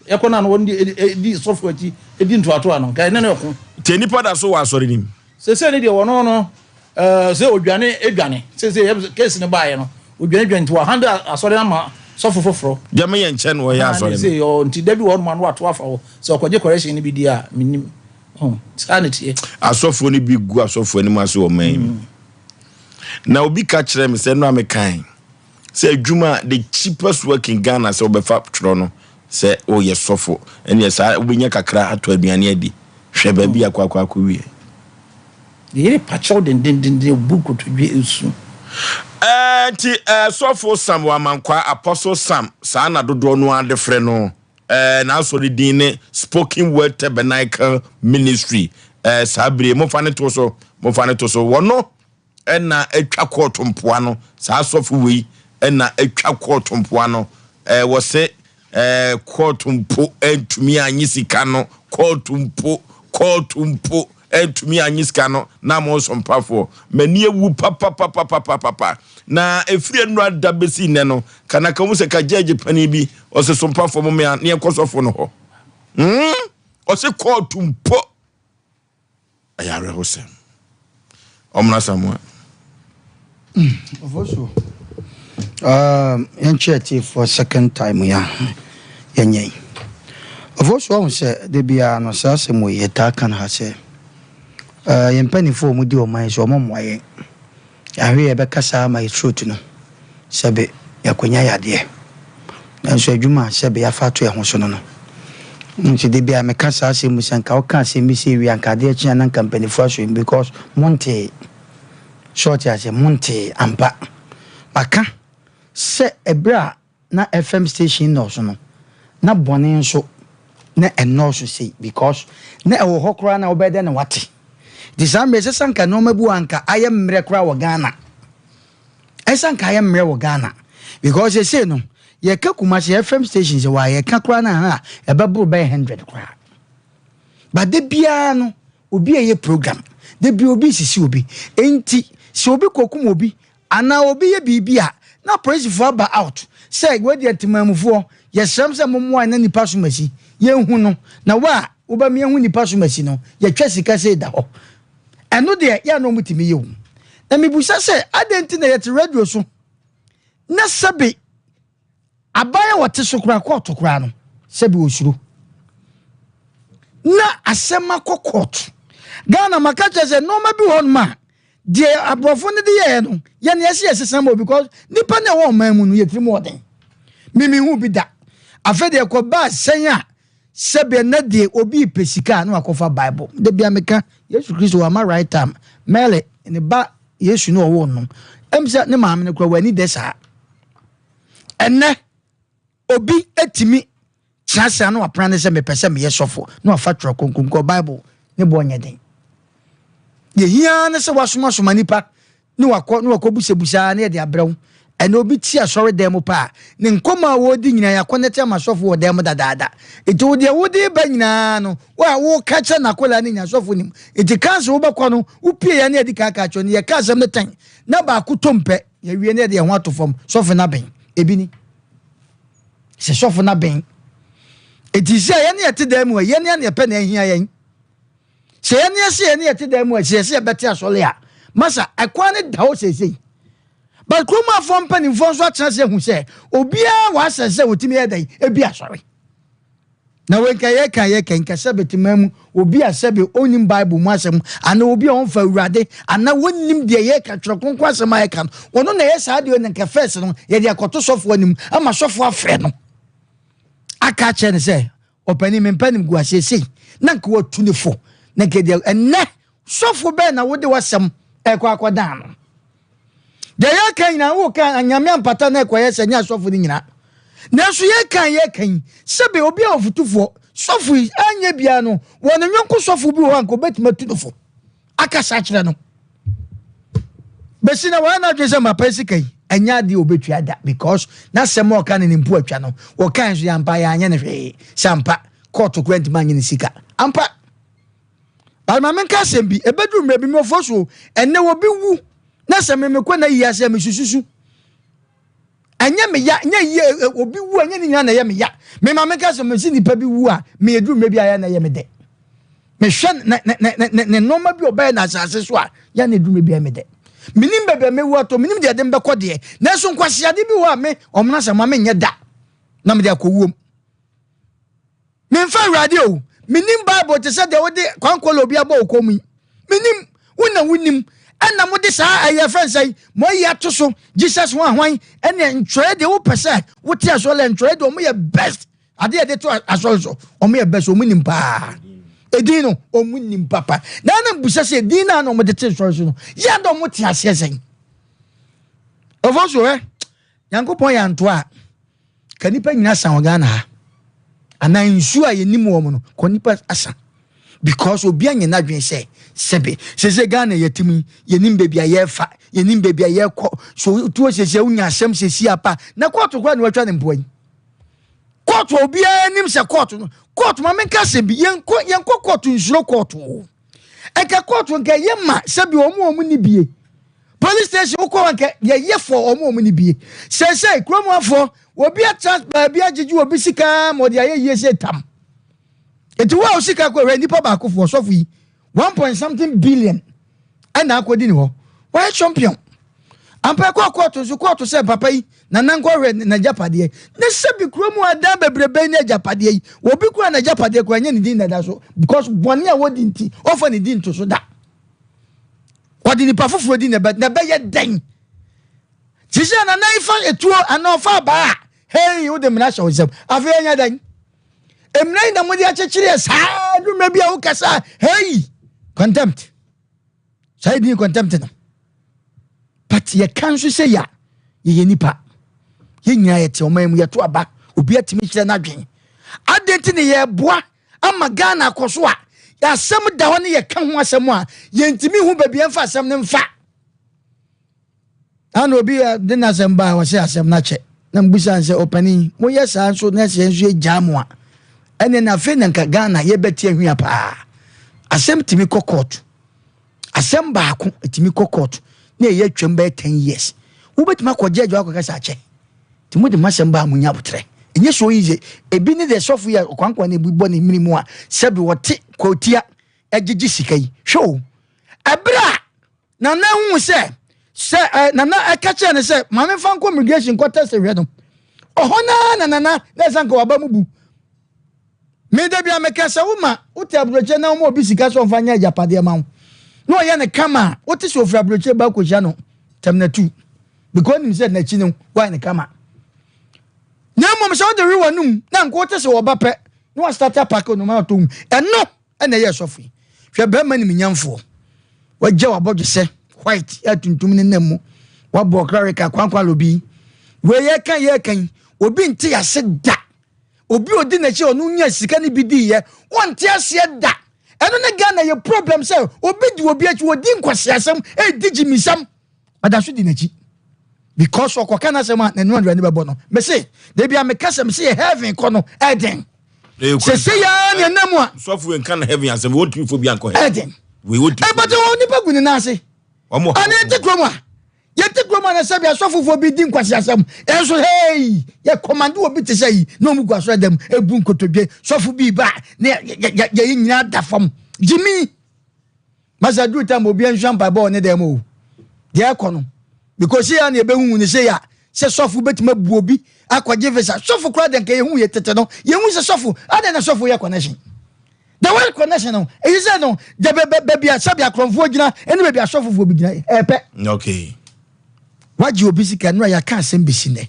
yɛkɔ no a na wɔn di di sɔfo akyi di ntoatoa no, nka ɛne no ɛko. Nti nnipa da so wɔ asɔre no mu? Seesei no deɛ wɔno no ɛɛ sɛ odwane edwane seesei yɛ case no baeɛ no odwane dwane nti wɔhandle asɔre no ama Sɔfo foforɔ. Gyama yɛ nkyɛn na ɔyɛ asɔre no. Nti da bi wɔ hɔ nom a na wato afa hɔ. Sɛ ɔkɔgye correction no bi di a, mennim. Oh, saa na ɛteɛ. Asɔfoɔ no bi gu asɔfoɔ anim ase wɔ man yi mu. Na obi ka kyerɛ me sɛ, ɛno a mekae, sɛ adwuma the cheapest work in Ghana sɛ wobɛfa twerɛ no sɛ woyɛ sɔfo, ɛneɛ saa wobɛnya kakra atɔ aduane adi. Hwɛ baabi akɔ akɔ akɔ wie. Ne yere pa kyɛw dendendenden, obu nkotodwe su. Ɛɛ nti ɛɛ sɔfo Sam Wamankwaa, Apostle Sam, saa na dodoɔ no ara de frɛ no. Ɛɛ n'asɔre din ne Spoken Word Tabernacle Ministry. Ɛɛ saa bere momfa ne to so, momfa ne to so. Wɔno ɛna atwa kɔɔto mpoa no, saa sɔfo wei ɛna atwa kɔɔto mpoa no. Ɛɛ wɔse ɛɛ kɔɔto mpo ɛntumi anye sika no, kɔɔto mpo, kɔɔto mpo Antumi annye sika no na mo nsompafoɔ. M'ani awu papapapapapapa. Na ɛfiri nnora da bɛsi nnɛ no, ka na ka hu sɛ ka gyɛɛgye panin bi, ɔse sompafoɔ mo mea ne yɛnkɔ sɔfo no hɔ. Hmm? Ɔse kɔɔto mpo. Ɛyɛ awerɛhosɛm. Ɔmena Samoa. Ofosu, um, yɛnkyɛ atiefoɔ second time ya yɛnyɛ yi. Ofosu ɔhu sɛ da biara no saa asɛm wei yɛtaa ka no ha sɛ uh, yɛn mpanimfoɔ a wɔdi ɔman yi so wɔn mmoa yɛn. Yɛahwe yɛbɛka saa ma yɛ throat no sɛbe yɛakɔnya yadeɛ. Nanso adwuma a sɛbe yɛafa ato yɛn ho so no no. Nti da biara meka saa asɛm mu sɛ nka woka asɛm bi sɛ wie a nka adeɛ kye a na nka mpanimfoɔ asɔ mu because montee. So ɔte aseɛ? Montee ampa. Maka sɛ ɛberɛ a na FM station nnɔɔso no, na bɔne nso na ɛnnɔɔso sei because na ɛwɔ hɔ koraa na wobɛyɛ dɛn na woate. Nti saa mmerɛ ɛsɛ sɛ anka nneɛma bi wɔ hɔ a anka ayɛ mmerɛ koraa wɔ Ghana. Ɛsɛ sɛ anka ayɛ mmerɛ wɔ Ghana because seesei no yɛka Kumasi FM stations wɔ a yɛka koraa no aha a ɛbɛboro bɛyɛ 100 koraa. But da biara no Obi reyɛ program, da bi obi resisi obi. Enti sɛ obi kɔkum obi anaa obi yɛ biribi a, na apolisifoɔ aba out sɛ wei deɛ temanmufoɔ, yɛsrɛ mo sɛ mommoa yɛn na nnipa som asi, yɛnhu no. Na wo a wobɛma yɛahu nnipa som asi no, yɛtwa sika sei da hɔ. Ɛno deɛ, yɛ a na wɔtumi yɛ o. Na mebisa sɛ, adɛn nti na yɛte radio so na sɛbe Aban a wɔte so koraa kɔɔto koraa no sɛbi osuro na asɛm akɔ kɔɔto. Ghana maka kyerɛ sɛ nneɛma bi wɔ hɔnom a deɛ aborɔfo no de yɛɛ no yɛn yɛsi yɛsesa mu because nipa na ɛwɔ ɔman mu no yɛ tirim ɔden. Mimi hu bi da. Afei deɛ kɔbaa sɛn a sɛbi ɛnɛ deɛ obi pɛ sika a na wakɔfa Bible. Da bia meka Yesu Kristo wama right time. Mary ne ba Yesu ne ɔwoo no. Ɛm sɛ ne maame no koraa wani dɛ saa. Ɛnnɛ, obi tumi tena ase a na wapena ne sɛ mepɛ sɛ meyɛ sɔfo na wafa twerɛ kronkron kɔ Bible ne boɔ nyɛ den. Deɛ hia ne sɛ wasomasoma nipa ne wakɔ ne wakɔ busabusa ne yɛde abrɛ wo. Ɛnna obi te asɔre dan mu paa ne nkɔmmɔ a wɔredi nyinaa yɛakɔnɛte ama sɔfo wɔ dan mu dadaada. Nti wo deɛ wode ba nyinaa no wo a woka kyerɛ n'akwadaa no nyinaa sɔfo nim. Nti kansa wobɛkɔ no wopie yɛ ne yɛde kaakaa kyerɛ no yɛka asɛm no tɛn na baako tom pɛ Yɛwie na yɛde yɛn ho ato fam. Sɔfo no abɛn. Ebi ni. Sɛ sɔfo no abɛn. Eti sɛ yɛne yɛte dan mu a, yɛne a na yɛpɛ na ahia yɛn. Sɛ yɛne yɛsɛ yɛne yɛte dan mu a, sɛ yɛsɛ yɛbɛte asɔre a, masa ɛkwan no da hɔ seesei. But kurom afoɔ mpanimfoɔ nso atena ase ahu sɛ obiara wɔ asɛ sɛ wɔtumi yɛ dɛn ebi asɔre. Na wei nka yɛka yɛka nka sɛbe tema mu obi a sɛbe ɔnnim Bible mu asɛm anaa obi a ɔmfa Awurade anaa wɔnnim deɛ yɛka twerɛ kronkron asɛm a yɛka no ɔno na ɛyɛ saa deɛ na nka first no yɛde akɔto sɔfoɔ anim ama sɔfoɔ afrɛ no aka akyerɛ no sɛ ɔpanin mempɛ nim gu aseɛ sei na nka watu ne fo na nka deɛ ɛnnɛ Sɔfo bɛn na wode w'asɛm rekɔ akɔdan no? Deɛ yɛreka nyinaa woka anyame ampata na ɛkɔyɛ sɛ nyɛ asɔfo no nyinaa. Nanso yɛreka yɛreka yi, sɛbe obi a ɔfotufoɔ, sɔfo yi anyɛ biara no, wɔ ne yɔnko sɔfo bi wɔ hɔ a nka obɛtumi atu no fo akasa akyerɛ no. Bɛsi na wɔayɛ n'adwene sɛ mapa sika yi, ɛnyɛ adeɛ obɛtua da because n'asɛm a ɔka ne ne mpo atwa no, wɔkae nso yɛampa yɛanyɛ no hwee sɛ ampa kɔɔto koraa ntumi anyɛ ne sika. Ampa. But ma menka asɛm bi, ɛbɛduru mmerɛ bi mewɔfoɔ so ɛnɛ obi wu na sɛ me mekɔ na yi ase a mesususu. Ɛnyɛ me ya, nyɛ yie obi wu a nyɛ ne nyinaa na ɛyɛ me ya. Me ma menka sɛ mesi nipa bi wu a me ɛduru mmerɛ bi a yɛ na ɛyɛ me dɛ. Mehwɛ ne ne ne ne ne nneɛma bi ɔbɛyɛ na asase so a yɛ na ɛduru mmerɛ bi a ɛyɛ me dɛ. Menim baabi a mɛwu atɔ, menim deɛ ɛde mbɛkɔ deɛ. Nanso nkwaseade bi wɔ a me ɔmena sɛ ma menyɛ da na mede akɔwuom. Memfa Awurade o, menim Bible te sɛ deɛ wode kwankɔla obi abɔ wo kɔn mu yi. Menim, wo na wonim. Ɛna mode saa ɛyɛ fɛn sɛ mo ayi ato so Jesus ho ahwan ɛne ntwerɛ deɛ wopɛ sɛ wote asɔre ntwerɛ deɛ wɔn yɛ best. Ade a yɛde to asɔre so, wɔn yɛ best, wɔn nim paa. Edin no, wɔn nim papa. Na ɛna busa sɛ edin no a na wɔde te asɔre so no, yɛ ada wɔn te aseɛ sɛn? Ɔfɔ so ɛ, Nyankopɔn yɛ anto a, ka nipa nyina san wɔ Ghana ha. Anaa nsuo a yɛnim wɔn no, kɔ nipa asa. Because obi anyɛ n'adwene sɛ sɛbe sese Ghana yɛte mu yi, yɛnim baabi a yɛrefa, yɛnim baabi a yɛrekɔ. So tuo sese wonya asɛm sese apa, na kɔɔto koraa na watwa ne mpoa yi. Kɔɔto a obiara nim sɛ kɔɔto no kɔɔto ma menka sɛ bi yɛnkɔ yɛnkɔ kɔɔto nsuro kɔɔto o nka kɔɔto nka ɛyɛ ma sɛbi wɔn a wɔn ni bie police station wokɔ hɔ nka yɛyɛ fɔ wɔn a wɔn ni bie sɛsɛ kurom afoɔ obi atra baabi agyegye obi sika ma ɔde ayɛ yie sɛ tam eti wo a osika kɔ hwɛ nipa baako foɔ sɔfo yi one point something billion ɛna akɔdi ne hɔ wɔyɛ champion ampa ɛkɔ kɔɔto nso kɔɔto sɛ papa yi nana nkɔhwɛ n'agyapadeɛ ne sɛ bi kuro mu adan bebrebe ne agyapadeɛ yi obi kura n'agyapadeɛ kura nyɛ ne din dada so because bɔne a wɔdi nti ɔfa ne din nto so da ɔde nipa foforɔ di na ɛbɛyɛ dɛn te sɛ nana yi fa etuo anaa ɔfa abaa hei wode mmara hyɛ wo nsam afei ɛnyɛ dɛn Mmara yi na mode akyekyere yɛ saa dwuma bi a wokasa hei contempt saa yɛdini contempt no but yɛka nso sɛ yɛ a yɛyɛ nipa yɛn nyinaa yɛte ɔman mu yɛto aba obi atumi kyerɛ n'adwene adɛn nti ne yɛboa ama Ghana akɔ so a asɛm da hɔ ne yɛka ho asɛm a yɛntumi hu baabi yɛmfa asɛm no mfa Ana obi de n'asɛm baa ɔsɛ asɛm no akyɛ na mbusa sɛ ɔpanin moyɛ saa nso na sɛ nso yɛgyaa mo a ɛne na afei na nka Ghana yɛbɛte ahwia paa asɛm tumi kɔ court asɛm baako tumi kɔ court na ɛyɛ atwam bɛyɛ 10 years wobɛtumi akɔgye adwa akɔka sɛ akyɛ nti mode mo asɛm baa monya abotrɛ ɛnyɛ so easy ebi ne deɛ sɔfo yi a ɔkwankwan na ebi bɔ ne mmiri mu a sɛbi wɔte kɔtia agyegye sika yi hwɛ o ɛberɛ a Nana huu sɛ sɛ ɛ Nana ɛka kyerɛ no sɛ maame nfa nkɔ immigration nkɔ test hwɛ no. Ɔhɔ naa na Nana na ɛsɛ nka waba mu bu. Me da bia meka sɛ wo ma wote aburokyire na woma obi sika sɛ ɔmfa nyɛ agyapadeɛ ma wo na ɔyɛ no kama a wote sɛ ofiri aburokyire ba akɔhyia no tɛm na tu because nim sɛ n'akyi no woayɛ no kama. Na mmom sɛ wode we w'anum na nka wote sɛ wɔba pɛ na wastate apake onoma atɔ mu ɛno ɛna ɛyɛ sɔfo yi hwɛ bɛrima nimnyamfoɔ wagya wabɔdwesɛ white yɛ tuntum ne nam mu wabɔ ɔkra reka kwankwan lobi wei yɛka yɛka yi obi nte ase da obi odi n'akyi ɔno nya sika no bi diiɛ wɔnte aseɛ da ɛno ne Ghana yɛ problem sɛ obi di obi akyi ɔdi nkwaseasɛm ɛdi gyimisɛm ɔda so di n'akyi because ɔkɔka n'asɛm a n'anu adurane bɛbɔ no mese da bi a meka sɛ mese yɛ heaven kɔ no ɛden sese yaa ne ɛnam a sɔfo nka na heaven asɛm wɔntumi fo bi ankɔ heaven ɛden ɛbɛtɛ wɔn nipa gu ne nan ase ɔne yɛte kurom a yɛte kurom a na sɛbi asɔfofoɔ bi di nkwasi asɛm ɛnso hei yɛ kɔmande wɔ bi te sɛ yi na wɔn gu asɔrɔ dɛm ebu nkotodwe sɔfo bi ba ne yɛ yɛ yɛ nyinaa da fam gyimi. Masa duru tam obi ansua mpaebɔ wɔ ne dan mu o. Deɛ ɛkɔ no. Because yɛ na yɛbɛhu ne sɛ yɛ a sɛ sɔfo bɛtumi abu obi akɔgye visa. Sɔfo koraa deɛ nka yɛhu yɛ tete no. Yɛhu sɛ sɔfo adɛn na sɔfo yɛ connection. The word connection no ɛyi sɛ no deɛ baabi a sɛbi akorɔmfoɔ gyina ɛne baabi a sɔfofoɔ bi gyina ɛpɛ. Okay. Wagye obi sika no a yɛaka asɛm bɛsi nnɛ.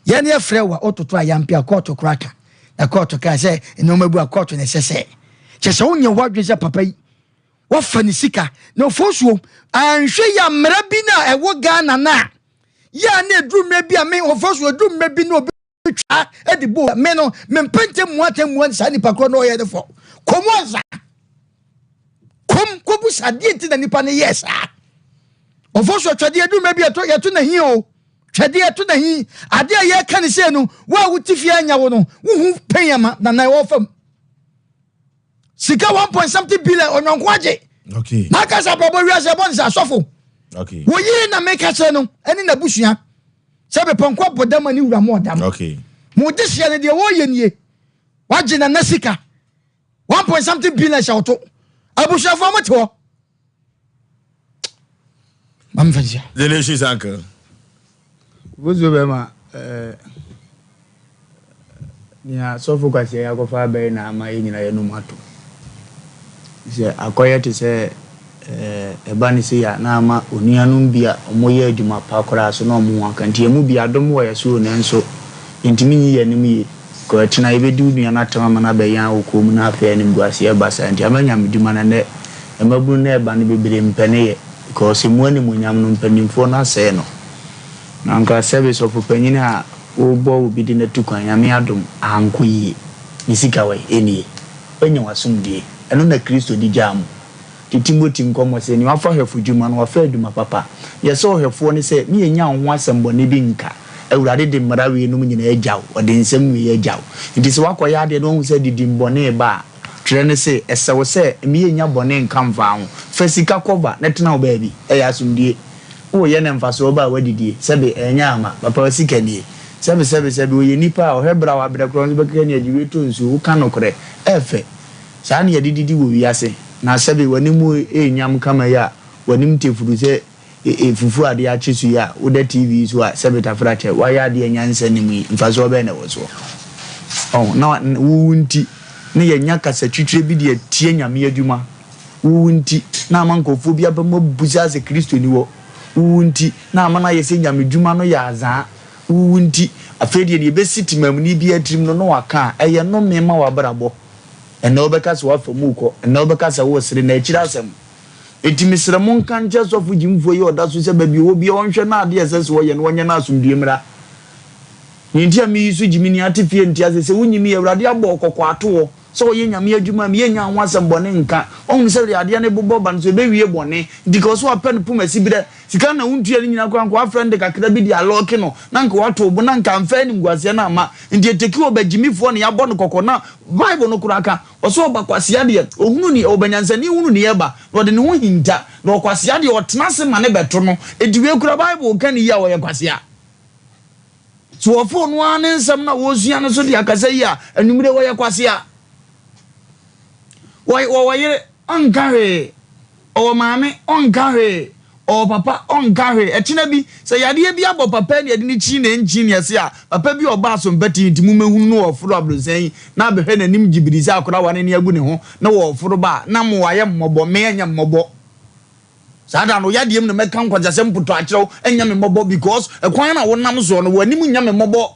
Yɛn yɛfrɛ wo a wototo ayampe a kɔɔto koraa ka. Na kɔɔto kaa sɛ nneɛma bu a kɔɔto na ɛsɛ sɛ. Kyɛ sɛ wonyɛ w'adwene sɛ papa yi wafa ne sika na ofosuo anhwɛ yi a mmara bi na ɛwɔ Ghana no a yɛ a na ɛduru mmerɛ bi a me ofosuo ɛduru mmerɛ bi na obi twa de bo me no mempɛ ntɛm mua atɛm mua saa nipa korɔ na ɔyɛ ne fɔ kɔmu ansa kɔm kɔbu sa deɛ nti na nipa no yɛɛ saa ofosuo twɛdeɛ ɛduru mmerɛ bi yɛto yɛto na hi o twɛdeɛ ɛto na hi adeɛ a yɛka ne sɛ no wo a wote fie anya wo no wohu pɛn ama na na ɛwɔ fam sika one point something billion ɔnyɔnko agye okay. na aka sɛ abrabɔ wiase ɛbɔ ne sɛ asɔfo okay. wo yere na meka kyerɛ no ɛne n'abusua sɛ bepɔnkɔ abɔ dam a ne wura mo ɔdam okay. mo de hyia no deɛ wɔyɛ nie wagye nana sika one point something billion hyɛ woto abusuafoɔ mo te hɔ. Maame fa nhyia. The nation's uncle. Bosuo bɛma eh, nea sɔfo Kwasi yi akɔfa aba yi na ama yɛn nyinaa yɛn anum ato. Sɛ akɔyɛ te sɛ eh, ɛba ne sei a na ama onuanom bi a wɔyɛ adwuma pa koraa so na wɔn ho aka. Nti yɛn mu bi adom wɔ yɛn so o nanso yɛntumi nyi yɛn anim yie. Kɔ ɛkyena yɛbɛdi wo nua no atɛm ama no abɛyan wo kɔn mu na afei animguaseɛ aba saa nti ama nyamedwuma no ɛnnɛ mmabunu no ɛreba no bebree mpɛ ne yɛ because emu animuonyam no mpanimfoɔ no asɛe no. Na anka sɛbe sɔfopanyin a wobɔ obi de no atu kwan Nyame adom ankɔ yie ne sika wai ɛnie wanya w'asomdwie ɛno na Kristo de gyaa mo Nti Timothy nkɔmmɔ sɛ nea wafa hwɛfo dwuma no wafa adwuma papa Deɛ ɛsɛ ɔhwɛfoɔ ne sɛ ne yɛnya wo ho asɛmmɔne bi nka Awurade de mmara weinom nyinaa agya wo ɔde nsɛm wei agya wo Nti sɛ woakɔyɛ adeɛ na wahu sɛ didimbɔne reba a twerɛ no se ɛsɛ wo sɛ me yɛnya bɔne nka mfaa ho Fa sika kɔva na tena wo baabi ɛyɛ asomdwie Woreyɛ no mfasoɔ ba a woadidie, sɛbe ɛnyɛ ama, papa wo sika nie. Sɛbe sɛbe sɛbe ɔyɛ nipa a ɔhwɛ berɛ a wabrɛ koraa nso bɛkeka ni agye wei tɔ nsuo, woka nokorɛ, ɛfɛ. Saa na yɛde didi wɔ wiase. Na sɛbe w'anim renyam kama yi a w'anim te furu sɛ fufuo a adeɛ akye so yi a woda TV yi so a sɛbe tafrakyɛ woayɛ adeɛ a nyansa nni mu yi, mfasoɔ bɛn na ɛwɔ soɔ? Ɔho, na wo nti na yɛanya kasatwitwerɛ bi de atia Nyame adwuma. Wo wu nti, na ama nkurɔfoɔ bi aba mu abu sɛ asɛ Kristo nni hɔ. Wo wu nti, na ama no ayɛ sɛ nyamedwuma no yɛ azaa. Wo wu nti, afei deɛ, deɛ ɛbɛsi temamuni biara tirim no na waka a, ɛyɛ nnome ma w'abrabɔ. Ɛnnɛ wobɛka sɛ woafa mu rekɔ, ɛnnɛ wobɛka sɛ woresere, na akyire asɛm. Enti mesrɛ monka nkyerɛ sɔfo gyimfoɔ yi a ɔda so sɛ baabi a ɔwɔ biara ɔnhwɛ na adeɛ a ɛsɛ sɛ ɔyɛ no ɔnyɛ na asomdwoeɛ mmra. Nea enti a meyi so gyimi ni, ate fie nte ase sɛ wonyim yi, Awurade abɔ wo kɔkɔ ato hɔ. Sɛ ɔyɛ Nyame adwuma a, meyɛ nnya ho asɛm bɔne nka. Wahunu sɛ deɛ adeɛ no bobɔ ba no so ɛbɛwie bɔne. Nti ka ɔsɛ wapɛ no poma siberɛ. Sika no na wontua ne nyinaa koraa nka wafrɛ no de kakra bi de alɔɔke no na nka wato wo bo na nka amfa animguaseɛ no amma. Nti ɛteki ɔba gyimifoɔ na yɛabɔ no kɔkɔ na Bible no koraa ka. Ɔsɛ ɔba kwasea deɛ ɔhunu ne ɔba nyansani hunu neɛ ɛba na ɔde ne ho hinta na ɔkwasea deɛ ɔtena ase ma ne bɛto no. Nti wei koraa Bible ka ne yie a ɔyɛ kwasea. So wɔfa ɔno ara ne nsɛm no a wɔresua no so de akasa yi a, anwummere wɔyɛ kwasea. Wɔwɔ yere, ɔnka hwee. Ɔwɔ maame, ɔnka hwee. Ɔwɔ papa, ɔnka hwee. Ɛkyena bi, sɛ yadeɛ bi abɔ papa ni, ɛde ne kyi na ɛnkyi ne ɛse a, papa bi a ɔba asompati nti mommɛhunu no ɔforo abrɔsan yi na abɛhwɛ n'anim gyibiri sɛ akwadaa a w'anene agu ne ho na wɔforo ba a, na mo ayɛ mmɔbɔ, me ɛnyɛ mmɔbɔ. Saa da no, yadeɛ mu na mɛka nkwagyasɛm potɔ akyerɛ wo, ɛnyɛ me mmɔbɔ because ɛkwan na wonam soɔ no, w'anim nyɛ me mmɔbɔ.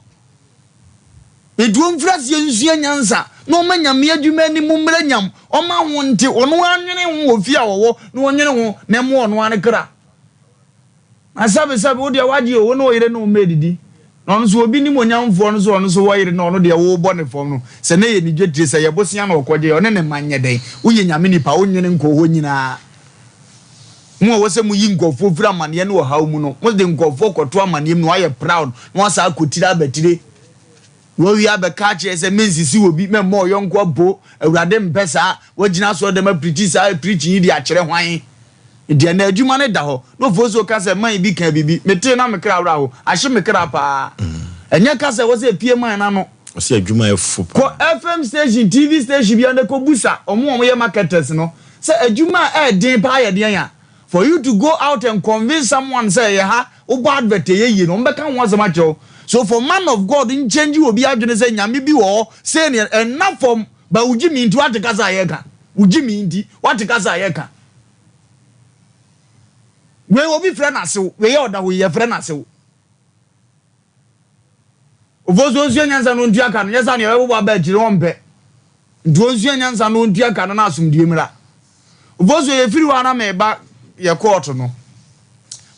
Enti ɔmfiri aseɛ nsua nyansa na ɔma Nyame adwuma anim mmra nyam, ɔma ho nte, ɔno ara nwene ho wɔ fie a ɔwɔ na ɔnwene ho na ɛmmoa ɔno ara ne kra. Na sɛbe sɛbe wo deɛ wagye o, wo ne wo yere ne wo mma redidi. Na ɔno nso obi nimonyamfoɔ no nso ɔno nso wɔ yere na ɔno deɛ worebɔ ne fam no, sɛ na ɛyɛ ne dwetire, sɛ ɛyɛ bosea na ɔkɔgye, ɔne ne mma nyɛ dɛn? Woyɛ Nyame nipa, wonnwene nkɔɔ hɔ nyinaa. Mo a ɛwɔ sɛ moyi nkurɔfoɔ firi amaneɛ ne ɔhaw mu no, mode nkurɔfoɔ kɔto amaneɛ mu na wɔayɛ proud na wɔasan akɔ tiri aba tire. Wɔawie abɛka akyerɛ sɛ mensisi obi, mɛmmɔ ɔyɔnko apo, Awurade mpɛ saa. Woagyina asɔredɛm aprikyi saa preaching yi de akyerɛ hwan? Deɛ na adwuma no da hɔ. Na Ofosuo ka sɛ man bi kaa biribi. Metee na me kra werɛ aho. Ahye me kra paa. Ɛnyɛ kasa a ɛwɔ sɛ ɛpue man no ano. Ɔse adwuma yɛ fo paa. Kɔ FM station, TV station biara na kɔbusa wɔn a wɔyɛ marketers no sɛ adwuma a ɛyɛ den paa yɛ deɛn a. For you to go out and convince someone sɛ ɛyɛ ha, wobɔ advert ɛyɛ yie no, wɔbɛka ho asɛm akyerɛ wo. So for man of God nkyɛngye obi adwene sɛ Nyame bi wɔ hɔ sei ne ɛnna fam, but wogye me nti woate kasa a yɛreka. Wogye me nti woate kasa a yɛreka. Wei obi frɛ no asew, wei a ɔda hɔ yi yɛfrɛ no asew. Ofosu onsua nyansa na ontua ka no, nyɛ saa nea ɔbɛbobɔ aba akyiri no ɔmpɛ. Nti onsua nyansa na ontua ka no na asomdue mmra. Ofosu yɛfiri hɔ a na meba yɛ kɔɔto no.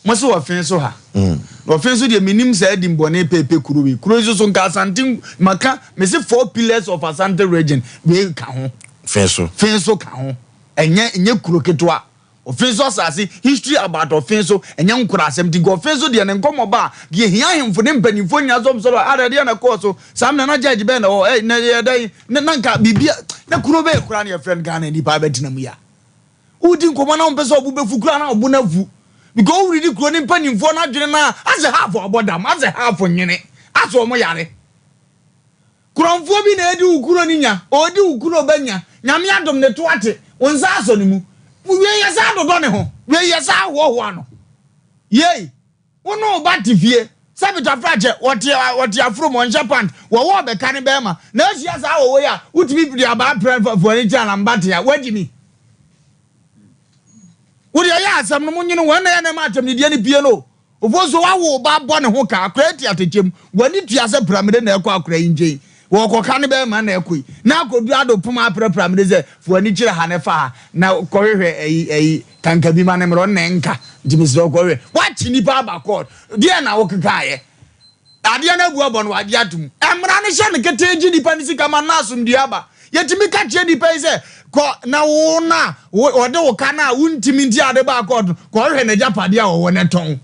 Mo se ɔfe so ha. Mm. Na ɔfe so deɛ menim saa di mbɔne pɛpɛ kuro wei. Kuro yi so so nka Asante maka mese four pillars of Asante region wei ka ho. Fe so. Fe so ka ho. Ɛnyɛ ɛnyɛ kuro ketewa. Ɔfenso asase, history about Ɔfenso, ɛnyɛ nkorasɛm nti nka Ɔfenso deɛ ne nkɔmmɔ ba a, deɛ ɛhia ahemfo ne mpanimfoɔ nyinaa sɛ ɔmsɔre a, ada deɛ na ɛkɔɔ so, saa mmerɛ na judge bɛn na ɛwɔ hɔ, ɛy, na ɛyɛ dɛn, na na nka biribi a, na kuro bɛyɛ koraa na yɛfrɛ no Ghana nnipa abɛtena mu yi a. Wodi nkɔmmɔ na wompɛ sɛ ɔbo bɛfu koraa na ɔbo no afu. Because woredi kuro ne mpanimfoɔ no adwene no a, asɛ half abɔ dam, asɛ half nwene, asɛ ɔmo yare. Korɔmfoɔ bi na edi wo kuro no nya, ɔredi wo kuro ba nya, Nyame adom ne to ate, wo nsa asɔ ne mu. Wei yɛ saa dodɔ ne ho, wei yɛ saa hoahoa no. Yei! Wo ne wo ba te fie. Sɛ Peter Frakyɛ, wɔte wɔte afurum, wɔnhyɛ pant, wɔwɔ ɔbɛka ne bɛrima, na ahyia saa wɔwɔ yi a, wotumi de abaa prɛ fuani kyerɛ anaa te a, woagye mi. Wo deɛ yɛ asɛm no, monyene wɔn na yɛ na ɛma atɛmnideɛ no pie no. Ofosuo wawo wo ba abɔ ne ho ka, akora yi te atɛkyɛ mu, w'ani tua sɛ pramire na ɛkɔ akora yi nkyɛn, wɔkɔka ne bɛrima na ɛkɔ yi, na akɔduru ado poma aprɛ pramire sɛ, fa w'ani kyerɛ ha na fa ha, na kɔhwehwɛ ɛyi ɛyi kankabi ma ne mmerɛ ɔnna ɛnka, nti mesrɛ wo kɔhwehwɛ. Woakye nipa aba court, deɛ na wokekaeɛ? Adeɛ no abu abɔ no wagye atom. Mmara no hyɛ no ketee gye nipa no sika ma no asomdue aba. Yɛtumi ka kyerɛ nipa yi sɛ kɔ na wo no a ɔde wo ka no a wontumi nti ade baa kɔɔto no kɔhwehwɛ n'agyapadeɛ a ɔwɔ no tɔn.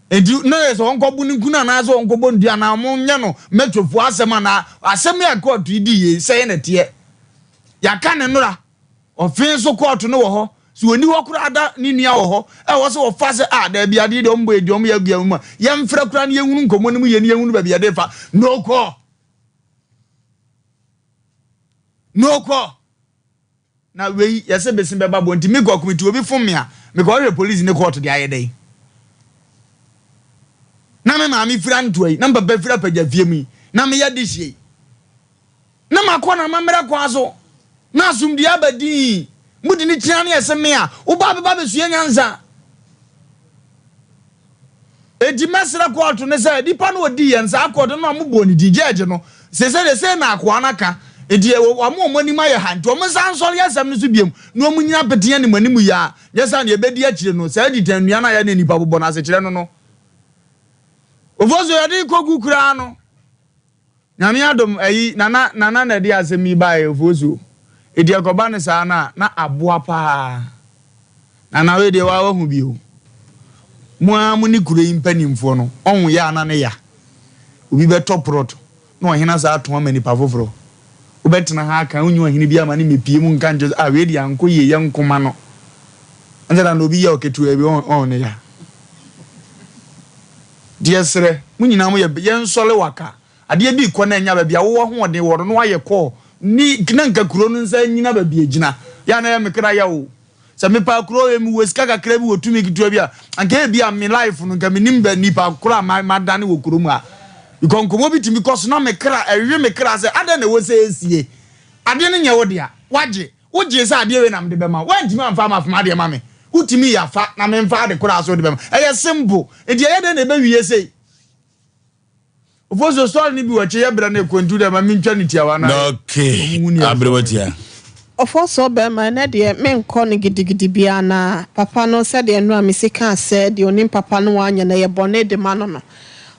Enti na yɛ sɛ ɔnkɔbo ne kunu anaasɛ ɔnkɔbɔ ne dua anaa wɔnyɛ no mɛtwofoɔ asɛm anaa asɛm yi a kɔɔto yi di yei sɛn na ɛteɛ. Yɛaka ne nnora. Ɔfe nso kɔɔto no wɔ hɔ. Sɛ ɔnni hɔ koraa da ne nua wɔ hɔ. Ɛwɔ sɛ wɔfa sɛ a daabi adeɛ deɛ ɔmbɔ adi ɔmo yɛ agua mu a yɛmfrɛ koraa na yɛnhunu nkɔmmɔ no mu yie na yɛnhunu baabi yɛde fa. No kɔ. No kɔ. Na wei yɛsɛ bese bɛba bɔ nti mekɔ komiti obi fom me a mekɔhwehwɛ polisi ne kɔɔto de ayɛ dɛn? Na me maame fira ntoa yi na me papa fira pagya fie mu yi na meyɛ dehyeɛ yi. Na makɔ n'amammerɛ kwan so, na asomdwoeɛ aba dinn. Mode no kyina ne ɛse me a, wo ba bɛba abɛsua nyansa. Enti mɛsrɛ kɔɔto no sɛ, nipa no ɔdii yɛn saa kɔɔto no na wɔbɔɔ ne din, gyɛɛgye no, seesei deɛ sei na akoa no aka, enti wɔn a wɔn anim ayɛ ha nti wɔn nsa nsɔre asɛm no so biom na wɔn nyina petee anim anim yi ara, nyɛ saa deɛ ɛbɛdi akyire no, saa gyitan nnua no a yɛne nnipa bobɔ no asekyerɛ no no. Ofosuo yɛde rekɔgu koraa no. Nyame adom ayi nana nana na ɛde asɛm yi baeɛ ofosuo eti ɛkɔba no saa no a na aboa paa nana wei deɛ waa wahu bi o mo ara mo ne kuro yi mpanimfoɔ no ɔho yɛ a na ne ya obi bɛtɔ prɔt na ɔhene asa ato ama nipa foforɔ wobɛtena ha aka wonyi ɔhene bi ama ne mepie mu nka nkyɛ sɛ ah wei deɛ ankɔ yie yɛ nkoma no ɛnsɛ na na obi yɛ ɔketewa bi ɔho ne ya Deɛ serɛ, mo nyinaa mo yɛ yɛnsɔle waka adeɛ bi rekɔ na anya baabi a wowɔ ahoɔden wɔ no na wayɛ kɔɔ ni na nka kuro no nsa nyina baabi agyina yɛ a na ɛyɛ me kra ya o sɛ mepaa kuro wei mewɔ sika kakra bi wɔ tumi ketewa bi a anka ebi a me life no nka menim bɛ nipa koro a madane wɔ kuro mu a because nkɔmmɔ bi tumi kɔ so na me kra ɛwe me kra sɛ adɛn na ɛwɔ sɛ ɛsie adeɛ no nyɛ wo dea wagye Wogyee sɛ adeɛ wei na mede bɛma wo, woantumi amfa amma fom adeɛ ma me. Wotumi yɛ afa na memfa ade koraa so wode bɛma. Ɛyɛ simple. Nti ɛyɛ dɛn na ɛbɛwie sei? Ofosuo story no bi wɔ akyi yɛ berɛ no ɛkɔ nti dɛ ma mentwa no tiawa na Okay, ɔmo hu nea aberewa tia. Ofosuo bɛrima ɛnɛ deɛ menkɔ no gidigidi biara na papa no sɛdeɛ nnora mesi kaa sɛ deɛ onim papa no wanyɛ no ɛyɛ bɔne de ma no no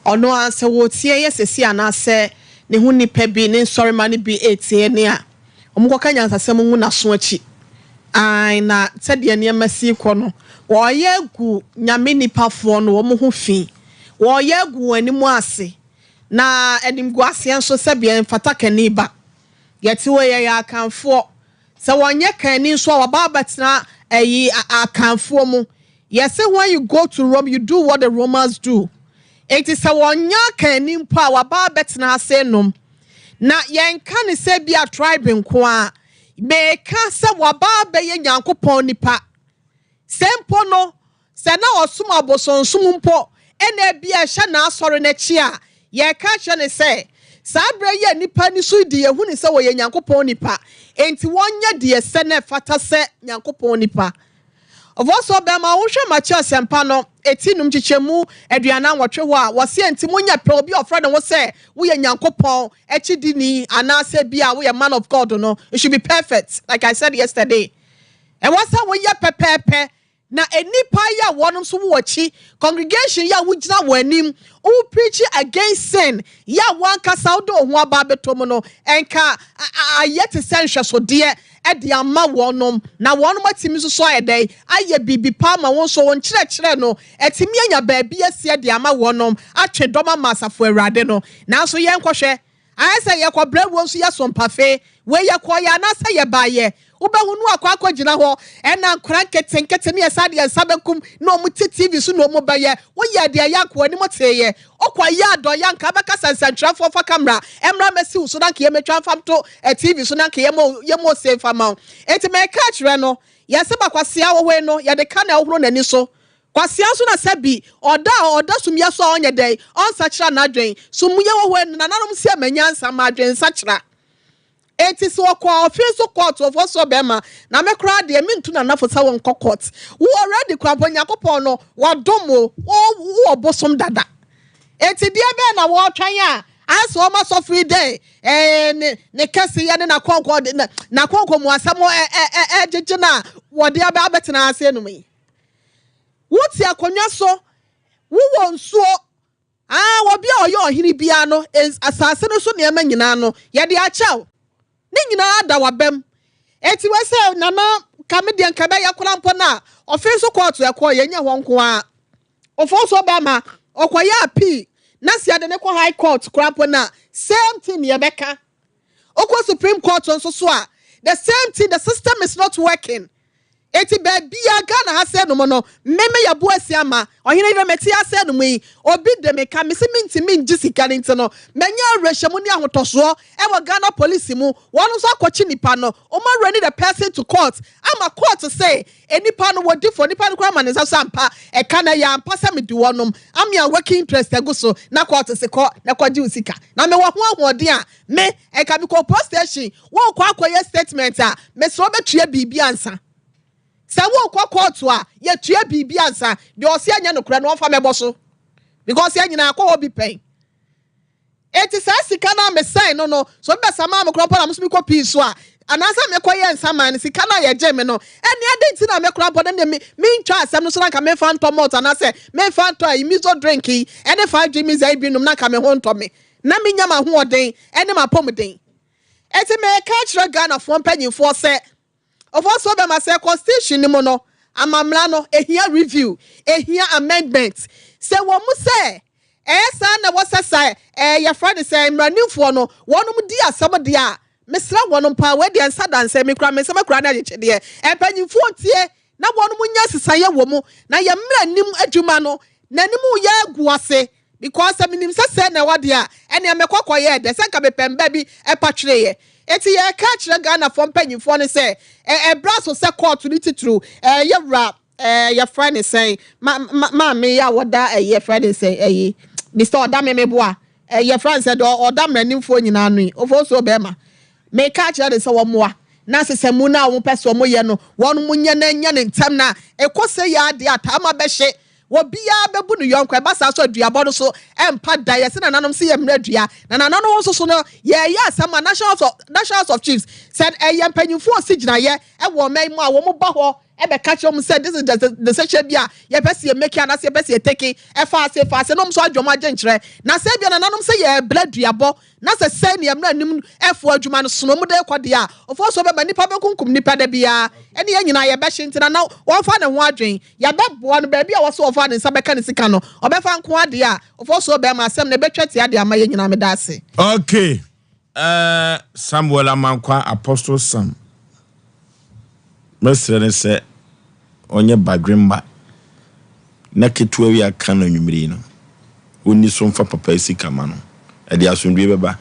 ɔno ara sɛ wɔretie yɛ sɛsi anaasɛ ne ho nipa bi ne nsɔrema no bi retie ne a Wɔnkɔka nyansasɛm ngu n'aso akyi. Aane, na sɛdeɛ nneɛma si rekɔ no, wɔreyɛ agu Nyame nnipafoɔ no wɔn ho fi. Wɔreyɛ agu wɔn anim ase. Na animguaseɛ nso, sɛdeɛ ɛmfata kani ba. Yɛte hɔ yi, yɛyɛ Akanfoɔ. Sɛ wɔnyɛ kani nso a, wɔaba abɛtena ayi, Akanfoɔ mu. Yɛse when you go to Rome, you do what the Romans do. Enti sɛ wɔnyɛ Akanni mpo a, wɔaba abɛtena ase nom. Na yɛnka no sɛ ebia tribe nko ara. Meka sɛ waba abɛyɛ Nyankopɔn nipa. Sɛ mpo no, sɛ na ɔsom abosonsom mpo na ebia ɛhyɛ n'asɔre no akyi a, yɛka akyerɛ no sɛ, saa berɛ yi a nnipa ani so redi yɛhu no sɛ ɔyɛ Nyankopɔn nipa, enti wɔnyɛ deɛ ɛsɛ na ɛfata sɛ Nyankopɔn nipa. Ɔfɔsɔ bɛma wohwɛ Mateo Asɛmpa no eti num nkyekyɛmu 48 hɔ a, wɔse enti monyɛ pɛ obi a ɔfrɛ ne ho sɛ woyɛ Nyankopɔn akyidini anaasɛ bi a woyɛ man of God no, you should be perfect like I said yesterday. Ɛwɔ sɛ woyɛ pɛpɛɛpɛ na nnipa yi a wɔnom nso wɔ akyi, congregation yi a wogyina wɔn anim, wo preach against sin yi a wankasa wode wo ho aba abɛtɔ mu no, ɛnka ayɛ te sɛ nhwɛsodeɛ de ama wɔnom, na wɔnom atumi nso so ayɛ dɛn? Ayɛ biribi pa ama wo nso, wo nkyerɛkyerɛ no atumi anya baabi asi de ama wɔnom, atwe dɔm ama Asafo Awurade no. Nanso yɛnkɔhwɛ, ayɛ sɛ yɛkɔbrɛ wuo nso yɛso mpafe, wei yɛkɔɔyɛ anaasɛ yɛbaayɛ, wobɛhu no akɔ akɔgyina hɔ, ɛna nkora nketenkete ne yɛsa de yɛn nsa bɛkum na wɔn te TV so na wɔn bɛyɛ, woyɛ deɛ ɛyɛ anka wɔn anim teeɛ, Wokɔ yɛ adɔyɛ anka bɛka sɛ nsɛntwerɛfoɔ fa camera mmra mmɛsi wo so na anka yɛmɛtwa mfa nto TV so na anka yɛmmɔ ose mfa ma wo. Enti meka kyerɛ no, yɛse bakwasea wɔ hɔ yi no yɛde ka na ɛhohoro n'ani so. Kwasea nso na sɛbi ɔda a ɔda sumyɛ so a ɔnyɛ dɛn, ɔnsakyera n'adwen. Sumyɛ wɔ hɔ yi, nananom se ɛma nyansa ma adwensakyera. Enti sɛ ɔkɔ a ɔfee nso court ɔfɔ soɔ bɛɛma na me koraa deɛ mentu Nana fo sɛ wo nkɔ court wo already koraa mpo Nyankopɔn no wadom wo wo wɔ bosom dada enti deɛ bɛn na wɔtwɛn a ayɛ sɛ ɔma sɔfo yi dɛ ɛɛ ne ne kɛse yɛ ne nakɔnkɔ de nakɔnkɔ mu asɛm ɛ ɛ ɛ ɛgyegye no a wɔde abɛ abɛtena ase nom yi wote akonnwa so wowɔ nsuo Aa, obi a ɔyɛ ɔhene biara no, asase no so nneɛma nyinaa no, yɛde akyɛ wo. Ne nyinaa da w'abam. Enti wei sɛ Nana ka me deɛ nka ɛbɛyɛ koraa mpo no a, ɔfe nso kɔɔto ɛkɔɔ yɛ nyɛ hɔ nko ara. Ofosuo bɛrima, ɔkɔyɛ appeal na sɛ yɛde no kɔ high court koraa mpo no a, same thing yɛbɛka. Wokɔ supreme court nso so a, the same thing, the system is not working. Eti baabia Ghana ha sɛ nom no, me me yɛ bo asi ama ɔhene yere mete ha sɛ nom yi, obi de me ka, mese mentumi ngye sika no nti no, manya awerɛhyɛmu ne ahotɔsoɔ ɛwɔ Ghana police mu, wɔn nso akɔkye nipa no, wɔn awurani the person to court, ama court se Nnipa no wɔdi fɔ, nipa no koraa ma ne nsa so ampa ɛka no ɛyɛ ampa sɛ mede wɔnom ame a working interest agu so na kɔɔto se kɔ na kɔgye wo sika na mewɔ ho ahoɔden a me ɛka mekɔ post station wokɔ akɔyɛ statement a mesrɛ wobɛtua biribi ansa sɛ wokɔ kɔɔto a yɛtua biribi ansa deɛ ɔse ɛnyɛ nokorɛ no ɔmfa mɛbɔ so because yɛn nyinaa kɔ hɔ bi pɛn. Enti saa sika no a mesɛe no no, sɛ obi bɛsamaa me koraa mpo na me nso mekɔ pii so a, anaasɛ mekɔyɛɛ nsaman no, sika no a yɛgyee me no, ɛnneɛ adɛn nti na me koraa mpo no deɛ me, mentwa asɛm no so na anka memfa ntɔ malt anaasɛ memfa ntɔ ayi miso drink yi ne 5G mixer yi bi nnom na anka me ho ntɔ me na menya m'ahoɔden ne m'apɔmuden. Enti meka akyerɛ Ghanafoɔ mpanyimfoɔ sɛ, Ofosuo bɛma sɛ constitution no mu no amammra no ehia review, ehia amendment. Sɛ wɔ mu sɛ ɛyɛ saa na ɛwɔ sɛ sɛ ɛɛ yɛfrɛ no sɛ mmaranimfoɔ no wɔnom di asɛm deɛ a, mesrɛ wɔnom paa wei deɛ nsa da nsɛ mekura me nsam akura ne agyekyedeɛ. Mpanyinfoɔ ntie na wɔnom nyɛ nsesaeɛ wɔ mu na yɛn mmaranim adwuma no n'anim reyɛ agu ase. Because sɛ menim sɛ sɛɛ na ɛwɔ deɛ a, ɛneɛ mekɔ kɔyɛɛ dɛ, sɛ nka mepɛ mba bi patwereeɛ. Enti yɛreka akyerɛ Ghanafoɔ mpanyinfoɔ no sɛ, ɛ ɛberɛ aso sɛ kɔɔto no titiriw, ɛ yɛwura ɛ yɛfrɛ no sɛn, ma ma maame yi a wɔda ɛ yɛfrɛ no sɛn ɛyi, Mister Ɔdame Meboa, ɛ yɛfrɛ no sɛ deɛ ɔda mmaranimfoɔ nyinaa ano yi, Ofosuo bɛrima. Meka akyerɛ no sɛ wɔmmoa na nsesɛmu no a wɔpɛ sɛ wɔyɛ no, wɔn nyɛ na ɛnyɛ no ntɛm na ɛkɔ sɛ yɛ adeɛ a taa ma bɛhye. Obiara bɛbu ne yɔnko. Ɛba saa nso a, duabɔ no so mpa da. Yɛse nananom se yɛmmrɛ dua, na nananom nso so no, yɛreyɛ asɛm a National House of, National House of Chiefs, sɛ ɛyɛ mpanyimfoɔ ɔsi gyinaeɛ wɔ ɔman mu a, wɔn ba hɔ bɛka kyerɛ wɔn sɛ this is the decision bi a yɛpɛ sɛ yɛ make anaasɛ yɛpɛ sɛ yɛ take ɛfa ase fa ase na wɔn nso adwe wɔn adwenkyerɛ. Na sɛ ebia nananom sɛ yɛrebrɛ duabɔ na sɛ sɛn ne mmara nim ɛfoɔ adwuma no sono mu de kɔ deɛ a, ɔfoɔ so bɛma nnipa bɛkunkum nnipa da biara, ɛne yɛn nyinaa yɛbɛhye nti na na wɔmfa ne ho adwen, yɛbɛboa no baabi a ɔwɔ sɛ ɔfa ne nsa bɛka ne sika no, ɔbɛfa nko ara deɛ a, ɔfoɔ so bɛma asɛm no ɛbɛtwa tia de ama yɛn nyinaa, meda ase. Okay eh, Samuel Amankwa Apostle Sam mɛsrɛ no sɛ ɔnyɛ badwemma na ketewa yi aka no anwummere yi no, ɔnni so mfa papa yi sika ma no. Ɛde asomdwoeɛ bɛba.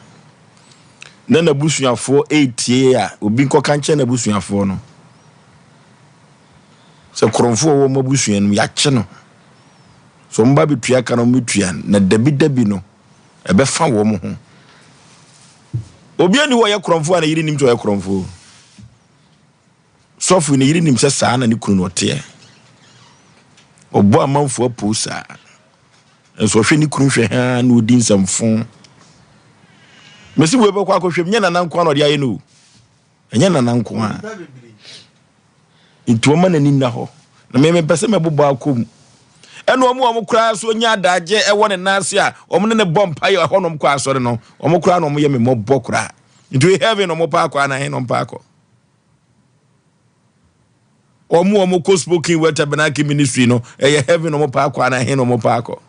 Na n'abusuafoɔ retie a, obi nkɔka nkyerɛ n'abusuafoɔ no sɛ korɔmfoɔ wɔ wɔn abusua no mu, yɛakye no. Sɛ wɔn ba bɛtua ka no, wɔbɛtua. Na dabidabi no, ɛbɛfa wɔn ho. Obi ani hɔ ɔyɛ korɔmfoɔ a ne yere nim sɛ ɔyɛ korɔmfoɔ. Sɔfo yi ne yere nim sɛ saa na ne kunu no ɔteɛ. Ɔbɔ amanfoɔ apoo saa. Nso ɔhwɛ ne kunu hwɛ haa na ɔdi nsɛmfo. Mesi wei bɛkɔ akɔhwɛ mu nyɛ nana nko na ɔde ayɛ no o. Ɛnyɛ nana nko a. Nti ɔma n'ani nna hɔ. Na me mepɛ sɛ mɛbobɔ akɔ mu. Ɛna wɔn a wɔn koraa so nya adagye ɛwɔ ne nan ase a wɔn ne ne bɔ mpaeɛ ɛhɔ nom kɔ asɔre no, wɔn koraa na wɔn yɛ me mmɔbɔ koraa. Nti heaven na wɔn pa akɔ anaa he na wɔn pa akɔ? Wɔn a wɔkɔ Spoken Word Tabernacle Ministry no, ɛyɛ heaven na wɔn pa akɔ anaa he na wɔn pa akɔ?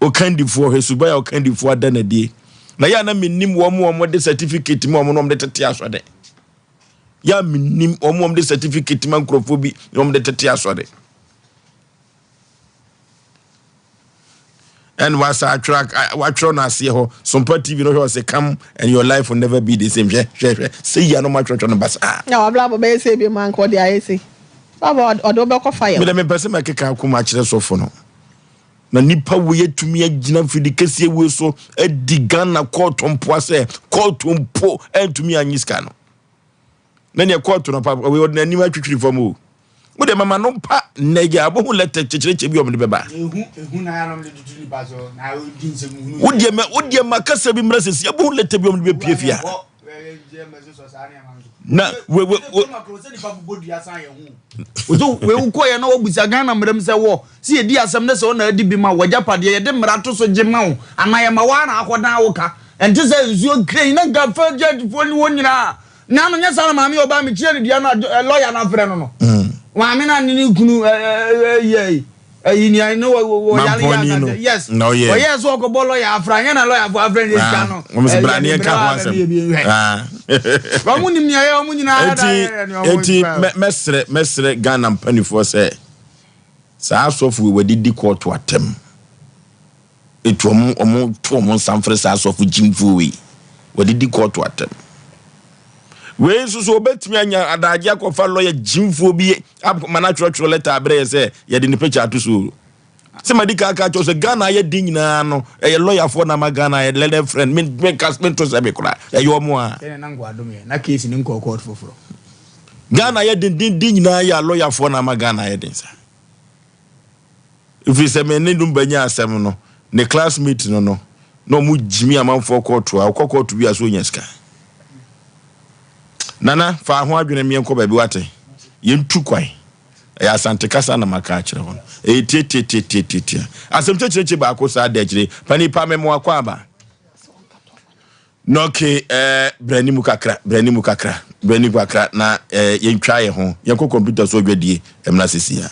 Okandifoɔ hwɛ suban a ɔkandifoɔ ada n'adie. Na yɛ a na menim wɔn a wɔde certificate ma wɔn na wɔde tete asɔre. Yɛ a menim wɔn a wɔde certificate ma nkurɔfoɔ bi na wɔde tete asɔre. ɛna wasa atwerɛ watwerɛ no aseɛ hɔ sompa tv no hwɛ ɔsɛ come and your life will never be the same hwɛ hwɛ hwɛ sɛ yia no matwerɛtwerɛ no basaa na wabrabɔ bɛyɛ sɛ ebi mu anka ɔde ayɛ sei. Baba ɔde wo bɛkɔ fire. Mede mepɛ sɛ mɛkeka akoma akyerɛ sɔfo no. Na nipa wei atumi agyina mfidi kɛseɛ wei so adi Ghana kɔɔto mpoa sɛ kɔɔto mpo antumi anyi sika no. Na neɛ kɔɔto no pa wei ɔde n'anim atwitwiri fam o. Wo deɛ mama no mpa nnɛ yi a wobɛhu lɛtɛ kyekyerɛkyɛ bi a wɔde bɛba. Wo deɛ ma wo deɛ ma kasa bi mmra sɛsi wobɛhu lɛtɛ bi a wɔde bɛpie fie a. Na we we we. Woso wei wokɔyɛ na wabusa Ghana mmara mu sɛ wɔ sɛ yɛdi asɛm ne sɛ wo na adi bi ma w'agyapadeɛ yɛde mmara to so gye ma wo anaa yɛma wo ara na akɔdan wo ka ɛnte sɛ nsuo kren na nka fa judgefoɔ ne wɔn nyinaa na no nyɛ saa na maame ɔbaa mekyerɛ no dua no a lɔya no afrɛ no no maame no ne ne kunu yɛ ɛyi nea ne wɔ yare yɛ asase yes ɔyɛ sɛ ɔkɔbɔ lɔya afra nyɛ na lɔyafoɔ afrɛ ne sika no wɔn sɛ bra ne yɛn ka ho asɛm wɔn nim nea yɛ wɔn nyinaa eti mɛsrɛ mɛsrɛ Ghana mpanimfoɔ sɛ saa asɔfo wei wɔde di kɔɔto atɛm. Etu wɔn wɔn to wɔn nsa mfrɛ saa asɔfo gyimfoɔ wei. Wɔde di kɔɔto atɛm. Wei nso so wɔbɛtumi anya adagye akɔfa lɔya gyimfoɔ bi ama no atwerɛtwerɛ lɛta abrɛ yɛ sɛ yɛde ne picture ato so. Sɛ madi kan aka akyerɛ sɛ Ghana ayɛ den nyinaa no ɛyɛ lɔyafoɔ na ama Ghana ayɛ learned friend me menka mento sɛ me koraa ɛyɛ wɔn a. Sɛdeɛ na nkoa dom yɛ na case no nkɔɔ court foforɔ. Ghana ayɛ den den den nyinaa yɛ a lɔyafoɔ na ama Ghana ayɛ den saa. Ɛfiri sɛ me ne Lumba nyaa asɛm no, ne classmate no no, na ɔmo gyimi amanfoɔ kɔɔto a, ɔkɔ kɔɔto bi a so ɔnya sika. Nana, fa ho adwene meɛnkɔ baabi wate, yɛntu kwan. Ɛyɛ Asante kasa na maka akyerɛ wo no. Ɛyɛ tiatiatiatiatia. Asɛm kyɛkyerɛkyɛ baako saa da akyire. Pani pa me mo akɔ aba. Nɔke eh, bra anim kakra, bra anim kakra, bra anim kakra na eh, yɛntwa yɛn ho. Yɛnkɔ kɔmputa so adwadie mmra sisi a.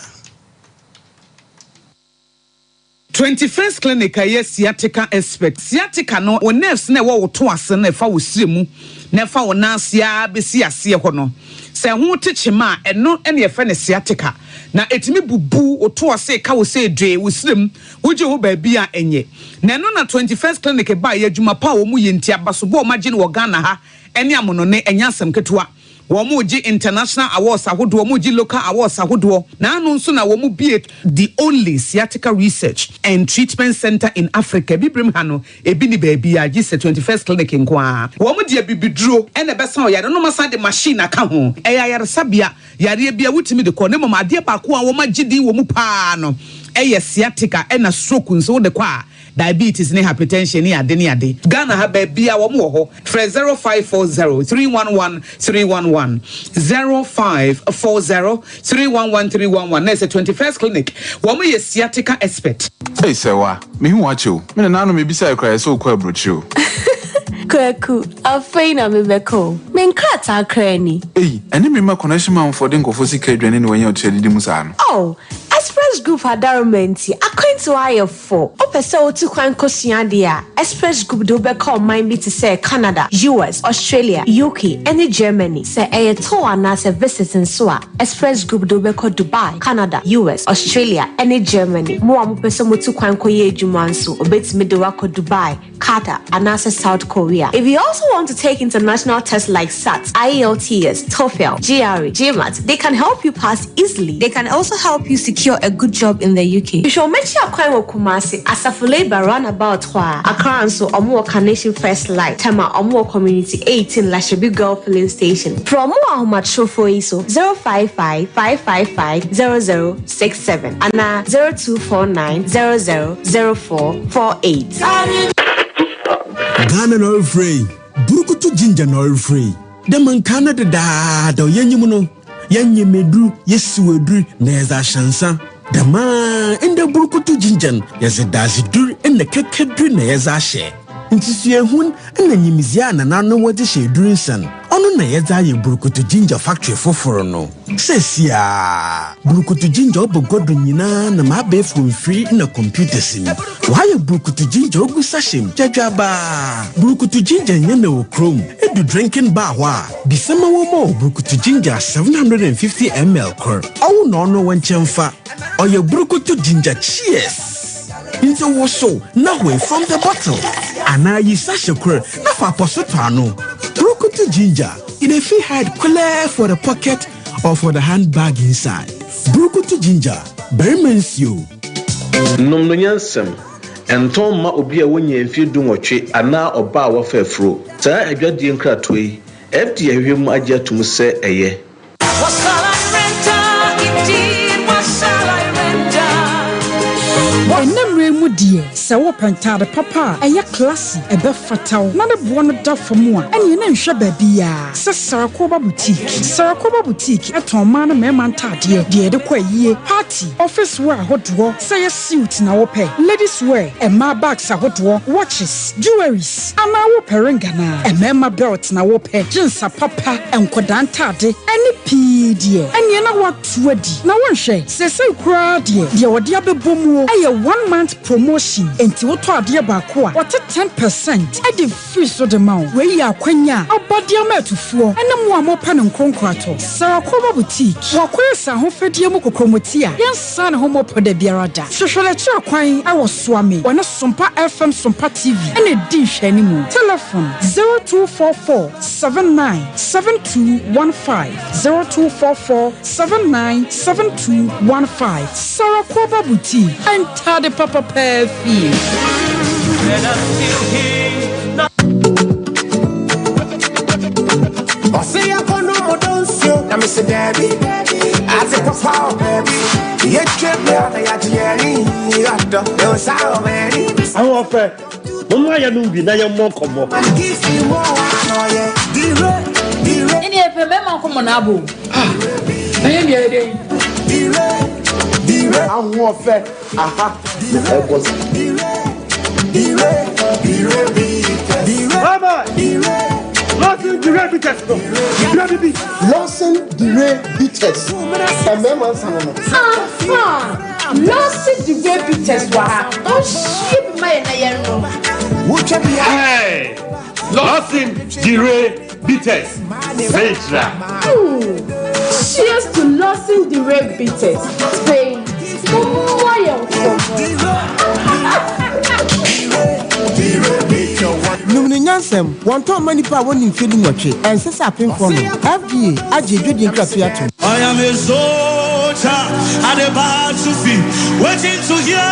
21st Clinic a ɛyɛ sciatica expert. Sciatica no, wo nerves no a ɛwɔ wo to ase no a ɛfa wo srɛ mu na ɛfa wo nan ase ara bɛsi aseɛ hɔ no, sɛ ɛho te kyema a, ɛno na yɛfrɛ no sciatica. Na ɛtumi bubu wo to ase, ka wo sɛ dwee, wo srɛ mu, wogye ho baabi a ɛnyɛ. Na ɛno na 21st Clinic baeɛ, adwuma pa a wɔyɛ nti, abasobɔ a wɔagye no wɔ Ghana ha ne amonone, ɛnyɛ asɛm ketewa. Wɔregye international awards ahodoɔ, wɔregye local awards ahodoɔ, na ano nso na wɔbue the only sciatica research and treatment centre in Africa. Abibirem ha no, ebi nni baabiara gye sɛ 21st Clinic nko ara. Wɔde abibiduro na ɛbɛsa ɔyare no na wɔasan de machine aka ho. Ɛyɛ ayaresabea, yareɛ biara wotumi de kɔ, na mmom adeɛ baako a wɔagye din wɔ mu pa ara no yɛ sciatica ɛna stroke nso wode kɔ a, Diabetes ne hypertension ne ade ne ade. Ghana ha baabiaa wɔn wɔ hɔ. Frɛ 0540 311 311, 0540 311 311 na ɛsɛ 21st clinic wɔn yɛ sciatica expert. Ei Sɛwa, mehu wo akyɛ o. Me nananom mebisae koraa yɛsɛ wokɔ aburokyire o. Kwaku, afei na mebɛkɔ o. Me nkrataa koraa ni. Ei, ɛne me mma connection manfoɔ de nkurɔfoɔ sika adwane ne wɔanya otua didi mu saa no. Oh, Express Group adaworoma nti, akwantuo ayɛ fo. Wopɛ sɛ wotu kwan kosua adeɛ a, Express Group de wo bɛkɔ ɔman bi te sɛ Canada, US, Australia, UK, ne Germany. Sɛ ɛyɛ tour anaasɛ visit nso a, Express Group de wo bɛkɔ Dubai, Canada, US, Australia, ne Germany. Mo a mopɛ sɛ motu kwan kɔyɛ adwuma nso, wɔbɛtumi de wo akɔ Dubai, Qatar, anaasɛ South Korea. If you also want to take international tests like SAT, IELTS, TOEFL, GRE, GMAT, they can help you pass easily. They can also help you secure a good job in the UK. Hwehwɛ wɔn akyi akwan wɔ Kumasi, Asafo Labour roundabout hɔ a. Accra nso, wɔn wɔ Carnation First Light, Tema, wɔn wɔ Community 18, Lashibi Girl Filling Station. Frɛ wɔn wɔ ahomatrofoɔ yi so, 055 555 0067 anaa 0249 00 0448. Ghana na ɔrefrɛ yi, Burukutu Ginger na ɔrefrɛ yi. Dɛ ma nkaa no dedaada ɔyɛ nyim no, yɛnyem edur, yesiw edur na yɛdze ahyɛ nsa. Dɛm ara ndɛ Burukutu Ginger no, yɛdze dadzedur na kɛkɛdur na yɛdze ahyɛ. Ntsi suahun na nyimdzee a nananom wɔdze hyɛ edur nsa no, ɔno na yɛdze ayɛ Burukutu Ginger factory fofor no. Seseiara, Burukutu Ginger ɔba gua do nyina nam abaɛfor mfir na computers mu. Wɔayɛ Burukutu Ginger ogu sachet mu gyadwabaa. Burukutu Ginger nnyɛ na wɔ kurom. Edu drinking bar hɔ a, bisa ma wɔmma wo Burukutu Ginger 750 ml kor. Ɔwo na ɔno wo nkyɛn fa. Ɔyɛ Burukutu Ginger Cheers! Ntsi wosow na hoe from the bottle anaa yi sachet kor na fa apɔso tɔ ano. Burukutu Ginger, e dey fit hide kwelɛɛ for the pocket or for the handbag inside. Brukutu ginger, barima nsuo. Nom no nyansam. Ɛntɔn mma obi a wanya mfeɛ dunwɔtwe anaa ɔbaa a wafa afuro. Saa adwadie nkratoɔ yi, FDA ahwehwɛ mu agye atom sɛ ɛyɛ. What shall I render indeed? What shall I render? Ɛnnɛ mmerɛ yi mu deɛ, sɛ wopɛ ntaade papa a ɛyɛ classy, ɛbɛfata wo, na ne boɔ no da fam a, ɛneɛ na nhwɛ baabiara sɛ Sarakoba Boutique. Sarakoba Boutique tɔn mmaa ne mmarima ntaadeɛ, deɛ yɛde kɔ ayie, party, office wear ahodoɔ, sɛ ɛyɛ suit na wopɛ, ladies wear, mmaa bags ahodoɔ, watches, jewelries, anaa wopɛ ring anaa mmarima belt na wopɛ, jeans apapa, nkwadaa ntade, ɛne pii deɛ, ɛneɛ na woato adi. Na wonhwɛ, seesei koraa deɛ, deɛ wɔde abɛbɔ muo yɛ one month promotion, enti wotɔ adeɛ baako a, wɔte 10 percent de firi so de ma wo. Wei yɛ akwanya a aba de ama atufoɔ ne mo a mopɛ no nkoronkoratɔ. Sarakoba Boutique, wɔakɔyɛ sɛ ahofadie mu kokromoti a yɛnsan ne ho mmɔpɔ da biara da. Hwehwɛ n'akyiri kwan wɔ Suame, wɔne Sompa FM Sompa TV na ɛdi nhwɛanimu. Telefon 0244 79 7215, 0244 79 7215. Sarakoba Boutique, ntade papa paa fie. And I'm still here. Ɔse akɔnɔ mo dɔnsuo na mese daabi ate papa o baabi yɛtwa bia na yɛagye yɛni ɔdɔ ɛwɔ saa wɔ m'ani. Ahoɔfɛ, momma yɛnom bi na yɛmmɔ nkɔmmɔ. Ɛne ɛpɛ mmarima nkɔmmɔ no abo. Na yɛn deɛ yɛdɛn? Ahoɔfɛ aha na ɛbɔ so. Mama! Lawson Dire Bitters no. Dire bibi. Lawson Dire Bitters. Mmarima nsa no no. Aha! Lawson Dire Bitters wɔ ha. Ɔnhyie bi ma yɛn na yɛn no. Hey! Lawson Dire Bitters. Sɛnkyira. Cheers to Lawson Dire Bitters. Spain. Momma yɛn nkɔmmɔ. Nom no nyansam. Wɔntɔn mma nnipa a wɔnni mfeɛ 18. Ɛnsɛ sɛ apemfoɔ nom. FDA agye adwadie nkratoɔ atom. I am a soldier at the battlefield, waiting to hear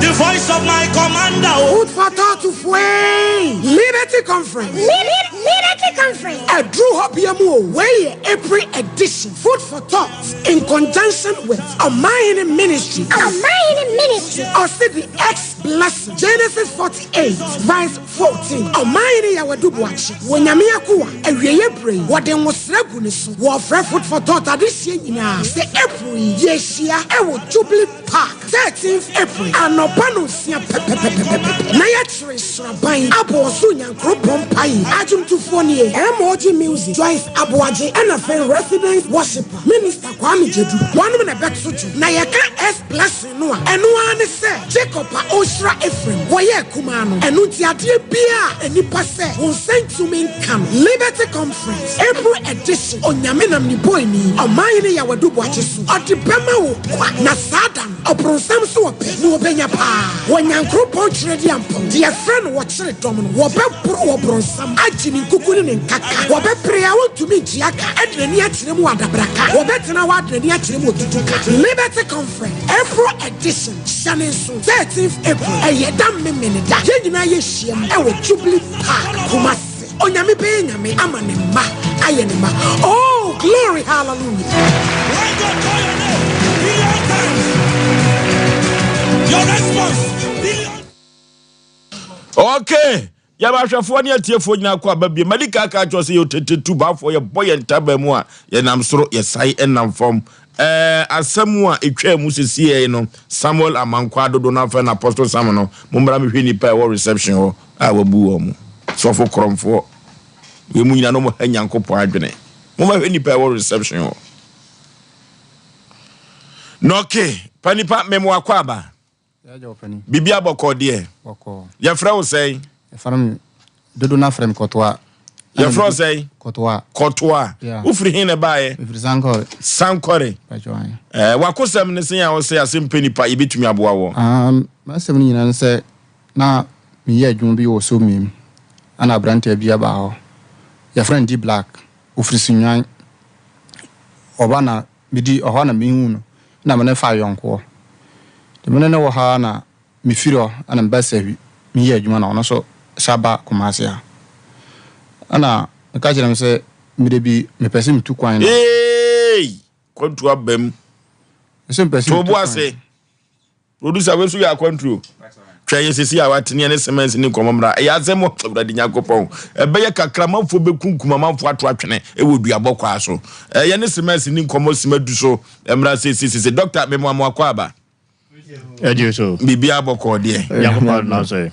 the voice of my commander. Food for thought fue Liberty Conference. Liberty Conference. Ɛduru hɔ bia mu o. Wei yɛ April edition. Food for thought in conjunction with Ɔmanhene Ministry. Ɔmanhene Ministry. Ɔsi the X blessing. Genesis 48 verse 14. Ɔmanhene Yaw Adu Boakye. Wɔ Nyame akoa. Awieeɛ berɛ yi, wɔde nwosra gu ne so. Wɔfrɛ Food for Thought adehyeɛ nyinaa sɛ April yi yɛhyia ɛwɔ Jubilee Park 13th April anɔpa no 6 pɛpɛpɛpɛpɛ na yɛkyerɛ sraban abɔ ɔsoro Nyankoropɔn mpae. Adwomtofoɔ nie: MOG Music, Joyce Aboagye, ɛna afei Resident Worshipper Minister Kwame Gyedu. Wɔnom na ɛbɛto dwom. Na yɛka S blessing no a, ɛno ara ne sɛ Jacob a ɔrehyira Ephraim, wɔyɛɛ kumaa no. Ɛno nti adeɛ biara a nnipa sɛ wo nsa ntumi nka no, Liberty Conference, April edition, Onyame nam ne bɔɔni Ɔmanhene Yaw Adu Boakye so, ɔde bɛma wo kwa. Na saa da no, ɔbronsam so ɔpɛ na ɔbɛnya paa. Wɔ Nyankoropɔn Kyerɛdiampɔn, deɛ yɛfrɛ no wɔkyere dɔm no, wɔbɛboro ɔbronsam, agye ne nkuku ne ne nkaka. Wɔbɛpere a wɔntumi ntua ka, de n'ani akyerɛ mu wɔ adabraka. Wɔbɛtena hɔ ade n'ani akyerɛ mu wɔ tutuka. Liberty Conference, April edition, hyɛ ne nso, 13th April, ɛyɛ da Memeneda. Yɛn nyinaa yɛhyiam wɔ Jubilee Park, Kumasi. Onyame bɛyɛ Nyame ama ne mma ayɛ ne mma. Oh, glory, hallelujah. When God call your name billion times, your response billion. Okay, yɛba ahwɛfoɔ ne atiefoɔ nyinaa kɔ aba bie madi ka ka kyerɛ sɛ yɛ tete tu baafoɔ yɛbɔ yɛn ntaba mu a yɛnam soro yɛsae ɛnam fam. Asɛm a ɛtwaa mu sesieɛ no, Samuel Amankwa dodo no afɛ no Apostle Sam no, mommra mehwɛ nnipa a ɛwɔ reception hɔ a wabu wɔn mo sɔfo korɔmfoɔ wei mu nyina no mo ha Nyankopɔn adwene. Mommɛhwɛ nnipa a ɛwɔ reception hɔ. Na okay, pa nipa mem wakɔ aba. Biribi abɔkɔ deɛ. Yɛfrɛ wo sɛn? Yɛfrɛ me dodo no afrɛ me Kɔtoa. Yɛfrɛ wo sɛn? Kɔtoa. Kɔtoa. Wofiri he na ɛbaeɛ? Mefiri Sankɔre. Sankɔre. Eh, wakosɛm ne sɛn a wo sɛ asɛm pɛ nipa yɛbɛtumi aboa wɔ? Um, m'asɛm no nyinaa ne sɛ na meyɛ adwuma bi wɔ Somim ana aberanteɛ bi aba hɔ. Yɛfrɛ no D Black. Ofiri Sunyani. Ɔba na medi ɔhɔ na mehu no. na me ne faa yɔnkoɔ. Nti me ne no wɔ ha ara na mefiri hɔ na meba Sahwi meyɛ adwuma na ɔno nso san ba Kumasi ha. Ɛna meka kyerɛ no sɛ mede bi mepɛ sɛ metu kwan na. Eeii! Kwantu aba mu. Mese mepɛ sɛ To metu bo kwan. ase. Producer wei nso yɛ akwantuo. Twɛn yɛ sisi a wate ne ɛne cement ne nkɔmɔ mmra. Ɛyɛ asɛm o Awurade Nyankopɔn. Ɛbɛyɛ kakra amanfoɔ bɛkunkum amanfoɔ ato atwene ɛwɔ duabɔ kwaa so. Ɛyɛ ne cement ne nkɔmɔ sima du so mmra sisi sisi. Doctor memoamoa kɔ aba. Ɛgye so. Biribiara bɔkɔɔ deɛ. Nyankopɔn adom na so ɛ.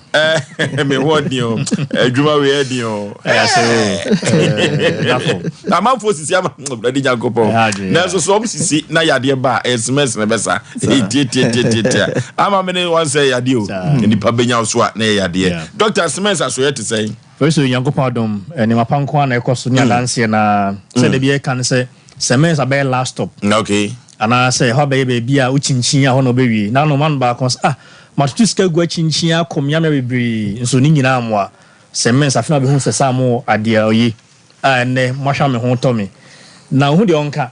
Ɛɛ me ho ɔden o. Adwuma wei ɛden o. Ɛyɛ asɛ o. Dafo. Amanfoɔ sisi ama Awurade Nyankopɔn. Nanso so wɔn sisi na yadeɛ ba a ɛsmɛs na ɛbɛsa. Tiatiatiatiatia. Ama me ne wɔn sɛ yadeɛ o. Nipa bɛnya so a na ɛyɛ yadeɛ. Doctor smɛs asoyɛ te sɛn? First o Nyankopɔn adom nneɛma pa nko ara na ɛkɔ so ne adanseɛ na sɛ da bi ɛka no sɛ sɛmɛs abɛyɛ last stop. Okay. Anaasɛ ɛhɔ abɛyɛ baabi a wokyinkyin a hɔ na wobɛwie. Na ano man baako sɛ, Ah, matoto sika agu akyinkyin akɔ mmeammea bebree, nso ne nyinaa mmoa. Sɛ me nsafe na wobɛhu sɛ saa mowɔ adeɛ a oye a ɛnnɛ moahwɛ a me ho tɔ me. Na ɔhu deɛ ɔnka.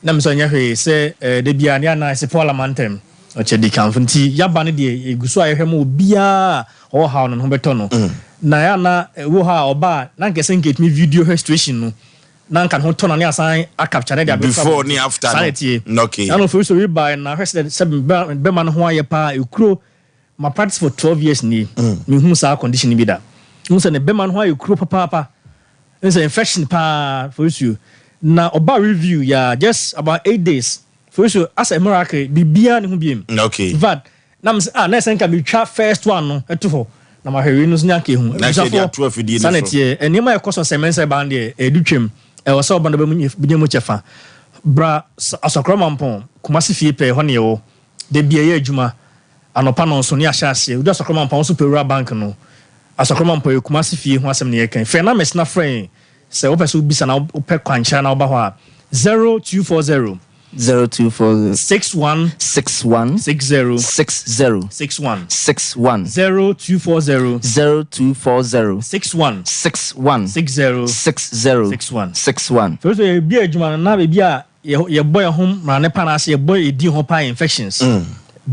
Na me sɛ ɔnyɛ hwee sɛ eh, da biara ne ana ɛsɛ Paul amantam ɔkyɛ di kamfo. Nti yaba no deɛ yɛgu so a yɛhwɛ ma obiara a ɔwɔ haw no ne ho bɛtɔ no. Na ɛyɛ a na ɛwɔ hɔ a ɔba a na anka ɛsɛ nka yɛtumi video hwɛ situation no. na nka ne ho tɔ no a ne asan a capture ne de abɛto Before ne after saa no. na ɛteɛ. Okay. Ɛna ofiri so rebae na ahwɛ sɛ sɛ bɛma no ho ayɛ paa ekuro ma practice for 12 years nie mm. mehu saa condition bi da hu sɛ ne bɛma no ho ayɛ kuro papaapa n sɛ infection paa for na ɔba review ya just about 8 days for asɛ miracle biribiara ne ho biem. Okay. In fact Na me se ah na ɛsɛ nka me twa first one no to hɔ na mahwɛ wei no nso ne anka ehu. Na nka yɛde ato afidie no so. Saa na ɛteɛ. Nneɛma a ɛkɔ so nsɛmɛnsɛ ba no deɛ ɛdu twam. Ɛwɔ sɛ ɔba no bɛnya mu kyɛfa. Bra Asɔkorɔ Mampɔn, Kumasi fie pɛɛ, ɛhɔ na yɛwɔ. Da biara yɛyɛ adwuma. Anɔpa nnɔnson ne yɛahyɛ aseɛ. Wodu Asɔkorɔ Mampɔn a, wo nso pɛ wura bank no. Asɔkorɔ Mampɔn yɛ Kumasi fie ho asɛm na yɛreka yi. Frɛ numbers na frɛ yɛn. Sɛ wopɛ sɛ wobisa na wopɛ kwankyerɛ na woba hɔ a, 0240. 0240. 61. 61. 60. 60. 61. 61. 0240. 0240. 61. 61. 60. 60. 61. 61. Fei so yɛbue adwuma no na baabi a yɛbɔ yɛn ho mmrane pa anaasɛ yɛbɔ yɛn din ho paa yɛ infections,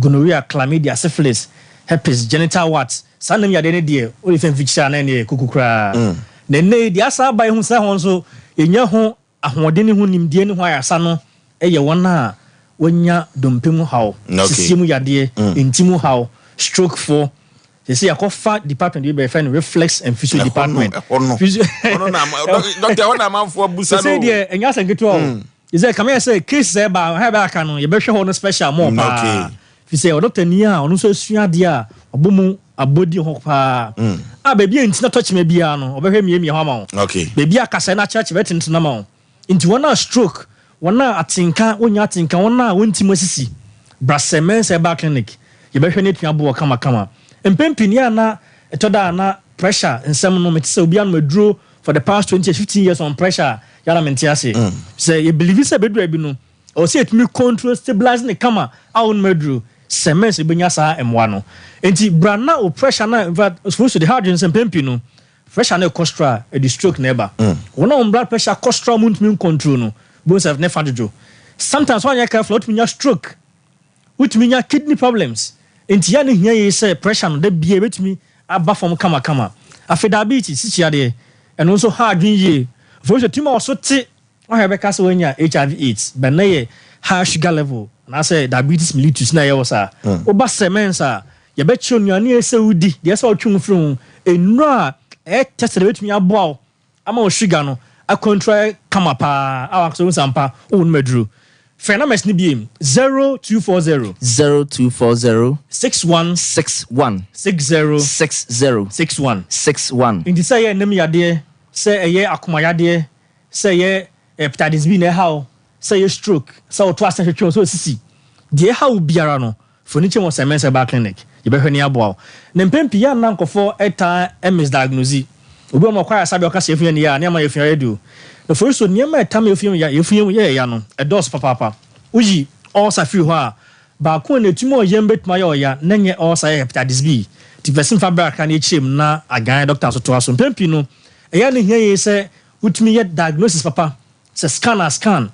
gonorrhea, chlamydia, syphilis, herpes, genital warts, Saa nam yadeɛ no deɛ wode fɛ mfikyire a na ɛneɛ kuku koraa. Na ɛnnɛ yi deɛ asan aba yɛhu sɛ hɔ nso yɛnya ho ahoɔden ne ho nimdeɛ ne ho ayaresa no yɛ wɔn a wɔanya dompe mu haw, sisie mu yadeɛ, nti mu haw, stroke foɔ. Seesei yɛakɔfa department bi bɛyɛfrɛ no reflex and physio department. Ɛhɔ no, ɛhɔ no, dɔkta ɛhɔ na amanfoɔ abusa no. Seesei deɛ ɛnyɛ asɛm ketewa o. Sɛ kame yɛ sɛ case sɛ ɛba ha ɛbɛ aka no yɛbɛhwɛ hɔ no special more paa. Fi sɛ ɔdɔktani a ɔno nso asua adeɛ a ɔbɔ mu abɔdi ho paa. A baabi a ntina tɔ kyema biara no ɔbɛhwɛ miamia hɔ ama wo. Baabi a kasaɛ no akyerɛkyerɛ bɛtentene ama wo. Nti wɔn a stroke, wɔn a atenka wɔnnya atenka, wɔn a wɔn ti mu asisi, bra sɛ Mensah Herbal Clinic yɛbɛhwɛ no atua boɔ kamakama. Mpɛn pii no yɛ a na ɛtɔ da a na pressure nsɛm no mete sɛ obi anom aduro for the past 20 years, 15 years on pressure a, yɛ a na mente ase. Sɛ yɛ believe sɛ ɛbɛduru baabi no, ɛwɔ sɛ yɛtumi control, stabilize ne kama a wonom aduro. Sɛ mens bɛnya saa mmoa no. Nti bra na wo pressure no a, in fact, supposed to de ha adwene sɛ mpɛn pii no, pressure no rekɔ soro a, ɛde stroke na ɛba. Wɔn a wɔn blood pressure kɔ soro a wɔntumi ncontrol no, bohu sɛ ne fa dwodwo. Sometimes woanyɛ careful a, wotumi nya stroke. Wotumi nya kidney problems. Nti yɛ a na ehia yie sɛ pressure no da biara ebetumi aba fam kamakama. Afei diabetes, sikyiadeɛ, ɛno nso ha adwene yie. Afei nso tumi ma ɔso te, woahwɛ a bɛka sɛ woanya HIV AIDS, but na ɛyɛ high sugar level anaasɛ diabetes mellitus na ɛyɛ wo saa. Woba cements a, yɛbɛkyerɛ wo nnuane a ɛsɛ sɛ wodi, deɛ ɛsɛ sɛ wotwe wo ho firi ho, nnuro a ɛyɛ tested a ebetumi aboa wo Ama wo sugar no akɔntrol ayɛ kama paa a wankasa wohu sɛ ampa wo nom aduro. Frɛ numbers no biem, 0240. 0240. 61. 61. 60. 60. 61. 61. Nti sɛ ɛyɛ ɛnam yadeɛ, sɛ ɛyɛ akoma yadeɛ, sɛ ɛyɛ hepatitis B na ɛha wo, sɛ ɛyɛ stroke, sɛ woto ase hwehwɛ wo, sɛ osisi, deɛ ɛha wo biara no, Fa w'ani kyerɛ wɔ Sir Mensah Herbal Clinic, yɛbɛhwɛ ne aboa wo. Na mpɛn pii yɛ a na nkurɔfoɔ taa misdiagnose. Obi wɔ hɔ nom ɔkɔ ayaresabea ɔka sɛ yafunu yɛ ne ya a, ne ama yafunu ayɛ duru. Na afei nso nneɛma a ɛtaa ma yafunu yɛ yafunu yɛ ya no, ɛdɔɔso papaapa. Woyi ulcer firi hɔ a, baako a na ɛtumi ɔyam bɛtumi ayɛ ɔya na ɛnyɛ ulcer yɛ hepatitis B. Nti pɛ sɛ mfa berɛ kakra na yɛkyerɛ mu na agan dɔkta nso toa so. Mpɛn pii no, ɛyɛ a na ɛhia yie sɛ wotumi yɛ diagnosis papa. Sɛ scan a scan.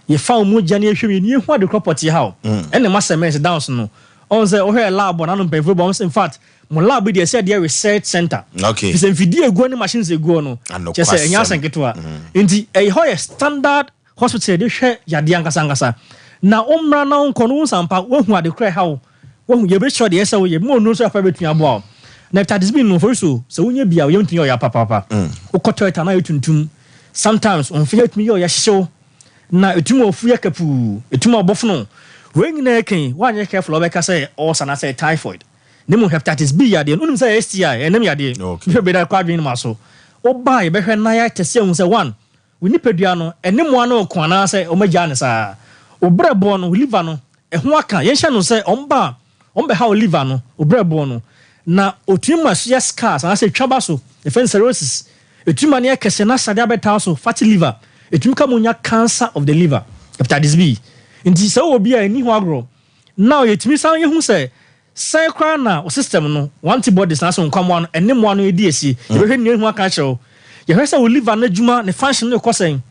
Yɛfa wo mogya na yɛhwɛ mu, yɛni ehu ade korɔ pɔtee ha o. Ɛna ɛma cement downs no. Ɔhu sɛ wohwɛ lab a n'ano mpanyinfoɔ bɔ, wɔn sɛ in fact mo lab yi deɛ ɛsɛ ɛdeɛ research center. Okay. Fi sɛ mfidie eguo ne machines eguo no, kyerɛ sɛ ɛnyɛ asɛm ketewa. Nti ɛyɛ hɔ yɛ standard hospital yɛde hwɛ yadeɛ ankasa ankasa. Na wo mmra na wo nkɔ no wo nsa mpa, woahu ade korɔ ɛha wo. Woahu, yɛbɛkyerɛ deɛ ɛsɛ woyɛ, mo nnuro nso afa bɛtumi aboa wo. Na hepatitis B no, for so, sɛ wonya bi a, wo yam tumi yɛ ɔya papaapa. Wokɔ toilet a na ayɛ tuntum. Sometimes, wo mfe tumi yɛ ɔya hyehye wo. Na ɛtumi wɔ fu yɛ kapuu, ɛtumi ɔbɔfono. Wei nyinaa ka yi, woanyɛ careful a wobɛka sɛ ulcer anaasɛ typhoid. Na mmom hepatitis B yadeɛ no, wonim sɛ ɛyɛ STI, ɛnam yadeɛ. Okay. Nhwɛ bɛda kɔ adwene no ma so. Woba a yɛbɛhwɛ na yɛatɛsi ahu sɛ one, wo nipadua no, ɛne mmoa no reko anaasɛ wɔagyaa no saa. Wo berɛboɔ no, wo liver no, ɛho aka. Yɛnhyɛ no sɛ wɔba a, wɔbɛha wo liver no, wo berɛboɔ no, na ɔtumi ma so yɛ scars anaasɛ ɛtwa ba so, yɛfrɛ no cirrhosis. Ɛtumi ma no yɛ kɛse na sradeɛ abɛtaa so, fatty liver. Ɛtumi ka ma wonya cancer of the liver, hepatitis B. Nti sɛ wowɔ bi a, ɛnni ho agorɔ. Now yɛtumi san yɛhu sɛ sɛn koraa na wo system no, wo antibodies anaasɛ wo nkwammoa no, ɛne mmoa no ɛdi asie. Yɛbɛhwɛ nea ɛhu aka akyerɛ wo. Yɛhwɛ sɛ wo liver no adwuma, ne function no rekɔ sɛn.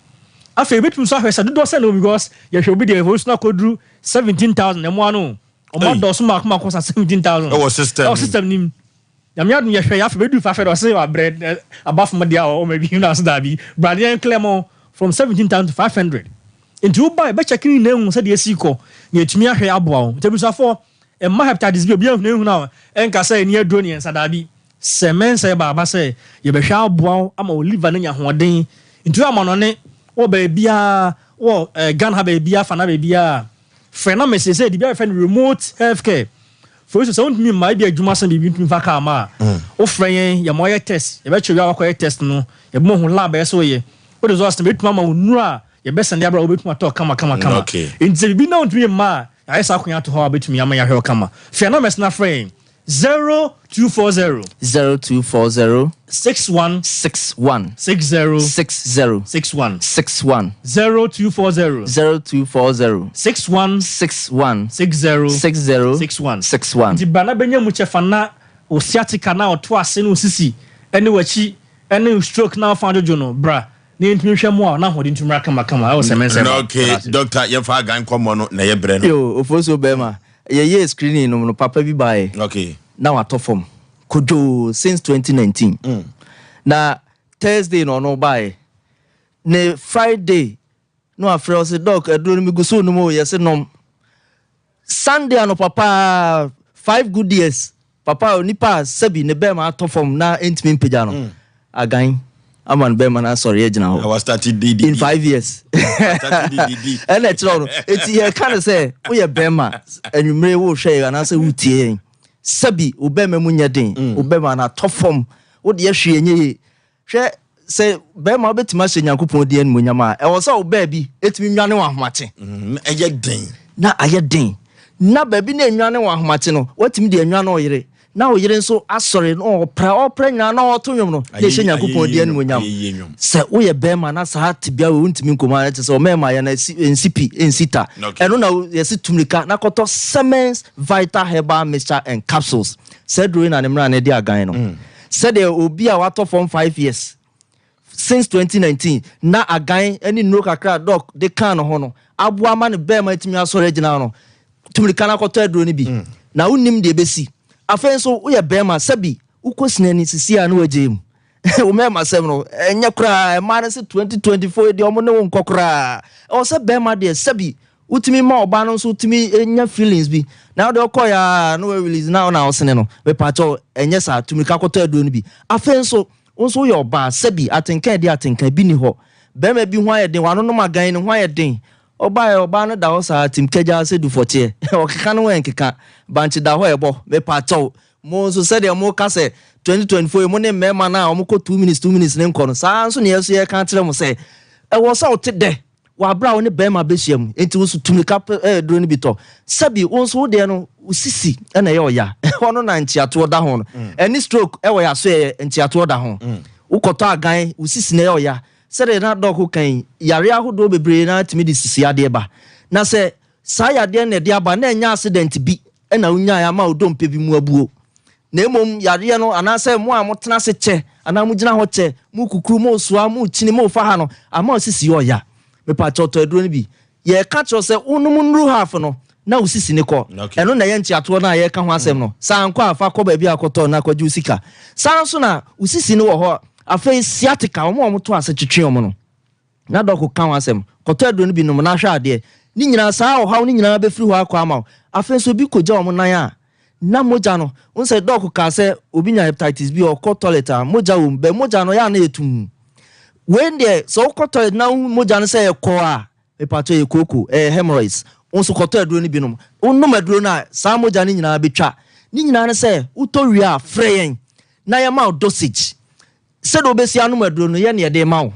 Afei yɛbɛtumi nso ahwɛ sɛ dodoɔ sɛn na ɛwɔ mu because yɛhwɛ obi deɛ, ɛwɔ so no akɔduru 17,000 mmoa no o. Wɔn adɔɔso mmaako mmaako sa 17,000. Ɛwɔ system Ɛwɔ system no mu. Nyame adom yɛhwɛ yɛ afei bɛdu fa afei de ɔse wabrɛ aba fam deɛ a ɔma bi na ɔse daabi bra ne yɛn clear mo from 17,000 to 500. Nti woba yɛbɛ check ne nyinaa ahu sɛdeɛ ɛsi kɔ na yɛatumi ahwɛ aboa wo. Nti abusuafoɔ mma hepatitis B obi ahunahuna wo ɛnka sɛ ɛni aduro ne yɛn nsa daabi. Sɛ mɛnsa yɛba aba sɛ yɛbɛhwɛ aboa wo ama wo liver no anya ahoɔden. Nti woyɛ amanɔne wɔ baabiara wɔ Ghana ha baabiara fa na baabiara frɛ na mese sɛ biribi a yɛfrɛ no remote health care. For instance, sɛ wontumi mma ebi adwuma sɛn biribi ntumi fa kaa ma a, wofrɛ yɛn yɛma woyɛ test, yɛbɛkyerɛ wie a wakɔyɛ test no, yɛbɛma hu lab a ɛsɛ sɛ woyɛ. Wo results no bɛtumi ama wo nnuro a yɛbɛsɛnde abrɛ a wobɛtumi atɔ kama kama kama. Nti sɛ biribi na wontumi mma a, yɛayɛ saa kwan ato hɔ a wobɛtumi ama yɛahwɛ wo kama. Frɛ numbers no na frɛ yɛn 0240. 0240. 61. 61. 60. 60. 61. 61. 0240. 0240. 61. 61. 60. 60. 61. 61. Nti bra na bɛnya mu kyɛfa na wo sciatica na ɔto ase ne wo sisi ne w'akyi ne stroke na wofa dwodwo no bra na yɛntumi nhwɛ mmoa wo na ahoɔden ntumi mmra kamakama ɛwɔ sɛ mɛnsɛ ba. Okay, doctor yɛmfa agan nkɔmmɔ no na yɛbrɛ no. Yo, Ofosuo bɛrima, yɛyɛɛ screening no no papa bi baeɛ. Okay. Na watɔ fam kodwoo since 2019. Na Thursday na ɔno baeɛ. Ne Friday na wafrɛ ɔse doc aduro no megu so nom o yɛse nom. Sunday anɔpa paa 5 good years papa onipa a sɛbi ne bɛrima atɔ fam na ɛntumi mpagya no agan ama ne bɛrima no asɔre agyina hɔ. Wa start didi. In 5 years. Ɛna ɛkyerɛ no eti yɛka no sɛ woyɛ bɛrima anwummere wohwɛ yɛn anaasɛ wotie yɛn sɛbi wo bɛrima mu nyɛ den wo bɛrima no atɔ fam wode ahwee ɛnyɛ yie hwɛ sɛ bɛrima wobɛtumi ahyɛ Nyankopɔn din animuonyam a ɛwɔ sɛ wo baabi ɛtumi nwane wɔ ahomakye ɛyɛ den na ayɛ den na baabi na ɛnwane wɔ ahomakye no watumi de anwane ɔyere na ɔyere nso asɔre na ɔpra ɔpra nyinaa na ɔto nwom no na ɛhyɛ Nyankopɔn din animuonyam sɛ woyɛ bɛrima na saa tebea wei wontumi nkɔmu a ɛkyɛ sɛ ɔmɛɛma yɛ no ɛnsi pi ɛnsi ta ɛno na yɛsi tumirika na kɔtɔ Semens Vital Herbal Mixture and Capsules sɛ duro yi na ne mmara no de agan no sɛdeɛ obi a watɔ fam 5 years since 2019 na agan ne nnuro kakra doc de kan no ho no aboa ma ne bɛrima atumi asɔre agyina no tumirika na kɔtɔ aduro no bi na wonim deɛ ɛbɛsi afei nso woyɛ bɛrima sɛbi wokɔ sinani sisi a na wagye mu wo mmarima sɛm no ɛnyɛ koraa ɛmaa no sɛ 2024 deɛ ɔmo ne wo nkɔ koraa ɛwɔ sɛ bɛrima deɛ sɛbi wotumi ma ɔbaa no nso wotumi nya feelings bi na wode ɔkɔ ya na wa release na ɔna ɔsene no mepakyɛw ɛnyɛ saa tumirika kɔtɔ aduro no bi afei nso wo nso woyɛ ɔbaa sɛbi atenka ɛde atenka bi ni hɔ bɛrima bi ho ayɛ den wanonom agan ne ho ayɛ den ɔbaa ɔbaa no da hɔ saa tim kagya sɛ dufɔkyeɛ ɔkeka no ho ɛnkeka bankye da hɔ ɛbɔ mepakyɛw mo nso sɛdeɛ mo ka sɛ 2024 yi mo ne mmarima no a wɔkɔ 2 minutes 2 minutes ne nkɔ no saa nso ne yɛ so yɛka kyerɛ mo sɛ ɛwɔ sɛ wote dɛ wabra wo ne bɛrima bɛhyia mu nti wo nso tumirika duro no bi tɔ sɛbi wo nso wo deɛ no wo sisi ɛna ɛyɛ ɔya ɛhɔ no na nkyeatoɔ da ho no ɛne stroke ɛwɔ yɛ aso yɛ nkyeatoɔ da ho wokɔtɔ agan wo sisi na ɛyɛ ɔya sɛdeɛ na dɔko kan yare ahodoɔ bebree na tumi de sisi adeɛ ba na sɛ saa yadeɛ na ɛde aba na ɛnyɛ accident bi ɛna wonyaeɛ ama wo dompe bi mu abuo na mmom yareɛ no anaasɛ mo a motena ase kyɛ anaa mogyina hɔ kyɛ mo kukuru mo soa mo kyini mo fa ha no ama wo sisi yɛ ɔya mepa kyɛw tɔ aduro no bi. Yɛreka kyerɛ wo sɛ wonom nnuru half no na wo sisi no kɔ. Ɛno na ɛyɛ nkyea-toɔ no a yɛreka ho asɛm no. Sɛ ankɔ a, fa kɔ baabi a kɔtɔ na kɔgye wo sika. Saa ara nso na wo sisi no wɔ hɔ. Afei sciatica, wɔn a wɔto ase twetwe wɔn no, na dɔk ka ho asɛm. Kɔtɔ aduro no bi nom na hwɛ adeɛ. Ne nyinaa, saa ɔhaw no nyinaa bɛfiri hɔ akɔ ama wo. Afei nso obi kɔgya wɔn nan a, na mogya no, wohu sɛ dɔk kaa sɛ obi nya hepatitis B a, ɔkɔ toilet a, mogya wɔ mu, but mogya no ɛyɛ a na ɛyɛ tumm. Wei deɛ, sɛ wokɔ toilet na wohu mogya no sɛ ɛyɛ kɔɔ a, mepakyɛw ɛyɛ kooko, ɛyɛ hemorrhoids. Wo nso kɔtɔ aduro no bi nom. Wonom aduro no a, saa mogya no nyinaa bɛtwa. Ne nyinaa ne sɛ, wotɔ wie a, frɛ yɛn na yɛma wo dosage. Sɛdeɛ wobɛsi anom aduro no, yɛn na yɛde rema wo.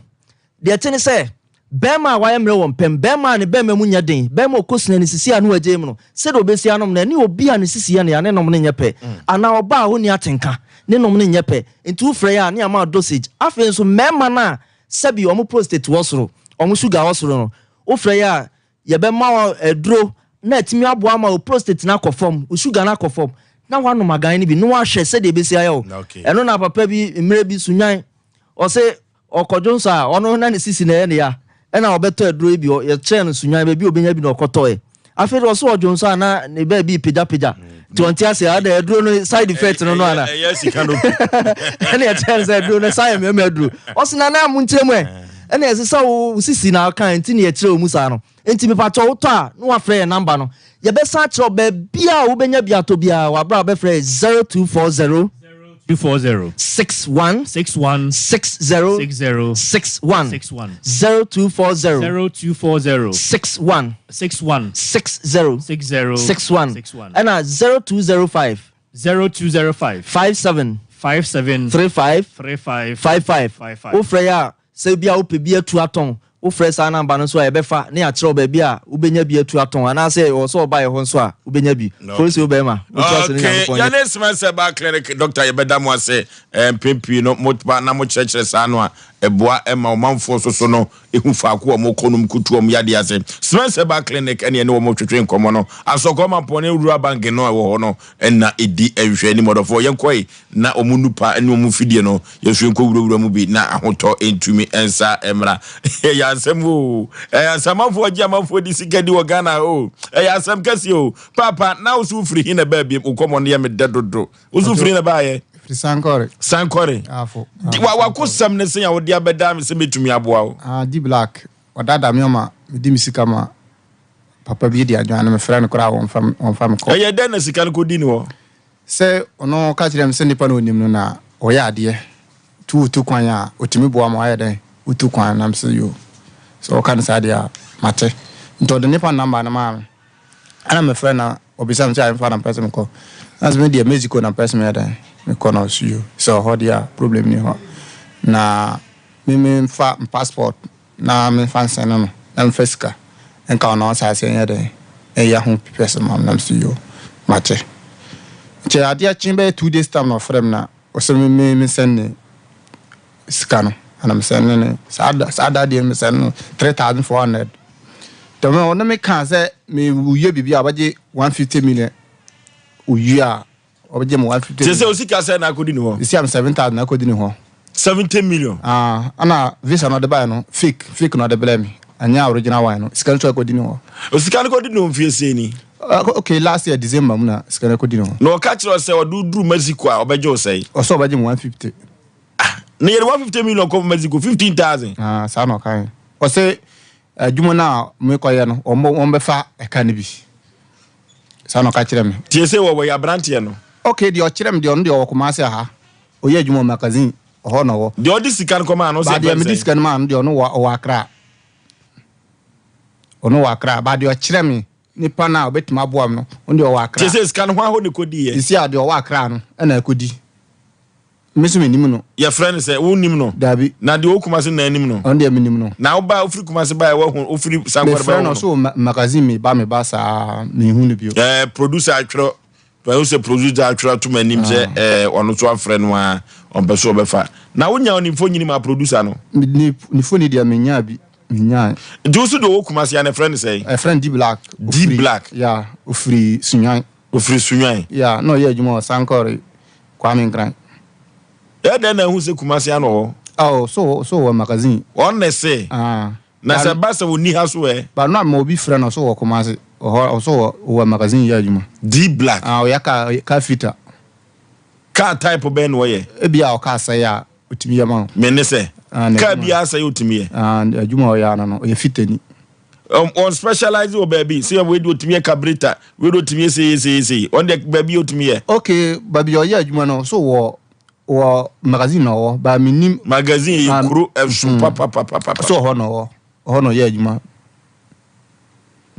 Deɛ ɛte ne sɛ, barima a wayɛ mmerɛ wɔ mpam, barima a ne barima mu nyɛ den, barima a ɔkɔsina ne sisi a ne wagyae mu no, sɛdeɛ ɔbɛsi anom no, ɛne obi a ne sisi yɛ no ya, ne nom no nyɛ pɛ. Anaa ɔbaa a ɔnni atenka, ne nom no nyɛ pɛ. Nti wofrɛ yɛn a, ne yɛama wo dosage. Afei nso, mmarima no a sɛbi wɔn prostate wɔ soro, wɔn sugar wɔ soro no, wofrɛ yɛn a, Yɛbɛma wo aduro na atumi aboa ama wo prostate no akɔ fam, wo sugar no akɔ fam, na woanom agan no bi na woahwɛ sɛdeɛ ɛbɛsi ayɛ wo. Ɛno na papa bi mmerɛ bi Sunnwan, ɔse ɔkɔdwo nsɔ a, ɔno na ne sisi na ɛyɛ ne ya, ɛna ɔbɛtɔ aduro yi bi, yɛkyerɛɛ no Sunnwan baabi a ɔbɛnya bi na ɔkɔtɔɛ. Afei deɛ ɔse ɔdwo nsɔ a na ne baabi repagyapagya, nti ɔnte aseɛ, adɛn aduro no side effect no no ana? Ɛna yɛkyerɛɛ no sɛ aduro no ɛsan yɛ mmarima aduro. Ɔse nana monkyerɛ mu ɛ. Ɛna ɛsɛ sɛ wo sisi na ɔka nti na yɛkyerɛ wo mu saa no. Nti mepakyɛw wotɔ a na wafrɛ yɛn number no. Yɛbɛsan akyerɛ wo baabi a wobɛnya bi atɔ biara wɔ aberɛ a wobɛfrɛ yɛ 0240 240 61 61 60 60 61 61 0240 0240 61 61 60 60 61 61 ɛna 0205 0205 57 57 35 35 55 55 Wofrɛ yɛ a Sɛ ebia wopɛ bi atu atɔn, wofrɛ saa namba no nso a, yɛbɛfa na yɛakyerɛ wo baabi a wobɛnya bi atu atɔn, anaasɛ ɛwɔ sɛ ɔba yɛn hɔ nso a, wobɛnya bi. Polisi wo bɛrima, woto ase ne Okay, Nyankopɔn nyɛ. yɛne Spencer ba clinic doctor yɛbɛda mo ase eh, mpɛn pii no mo ba na mo kyerɛkyerɛ saa no a ɛboa ɛma ɔmanfoɔ so so no ehu faako a wɔn kɔ nom kutu wɔn yadeɛ ase. Spencer ba clinic ɛne ɛne wɔn twetwe nkɔmɔ no asɔkɔ mampɔn ne rural bank no a ɛwɔ hɔ no ɛna edi nhwɛ anim ɔdɔfoɔ yɛnkɔe na wɔn nnupa ne wɔn mfidie no, yɛn nso yɛnkɔ wurawura mu bi na ahotɔ ntumi nsa mmra. Ɛyɛ asɛm o. Ɛyɛ asɛm amanfoɔ gye amanfoɔ di sika di wɔ Ghana o. Ɛyɛ asɛm kɛseɛ o. Paapa, na wo so wofiri he na ɛbaa biem? Wo kɔmmɔ no yɛ me dɛ dodo. Wo so wofiri he na ɛbaayɛ? Firi Sankore. Sankore. Afo. Wa wakosɛm ne sɛn a wode abɛdaa me sɛ mɛtumi aboa wo? Ah, D Black, ɔdaadaa me ɔma medi me sika ma papa bi di adwane, mefrɛ no koraa wɔmfa wɔmfa me kɔ. Ɛyɛ dɛn na sika no kɔdi ne hɔ? Sɛ ɔno ɔka kyerɛɛ me sɛ nipa na ɔnim no na ɔyɛ adeɛ nti wotu kwan a ɔtumi boa ma wayɛ dɛn wotu kwan na mesɛ yoo sɛ ɔka no saa deɛ a mate nti ɔde nipa number no maa me ɛna mefrɛ na ɔbisa me sɛ ayɛmfa na mpɛ sɛ mekɔ na sɛ me deɛ Mexico na mpɛ sɛ meyɛ dɛn mekɔ na ɔso yoo sɛ ɔhɔ deɛ a problem ni hɔ na me memfa passport na memfa nsɛne no na memfa sika nka ɔno asaase nyɛ dɛn ɛyɛ ho pipɛs ma me na mese yoo mate. Nkyɛ adeɛ kye bɛyɛ 2 days time na ɔfrɛ me na ɔsɛ me me me sɛne ne sika no ɛna me sɛne ne saa da saa da deɛ me sɛne no 3400 tɛmɛ ɔne me kaa sɛ me yɛ biribi a ɔbɛgye 150 million owie a Ɔbɛgye me 150 Te sɛ osika sɛ na akɔdi ne hɔ. Esi am 7000 na akɔdi ne hɔ. 70 million. Ah, ana visa na ɔde baeɛ no fake fake na ɔde brɛ me. Ɛnyɛ original one no. Sika no nso akɔdi ne hɔ. Osika no kɔdi ne hɔ mfie sɛn ni? Okay, last year December mu na sika no akɔdi ne hɔ. Na ɔka kyerɛ wo sɛ ɔde wo duru Mexico a ɔbɛgye wo sɛn? Ɔsɛ ɔbɛgye me 150. Ah, na yɛde 150 million kɔ Mexico, 15,000. Ah, saa na ɔkae. Ɔsɛ adwuma no a mekɔyɛ no, wɔn bɛfa ɛka no bi. Saa na ɔka kyerɛ me. Tie sei wɔ wɔyɛ abranteɛ no. Okay deɛ ɔkyerɛ me deɛ ɔno deɛ ɔwɔ Kumasi ha ɔyɛ adwuma wɔ magazine ɔhɔ na ɔwɔ. Deɛ ɔde sika no kɔmaa no ɔsɛ yɛfrɛ no sɛn? Deɛ mede sika no maa no deɛ ɔno wɔ ɔwɔ Accra ɔno wɔ Accra but deɛ ɔkyerɛ me nipa no a ɔbɛtumi aboa me no ɔno deɛ ɔwɔ Accra. Tie sei sika no hwan hɔ na ɛkɔdiiɛ? Sisi a deɛ ɔwɔ Accra no ɛna ɛkɔdi. Me nso mennim no. Yɛfrɛ no sɛ, wonnim no? Dabi. Na deɛ ɔwɔ Kumasi no na anim no? Ɔno deɛ menim no. Na wobaa, wofiri Kumasi baeɛ, woahu, wofiri Sankore baeɛ, Mefrɛ woahu no, no? ɔse wɔ magazine meba meba saa, menhu no bio. Ɛɛ, producer atwerɛ, mahu sɛ producer atwerɛ ato m'anim sɛ ɛɛ, ɔno nso afrɛ no ara, ɔmpɛ sɛ ɔbɛfa. Na wonyaa ne mfonini maa producer no? Ne, ne foni deɛ menyaa bi, menyae. Nti wo nso deɛ ɔwɔ Kumasi a, na ɛfrɛ no sɛn? Ɛfrɛ no D-Black. D-Black? Yeah, ɔfiri Sunyani. Ɔfiri Sunyani? Yeah, na ɔyɛ adwuma wɔ Sankore. Kwame Nkran. Ɛyɛ dɛn na ahu sɛ Kumasi ano wɔ hɔ? Oh, so so wɔ magazine. Wɔn na ɛse. Ah. Na sɛ ɛba sɛ ɔnni ha so ɛ? But no a ma obi frɛ no ɔso wɔ Kumasi ɔhɔ ɔso wɔ wɔ magazine yɛ adwuma. D black. Ah ɔyɛ car car fitter. Car type bɛn na ɔyɛ? Ebia ɔcar sɛe a otumi yɛ ma wo. Me ne sɛ Ah na car adwuma. biara sɛe otumi yɛ. Ah adwuma a ɔyɛ ano no ɔyɛ fitter ni. Ɔn specialize wɔ baabi sɛ wei de otumi yɛ carburetor wei de otumi yɛ sei sei sei ɔn deɛ baabi otumi yɛ. Okay baabi a ɔyɛ adwuma no ɔso wɔ wɔ magazine na ɔwɔ but mennim. Magazine yɛ Ah, kuro ɛso mm. papapapapa. So ɔhɔ na ɔwɔ ɔhɔ na ɔyɛ adwuma.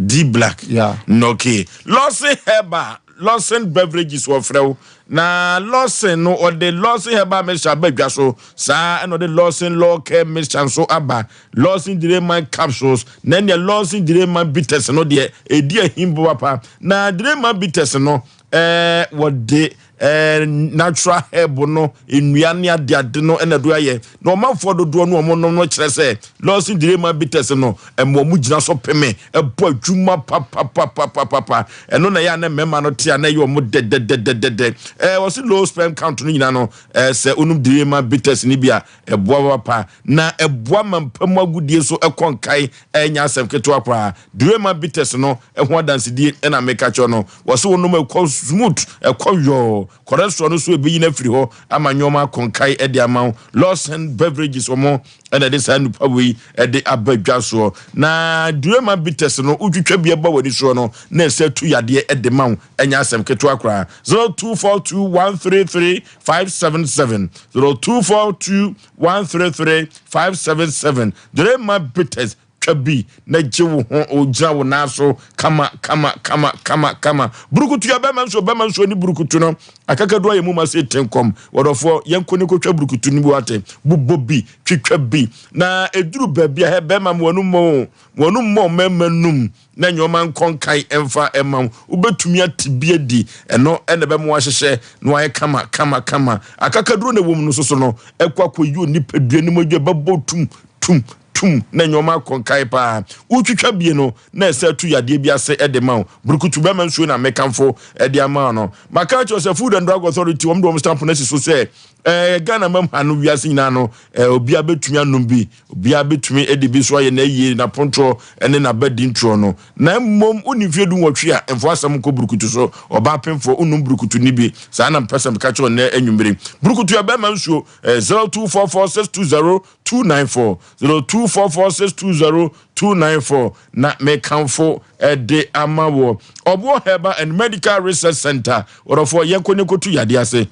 D black. Yeah. Okay. Lawson Herbal, Lawson Beverages wɔfrɛ wo. Na Lawson no ɔde Lawson Herbal mixture aba dwa so. Saa ɛna ɔde Lawson Law Care mixture nso aba. Lawson Direman capsules na ɛnea Lawson Direman bitters no deɛ ɛdi ahim papa. Na Direman bitters no ɛɛ wɔde ɛɛ natural herb no nnua ne adeade no ɛna do ayɛ na ɔmanfoɔ dodoɔ no wɔn nom no kyerɛ sɛ lɔsin direma bitters no ɛma wɔn gyina so peme ɛbɔ adwuma papapapapapa ɛno na ɛyɛ a na mmarima no te a na ɛyɛ wɔn dɛdɛdɛdɛdɛ ɛɛ wɔsi low sperm count no nyinaa no ɛɛ sɛ onum direma bitters no bi a ɛboa papa na ɛboa ma mpa mu agodie so ɛkɔ nkae ɛnyɛ asɛm ketewa koraa Durema bitters no ho adansedie na meka kyerɛ no. Wɔse wo nom ɛkɔ smooth, ɛkɔ yɔɔ. Cholesterol no so ɛbɛyi no afiri hɔ ama nnoɔma akɔ nkae de ama wo. Lawson Beverages wɔn na ɛde saa nnupa wei de aba dwa soɔ. Na Durema bitters no wotwitwa bi ɛba w'ani soɔ no na ɛsɛ tu yadeɛ de ma wo. Ɛnyɛ asɛm ketewa koraa. 0242133577 0242133577 Durema bitters Twa bi na gye wo ho gyina wo nan so kama kama kama kama kama. Burukutu yɛ bɛma nsuo, bɛma nsuo ne burukutu no. Akakadu ayɛ mu ma se tenkɔm. Wɔdɔfoɔ, yɛnkɔ ne kɔtwa burukutu no bi wate. Bobɔ bi, twitwa bi. Na ɛduru baabi a, hɛ bɛma mo anum o, mo anum mɔ mmarima num na nneɛma nkɔ nkan mfa mma wo. Wobɛtumi ate bi adi. Ɛno na ɛbɛma wahyehyɛ na wayɛ kama kama kama. Akakaduro na ɛwɔ mu no nso so no, ɛkɔ akɔyi onipadua no mu adwa, ɛbɛbɔ tum tum tum na nneɛma akɔ nkae paa. Wotwitwa bie no na ɛsɛ atu yadeɛ bi ase de ma wo. Burukutu bɛma nsuo na mekamfo de ama wo no. Maka akyerɛ sɛ Food and Drug Authority wɔn de wɔn stamp no asi so sɛ ɛɛ Ghana mam ha no wiase nyinaa no ɛɛ obiara bɛtumi anom bi, obiara bɛtumi de bi nso ayɛ n'ayie, n'apontoɔ ne n'abadi ntoɔ no. Na mmom wonni mfeɛ 18 a mfa w'asɛm nkɔ burukutu so. Ɔbaa pemfoɔ wonnom burukutu no bi. Saa na mepɛ sɛ meka kyerɛ wo nnɛ anwummere. Burukutu yɛ bɛrima nsuo. Ɛɛ 0244 620 294 0244 620 294 na mekamfo de ama wɔ Ɔboɔ Herbal and Medical Research Center. Wɔdɔfoɔ yɛnkɔ ne kɔtu yadeɛ ase.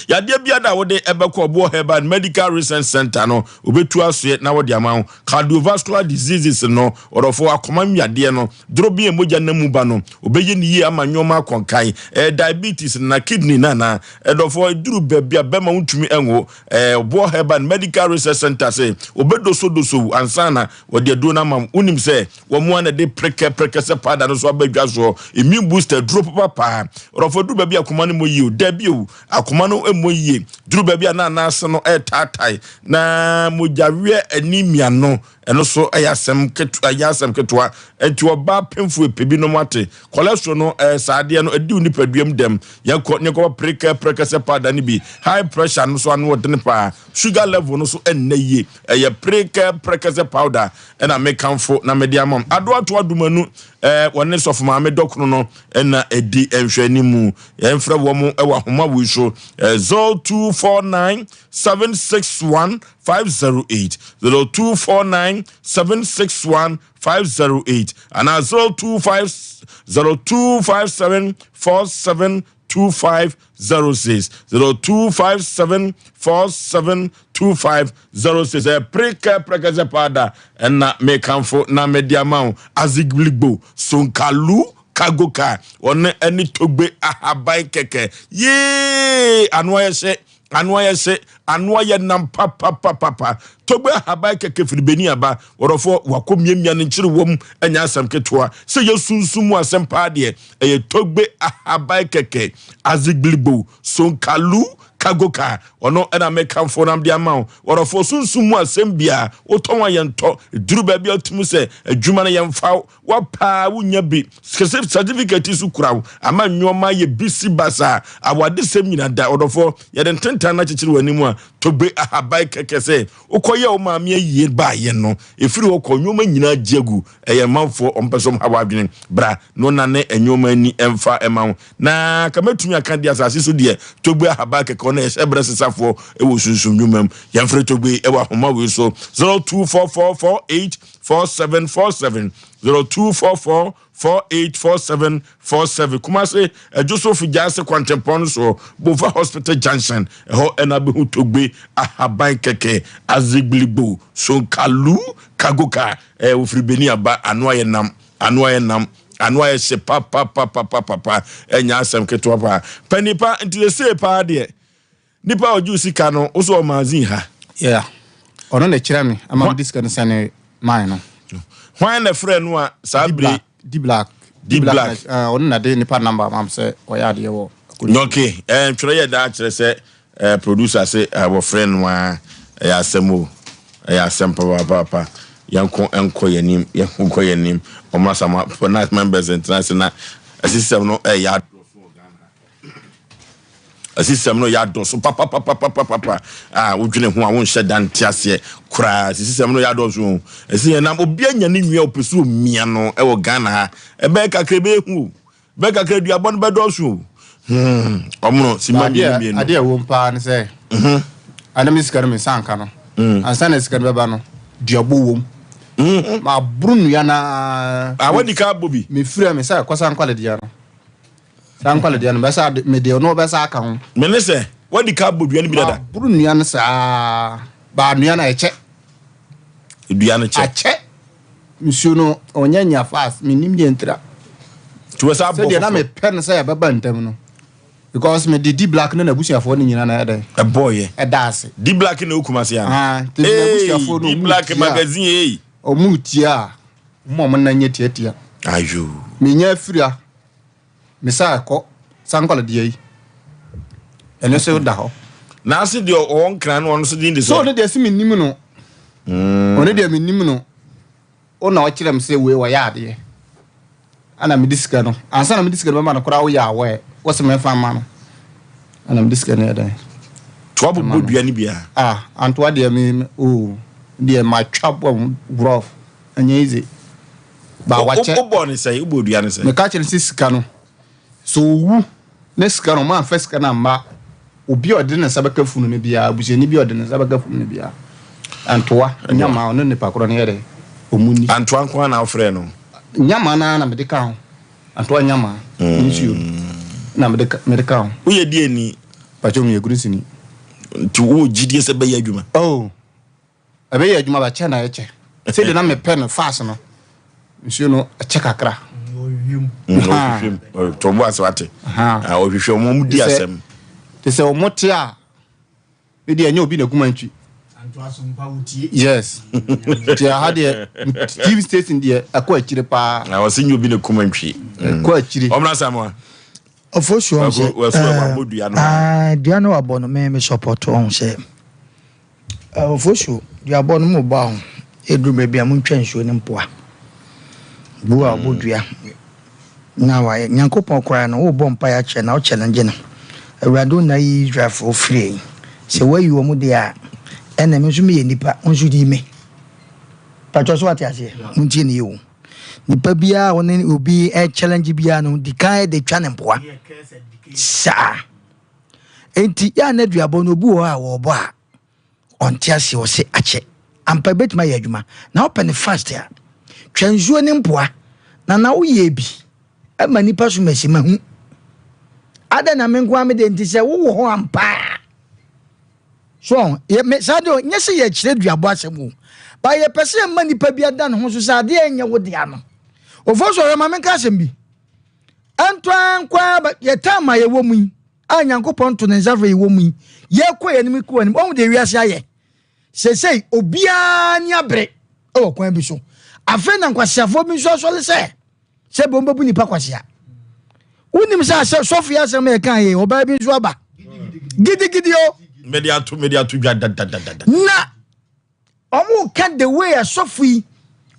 Yadeɛ biara a wode ɛbɛkɔ Ɔboɔ Herbal and Medical Research Center no, wɔbɛtu asoɛ na wɔde ama wo. Cardiovascular diseases no, wɔdɔfoɔ akoma mu yadeɛ no, doro bi a mogya nam mu ba no, wɔbɛyɛ ne yie ama nneɛma akɔ nkan. Ɛyɛ diabetes na kidney no anaa? Ɛdɔfoɔ ɛduru baabi a bɛma wontumi nwo. Ɛɛ Ɔboɔ Herbal and Medical Research Center sɛ wɔbɛdosodoso wo ansa na wɔde aduro no ama wo. Wonim sɛ wɔn ara na ɛde prɛkɛprɛkɛ sɛ powder no so aba dwa soɔ. Immune booster aduro papa paa. Ɔdɔfoɔ duru baabi a akoma no mmɔ yie o. Dabi o, akoma no mmɔ yie. Duru baabi a na anaase no ɛretaatae na mogyaweɛ anemia no ɛno so ɛyɛ asɛm ketewa, ɛyɛ asɛm ketewa. Nti ɔbaa pemfo epɛ binom ate. Cholesterol no ɛɛ saa adeɛ no ɛdi wo nipadua mu dɛm. Yɛnkɔ ne yɛnkɔfa prekɛ prɛkɛsɛ powder no bi. High pressure no so ano ɔdene paa. Sugar level no so ɛnnɛ yie. Ɛyɛ prekɛ prɛkɛsɛ powder ɛna mekamfo na mede ama mo. Adoato Adomanu ɛɛ wɔne Sɔfo Maame Dɔkono no ɛna ɛdi nhwɛanimu. Yɛmfrɛ wɔn ɛwɔ ahoma wei so ɛɛ 0249 761 508 0249 761 508 anaa 025 0257 47 2506 0257 47 2506 ɛyɛ prekɛ prɛkɛsɛ paada ɛna mekamfo na mede ama wo azigligbo sonkalu kagoka ɔne ɛne togbe ahaban kɛkɛ yee ano ayɛ hyɛ Ano ayɛ hye, ano ayɛ nam papapapapa. Togbe ahaban kɛkɛ firi Benin aba. Wɔdɔfoɔ, wakɔ miamia ne nkyerewa mu, ɛnyɛ asɛm ketewa. Sɛ yɛ sunsum mu asɛm paa deɛ, ɛyɛ togbe ahaban kɛkɛ. Azigblibo, sonkalu, ka. Cargo car ɔno ɛna mekamfo nam de ama wo. Wɔdɔfoɔ sunsum mu asɛm biara wotɔn a yɛntɔ. Duru baabi a wotumi sɛ adwuma no yɛmfa wo wapaa wonya bi. Certificate so kura wo ama nneɛma yɛ bisi basaa. Awadesɛm nyina da. Ɔdɔfoɔ yɛde ntentan no akyekyere w'anim a tobe ahaban kɛkɛ sɛ wokɔyɛ wo maame ayie baayɛ no. Ɛfiri hɔ kɔ nneɛma nyinaa gye agu. Ɛyɛ manfoɔ ɔmpɛ sɛ ɔmha w'adwene. Bra na ɔnane nneɛma ani ɛmfa ɛma wo. Na ka mɛtumi aka deɛ asase so deɛ Togbe ahaban kɛkɛ ɔno ɛhyɛ berɛ sesafoɔ ɛwɔ sunsum nnwuma mu. Yɛmfrɛ Togbe ɛwɔ ahoma wei so 0244484747 0244484747 Kumase Adwo so Figyase kwantempɔn no soɔ Bova Hospital Junction ɛhɔ ɛna bɛhu Togbe ahaban kɛkɛ Azigbiligbo Sonkalu Kagoka ɛɛ wofiri Benin aba ano ayɛ nam Ano ayɛ nam, ano ayɛ hye papapapapapa, ɛnyɛ asɛm ketewa paa. Pɛ nipa nti sesei paa deɛ, nipa a ɔgye wo sika no, wo so ɔmagazine ha. Yeah, ɔno na ɛkyerɛ me ama mede sika no sɛne mine no. Hwan na ɛfrɛ no a saa bere? D Black. D Black. Ɔno na de nipa number ma me sɛ ɔyɛ adeɛ wɔ. Okay, ntwerɛ yɛ daa kyerɛ sɛ Eh producer se eh wɔfrɛ no a ɛyɛ asɛm o ɛyɛ asɛm papaapa yɛnko nkɔ yɛnim yɛnko nkɔ yɛnim ɔmo asama na members ntena ase na asisɛm no ɛyɛ adɔso wɔ Ghana asisɛm no yɛ adɔso papapapapapa a wodwene ho a wonhyɛ da nte aseɛ koraa asisɛm no yɛ adɔso o ɛsi yɛn nam obi anya ne nua ɔpɛ so omia no ɛwɔ Ghana ha ɛbɛyɛ kakra ɛbɛyɛ hu o Bɛ kakra aduabɔ no bɛdɔɔso o. Hmm, ɔmono sima mmienu mmienu. Adeɛ ɛwɔ mu paa ne sɛ, mhm. ana me sika no me nsa nka no. Mm. Ansa na sika no bɛba no, duabɔ wɔ mu. Mm-hmm. Maboro nnua no ara. Ah, wadi ka abɔ bi. Mefiri a me sɛ kɔ sankwale deɛ no. Sankwale deɛ no bɛsa mede ɔno bɛsa aka ho. Me ne sɛ wadi ka abɔ dua no bi dada. Maboro nnua no saa. Baa nnua no ɛkyɛ. Dua no kyɛ. Akyɛ. Nsuo no ɔnyɛ nya fast menim deɛ ntira. Nti wɔ sɛ abɔ Sɛdeɛ na mepɛ no sɛ ɛbɛba ntɛm no because mede D Black ne n'abusuafoɔ no nyinaa na ɛyɛ dɛn. Ɛbɔɔyɛ. Ɛda ase. D Black na okum ase ana. Ah, nti n'abusuafoɔ no D Black magazine ei. Ɔmo tie a, ɔmo a ɔmo nan nyɛ tiatia. Ayo. Menya afiri a, mesa ɛkɔ sankɔla deɛ yi. Ɛno nso da hɔ. N'ase deɛ ɔwɔ nkran no ɔno nso din de sɛ. So ɔno deɛ si menim no. Ɔno deɛ menim no. Wo na ɔkyerɛ me sɛ wei ɔyɛ adeɛ. Ɛna mede sika no ansa na mede sika no bɛma no koraa woyɛ aware. Wo sɛ memfa mma no. Ɛna mede sika no yɛ dɛn. Toa bobɔ dua no bi a. Ah antoa deɛ me oh deɛ matwa bɔ rough ɛnyɛ easy. Ba wakyɛ. Wobɔ ne sɛn wobɔ dua no sɛn. Meka kyerɛ no sɛ sika no sɛ owu ne sika no ɔmo amfa sika no amma obi a ɔde ne nsa bɛka funu no biara abusuani bi a ɔde ne nsa bɛka funu no biara antoa nyama ɔne nipa korɔ no yɛ dɛ ɔmo ni. Antoa nko ara na wofrɛ no. Nyama no ara na mede ka ho antoa nyama ne nsuo na mede mede ka ho. Woyɛ deɛ ni. Pakyɛ meyɛ gurisini. Nti wowɔ gyidie sɛ bɛyɛ adwuma. Oh. Ɛbɛyɛ adwuma ba kyɛ na ɛkyɛ. Sɛdeɛ na mepɛ no fast no, nsuo no ɛkyɛ kakra. Ɔhwehwɛ mu. Tɔbo ase wate. Ɔhwehwɛ mu, wɔn di asɛm. Te sɛ wɔn te a, ne deɛ ɛnyɛ obi na kuma ntwi. Yes. Nti aha deɛ TV station deɛ ɛkɔ akyire paa. Na wɔsi nyɛ obi na kuma ntwi. Ɛkɔ akyire. Ɔmuna Samoa. Ɔfosuo ɔn sɛ ɛɛ dua no wabɔ no me me support ɔn sɛ. Ofosu, duabɔ no mo bɔ a ho, eduru baabi a montwa nsuo no mpoa. Bu a ɔbɔ dua na wayɛ. Nyankopɔn koraa no, wobɔ mpaeɛ akyerɛ no a, wo challenge no. Awurade wo na ayi Israelfoɔ firi yi. Sɛ woayi wɔn deɛ a, ɛnna me nso meyɛ nipa, wo nso yi me. Patwɔ so wate aseɛ? Montie ne yie o. Nipa biara a wo ne obi challenge biara no, di kan de twa ne mpoa. Saa. Enti yɛ a na duabɔ no obi wɔ hɔ a wɔbɔ a ɔnte aseɛ ɔse akyɛ ampa ebetumi ayɛ adwuma na wopɛ no fast a twa nsuo ne mpoa na na woyɛ bi ɛma nipa so masi mahu adɛn na me nko ara me deɛ nti sɛ wowɔ hɔ ampa a so yɛ me saa deɛ nyɛ sɛ yɛkyerɛ duabɔ asɛm o ba yɛpɛ sɛ yɛma nipa bi ada ne ho so sɛ adeɛ ɛnyɛ wo dea no ofo so ɔyɛ ma menka asɛm bi Ɛntɔ ara nko ara ba yɛ time a yɛwɔ mu yi a Nyankopɔn to ne nsa frɛ yɛwɔ mu yi yɛkɔ yɛn anim kɔ anim ɔhu deɛ wiase ayɛ sesei obiara ni abere wɔ kwan bi so afei na nkwaseafoɔ bi nso asɔre sɛ sɛ bɛn bɛbu nipa kwasea wonim sɛ asɛ sɔfo yi asɛm yɛ kan yɛ ɔbaa bi nso aba. Gidigidi o. Mede ato mede ato dwa dadadada. Na ɔmo ka the way asɔfo yi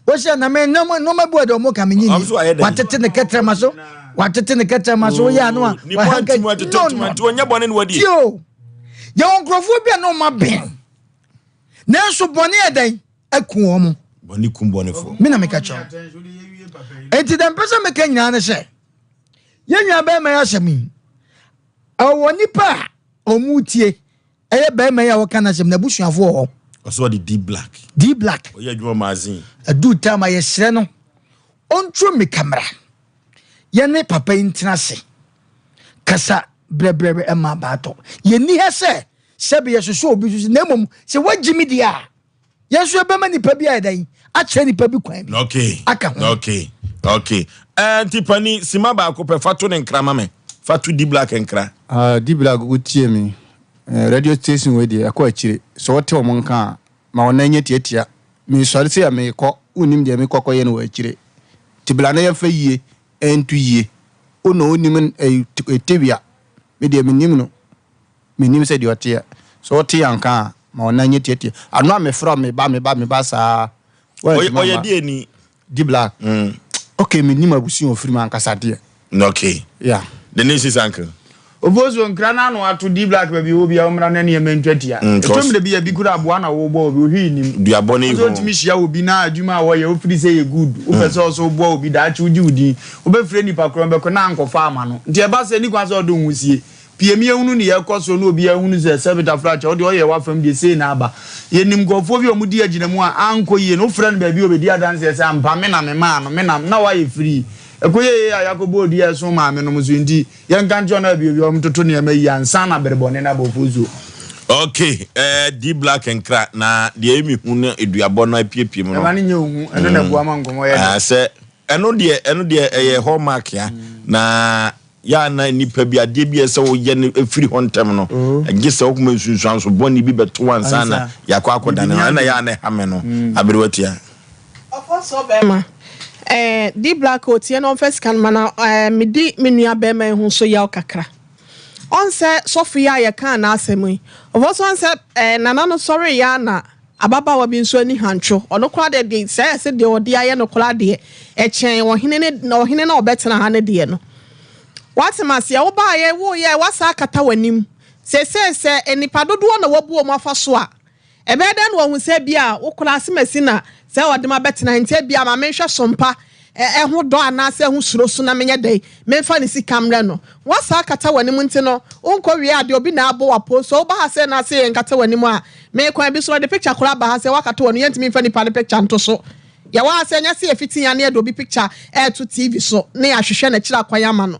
wɔhyɛ na me nneɛma nneɛma bi wɔ de ɔmo ka me nyi ni watete ne kɛtɛrɛma so watete ne kɛtɛrɛma so woyɛ ano a wahanka no no tie o yɛwɔ nkurɔfoɔ bi a na ɔmo abɛn nanso bɔne yɛ dɛn aku wɔn. Bɔne kum bɔnefoɔ. Me na meka kyerɛ enti dɛ mpɛ sɛ meka nyinaa ne sɛ yɛn nua bɛrima yi asɛm yi ɛwɔ nipa a ɔmo tie Ɛyɛ barima yi a wɔka n'asɛm n'abusuafo wɔ hɔ. Ɔsɛ ɔde D black. D black. Ɔyɛ adwuma magazine. Ɛduu time a yɛsrɛ no ɔnturo mmirika mmra yɛne papa yi ntena ase kasa brɛbrɛbrɛ ɛma abaatɔ. Yɛnni ha sɛ sɛbe yɛsosɔ obi so na mmom sɛ woagye me di a yɛn nso yɛbɛma nipa bi ayɛ dɛn akyerɛ nipa bi kwan bi okay. aka ho. Okay. Okay. Eh, nti pani sima baako pɛ fa to ne nkra ma me. Fa to D black nkra. Uh, D black wotie me. Eh, radio station wei deɛ ɛkɔ akyire. Sɛ wote wɔn nka a, ma wɔn nan nyɛ tiatia. Mesɔre sɛ a meekɔ, wonnim deɛ mekɔ kɔyɛ no wɔ akyire. Nti bla na yɛmfa yie nto yie. Wo na wonim eh, tewia. Me deɛ mennim no. Mennim sɛ deɛ ɔteɛ. Sɛ wote yɛn nka a, ma wɔn nan nyɛ tiatia. Ano a mefrɛ wo meba, meba, meba saa. Ɔyɛ deɛ ni? D black. Mm. Okay, me nim abusua ofiri mu ankasa deɛ. Okay. Yeah. The name is uncle. Obosuo nkra no ano ato D black baabi ɔwɔ biara ɔmmra na nneɛma ntwa tia. Ɛtɔ mmerɛ bi a bi kura aboa na wobɔ obi ohwee nim. Duabɔ ne ho. Wotumi hyia obi na adwuma a wɔyɛ wofiri sɛ yɛ good wopɛ sɛ ɔsɛ woboa obi daakye wogye wo din wobɛfrɛ nipa korɔ no bɛkɔ na ankɔfa ama no nti ɛba sɛ ni kwan sɛ ɔde wo ho sie. Pie mi ehunu nea ɛkɔ so na obiara hunu sɛ sɛ Peter Fletcher wo deɛ ɔyɛ w'afam deɛ sei na aba. Yɛnim nkurɔfoɔ bi a wɔdi agyinamu a ankɔ yie no wofrɛ no baabi a ɔbɛdi adanseɛ sɛ ampa me na memaa no me na na wayɛ firii. Ɛkɔyɛ yie a yɛakɔbɔ odua a ɛso maame nom so nti yɛnka nkyerɛ wɔn na baabi a wɔtoto nneɛma yie ansa na bere bɔne no aba ofosuo. Ok eh, D black nkra na deɛ ɛmi hu no eduabɔ no apiepie mu no. Ɛma no nyɛ ohu, ɛno na ɛboa ma nkɔmmɔ yɛ dɛ. Ah, sɛ ɛno deɛ ɛno deɛ ɛyɛ hallmark ya na Yɛ a na nnipa bi, adeɛ bi a ɛsɛ sɛ woyɛ no firi hɔ ntɛm no, gye sɛ wokɔma nsunsuanso bɔne bi bɛto wo ansa na yɛakɔ akɔdane no. Ɛna yɛ a na ɛha me no. Aberewa tia. Ɔfɔsɔ bɛɛma eh, D black otie na ɔmfa sika no ma na eh, medi me nua bɛɛma yi ho nso yaw kakra. Ɔnsɛ sɔfo yi a yɛkaa n'asɛm yi, ɔfɔsɔ ɔnsɛ eh, nana no sɔre yɛ a na Ababaawa bi nso ani hantwo. Ɔno koraa deɛ, deɛ sɛ ɛsɛ deɛ ɔde ayɛ no koraa deɛ, ɛkyɛn ɔhene ne ɔhene no a ɔbɛtena ha no deɛ no. Woate me aseɛ? Wobaeɛ, woyɛɛ, woasan akata w'anim. Seesei sɛ nnipa dodoɔ na woabu wɔn afa so a, ɛbɛyɛ dɛn na wɔahu sɛ ebia wo koraa asemasi na sɛ ɔde me abɛtena ha nti ebia ma menhwɛ so mpa ɛho dɔ anaasɛ ɛho suro so na menyɛ dɛn memfa ne sika mmrɛ no. Woasan akata w'anim nti no, wonkɔ wie a deɛ obi na abɔ w'apo. So woba ha sɛ na ase yɛnkata w'anim a, me kwan bi so no, ɔde picture koraa ba ha sɛ woakata w'anim, yɛntumi mfa nipa no picture nto so. Yɛwɔ ha sɛ ɛnyɛ sɛ yɛfiti ha na yɛde obi picture ɛreto TV so na yɛahwehwɛ n'akyiri akwan ama no.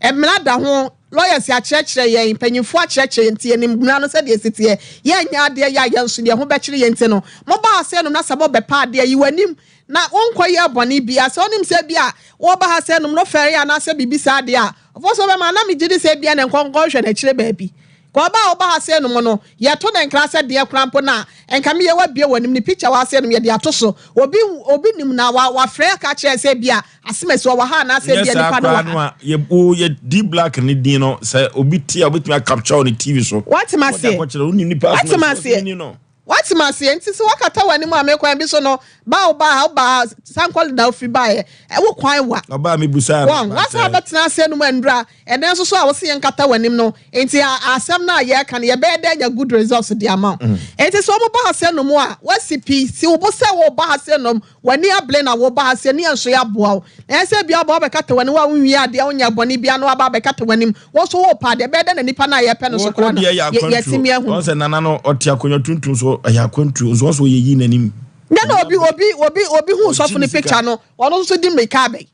Mmara da ho, lawyers akyerɛkyerɛ yɛn, mpanyimfoɔ akyerɛkyerɛ yɛn nti yɛnim mmara no sɛdeɛ ɛsi teɛ. Yɛnyɛ adeɛ yɛ a yɛn nso deɛ ɛho bɛkyere yɛn nti no, moba ha sɛ nom na sɛ mobɛpɛ adeɛ, yi w'anim na wonkɔyɛ bɔne biara. Sɛ wonim sɛ ebia wɔreba ha sɛ nom no fɛre anaasɛ biribi saa deɛ a, ɔfoɔ sɛ wobɛma na megye di sɛ ebia na nkɔ nkɔhwɛ no akyire baabi. Ka ɔba a woba ha sɛ nom no, yɛto no nkra sɛ deɛ koraa mpo no a, nka meyɛ wabue w'anim ne picture wɔ ha sɛ nom yɛde ato so. Obi obi nim na wa wafrɛ aka akyerɛ sɛ ebia asemasi ɔwɔ ha anaasɛ Nyɛ ebia saa nipa no koraa wɔ no ha. a, yɛ wo yɛ D black ne din no sɛ obi te a obetumi acapture wɔ ne TV so. Wate Wɔde maseɛ? akɔkyerɛ wonim nipa Wate asemasi ɔsɛ maseɛ? menni no. Woate me aseɛ? Nti sɛ woakata w'anim a me kwan bi so no, ba a wobaa ha, wobaa ha, san kɔ na wofiri baeɛ. Wo kwan wa. Ɔbaa mebusaa no, Wɔn, but woasan eh. abɛtena ase anom anura, ɛnnɛ nso so a wose yɛnkata w'anim no, nti a, asɛm no a yɛreka no, yɛbɛyɛ dɛn anya good results de ama wo? Nti sɛ wɔba ha sɛ nom a, woasi pi, si wo bo sɛ woreba ha sɛ nom, W'ani abere na woreba ha sɛ ne yɛn nso yɛaboa wo. Na ɛnyɛ sɛ ebia woba wobɛkata w'anim, wo a wonwie adeɛ, wonyɛɛ bɔne biara na woaba abɛkata w'anim. Wo nso worepɛ adeɛ, ɛbɛyɛ dɛn na nipa no a yɛrepɛ no Wo nso koraa no, deɛ yɛ yɛ, akwantuo. yɛatumi ahu Wɔn no? sɛ nana no ɔte akonnwa tuntum so ɛyɛ akwantuo nso wɔn sɛ ɔyɛ yi n'anim. Nyɛ na obi, obi, obi, obi huu Ɔgye sɔfo ne no sika. picture no, ɔno nso di mmirika abɛn.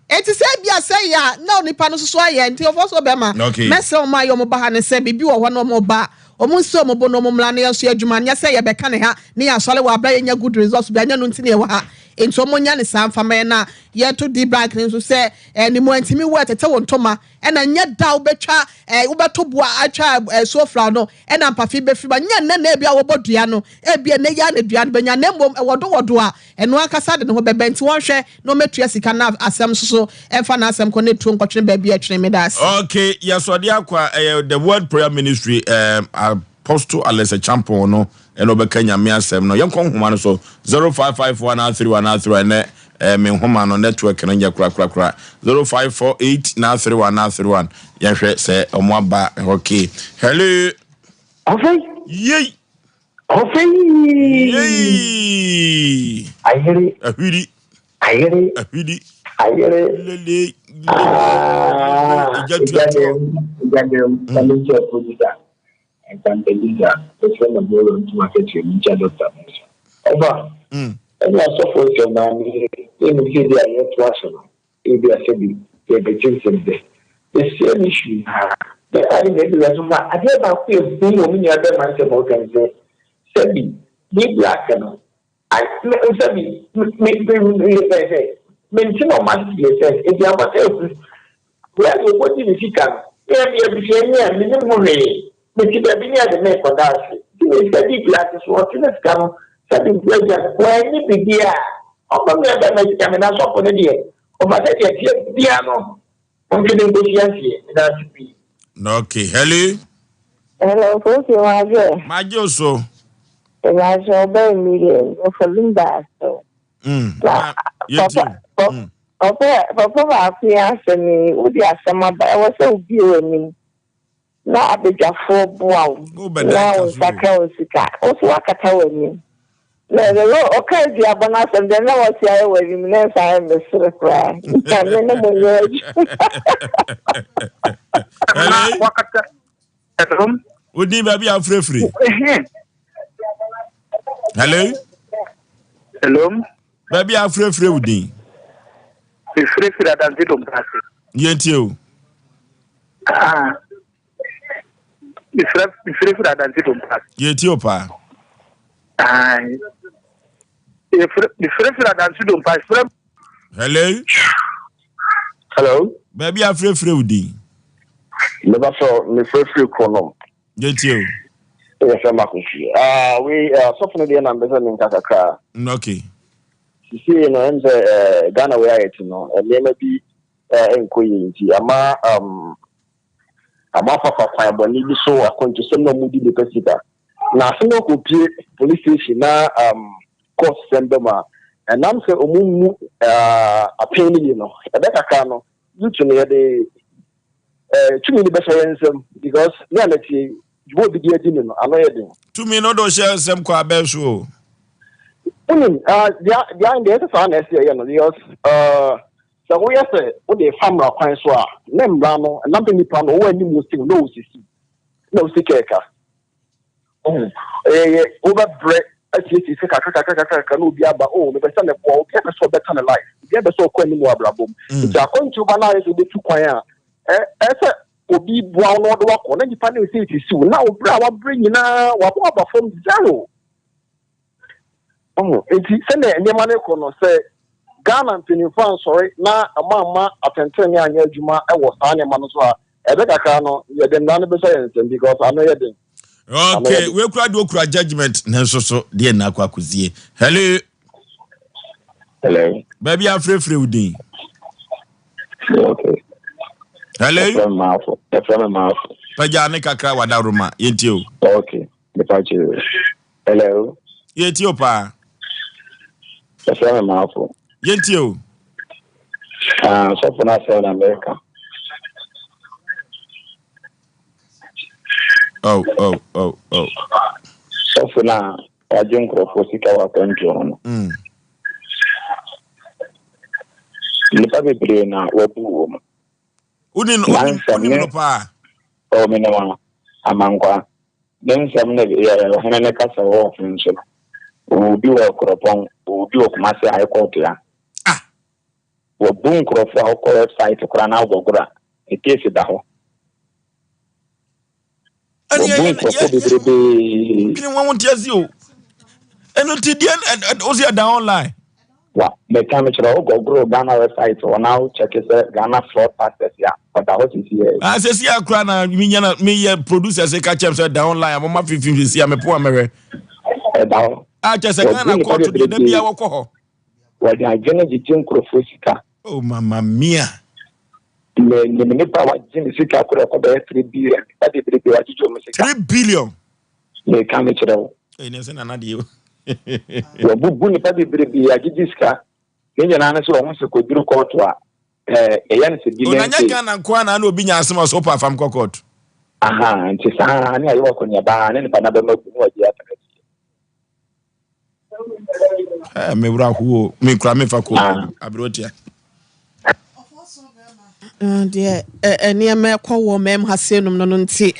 Enti sɛ ebia sɛ yɛ a na onipa no nso so ayɛ nti ɔfɔ so bɛma. Okay. Mɛsrɛ wɔn a yɛ wɔn ba ha no sɛ biribi wɔ hɔ na wɔn ba a, wɔn nsi wɔn bo na wɔn mmra na yɛn nso yɛ adwuma nyɛ sɛ yɛbɛka ne ha ne yɛasɔre wɔ abere a yɛnya good results bi anyɛ no nti na yɛwɔ ha. Nti ɔmo nya ne saa mfa ma yɛn na yɛto D Black no nso sɛ eh, ne mu antimi wo ɛtete wo ntoma ɛna nyɛ da wobɛtwa eh, wobɛto boa atwa eh, sofra no ɛna mpafe bɛfiri ba nyɛ nnɛ na ebi a wɔbɔ dua no ebi ɛnɛ yi ara na dua no bɛnya na mmom ɛwɔdowɔdo a ɛno ankasa de ne ho bɛbɛ nti wɔnhwɛ na ɔmɛtua sika na asɛm nso so ɛmfa n'asɛm kɔ na ɛtuo nkɔtwene baabi a ɛtwene meda ase. Okay, yɛsɔde akɔ a ɛyɛ the World Prayer Ministry um, Apostle Alex Acheampong no ɛna ɔbɛka Nyame asɛm no. Yɛnkɔ nhoma no so 0554 931 931 ɛnɛ eh, me nhoma no network no nyɛ korakorakora 0548 931 931 yɛnhwɛ sɛ ɔmo aba. Okay, hello. Ɔfei. Yei. Ɔfei. Yei. Ayere. Ahwiri. Ayere. Ahwiri. Ayere. Lele. Ah. Egya tuatua. Egya dɛm. Ɛmi nkyɛn producer. Evangelista, Mesrɛ ma me wura ntom akatua mu nkyia dɔkta no nso. Ɔfa, ɛne asɔfo nsɛm no ara ne yɛnim sɛ ebia yɛretoa so no, ebia sɛbi yɛrebɛgye nsɛm dɛ. The same issue no ara. Bɛrima no na ɛdu wiase fa adeɛ baako a ɛhu wɔ me nua bɛrima nsɛm a ɔka ne sɛ, sɛbi me black no, I me sɛ me me me me me sɛ mente na ɔma ase yɛ sɛ aduaba sɛ ehu wei ade ɔkɔgye ne sika no me a meyɛ abusuani a menim ho hwee mete baabi ne ade mekɔda ase nti me sika di bi ase so ɔte ne sika no sɛ de nti agya no wɔanni biribi a ɔma me abɛma sika me na sɔfo no deɛ ɔfa sɛ deɛ teɛ bia no ɔntwe ne nkɔsi aseɛ meda ase pii. Okay, hello. Hello, Kofi, Maje. Maje so. Maje, obey me, Ofalimba so. Na papa, papa, papa baako yi asɛm yi, wode asɛm aba, ɛwɔ sɛ wobie w'anim na abadwafoɔ boa wo na wo nsa ka wo sika, wo nso woakata w'anim. Na ɛdɛ wɔ ɔka aduaba no asɛm deɛ na wɔte ayɛ wɔ anim na nsa ayɛ mesere koraa. Nyame ne mo nyɛ adwuma. Hello. Hello. Wodin baabi a wofirefiri. Hello. Hello. Baabi a wofirefiri wo din. Mefirefiri Adansi Domprase. Yɛntie o. Ah. Mefrɛ mefrɛfrɛ Adansi Dompas. Yɛtie o paa. Ayi. Yɛfrɛ mefrɛfrɛ Adansi Dompas. Frɛ. Hello. Hello. Baabi a frɛfrɛ wo din. Meba sɛ mefrɛfrɛ Kronom. Yɛtie o. Yɛfrɛ Makosi. Ah, wei asɔfo no deɛ na mbɛ sɛ menka kakra. Okay. Sisei no ɛm sɛ eh, Ghana wei ayɛ te no nneɛma bi nkɔ yie nti ama um, Wɔafafa kwan bɔne bi so akwantusɛm na wɔdi nnipa sika. Na asɛm no kɔpue police station na um, court sɛm ba mu a, ɛnam sɛ wɔn mmu uh, apɛn no yie no, ɛbɛ kakra no, youth no yɛde uh, tumi no bɛhyɛ yɛn nsam because ne a nɛteɛ dwuma obi de adi no no ano yɛ den. Tumi no de ɔhyɛ nsɛm kɔ abɛn so o. Wonim, uh, deɛ deɛ ɛsɛ saa na ɛsɛ yɛyɛ no because uh, Sɛ woyɛ sɛ wode refa mmara kwan so a, na mmara no nam sɛ nipa no ɔwɔ anim siw na osisi na osi kɛɛka. Ohu, ɛyɛ wobɛbrɛ asiesie sika kakra kakra kakra kakra na obi aba, oh mepɛ sɛ meboa, obi apɛ sɛ ɔbɛka ne life, obi apɛ sɛ ɔkɔ anim wɔ abrabɔ mu. Mm. Nti akwantuo ba no ayɛ sɛ wobɛtu kwan a, ɛyɛ sɛ obi boa wo na ɔde wakɔ na nipa no ɛsɛ sisiw na wo berɛ a wabrɛ nyinaa wabɔ aba fam zero. Ɔho, nti sɛnea nneɛma no rekɔ no, sɛ Ghana mpanyimfo ansɔre na wɔamma atɛntrenee anyɛ adwuma wɔ saa nneɛma no so a, ɛbɛ kakra no, yɛde mmara no bɛhyɛ yɛn nsam because ano yɛ den. Okay, wei kura deɛ okura judgement ne nso so deɛ na akɔ akɔsie. Hello. Hello. Baabi afrɛfrɛ wo din. Okay. Hello. Ɛfrɛ me maafo. Ɛfrɛ me maafo. Pagya ne kakra wadaroma yɛntie o. Okay. Mepa kyerɛ. Hello. Yɛtie o paa. Yɛfrɛ me Maafo. Yɛntie o. Ah, sɔfo no asɛm na mɛka. Oh, oh, oh, oh. Sɔfo no a wagye nkurɔfoɔ sika wɔ akwantuo ho no. Mm. Nnipa bebree na wabu wɔ mu. Wonim no paa? Oh, menim no. Amankwa. Ne nsɛm no yɛ ɔhene no kasa wɔ ɔhene so no. Ɔwɔ bi wɔ Kuropɔn, ɔwɔ bi wɔ Kumasi High Court a. Ah! Wɔbu nkurɔfoɔ a wokɔ website koraa na wogɔgoro a, ne case da hɔ. Wɔbu nkurɔfoɔ bebrebe. Dwene wɔn nte ase o. Ɛno nti deɛ wosi ɛda online. Wa. Meka mekyerɛ wo gɔgoro Ghana website hɔ na wo check sɛ Ghana fraud pastors a ɔda hɔ sisi yɛ. Ah sɛsi a koraa na menya na meyɛ producer sɛ ka kyerɛ m sɛ da online a moma fifim sɛsi a mepo a mɛhwɛ. Ɛda hɔ. Ah kyerɛ sɛ Ghana kɔɔto deɛ da bia wɔkɔ hɔ. Wɔde adwene gyegye nkurɔfoɔ sika. Oh mama mia. Me nim nipa a wagye ne sika koraa ɛkɔ bɛyɛ 3 billion nipa bebrebe wagyegye wɔn sika. 3 billion. Meka mekyerɛ wo. Ɛyi ne sɛ nana deɛ. Wabubu nipa bebrebe agyegye sika. Ne nyinaa ne sɛ wɔn sɛ kɔduru kɔɔto a ɛɛ yɛyɛ no sɛ billion Onanya Ghana nko ara na na obi nya asɛm a ɔsɛ wopɛ afam kɔ kɔɔto. Aha nti saa ne ayɛ wakɔneaba ne nipa n'abɛma gu ne wagye atena fie. Eh, me wura ho me kura me fa ko ah. abrotia. Ah, deɛ nneɛma ɛkɔ wɔ mɛm ha sei nom no no nti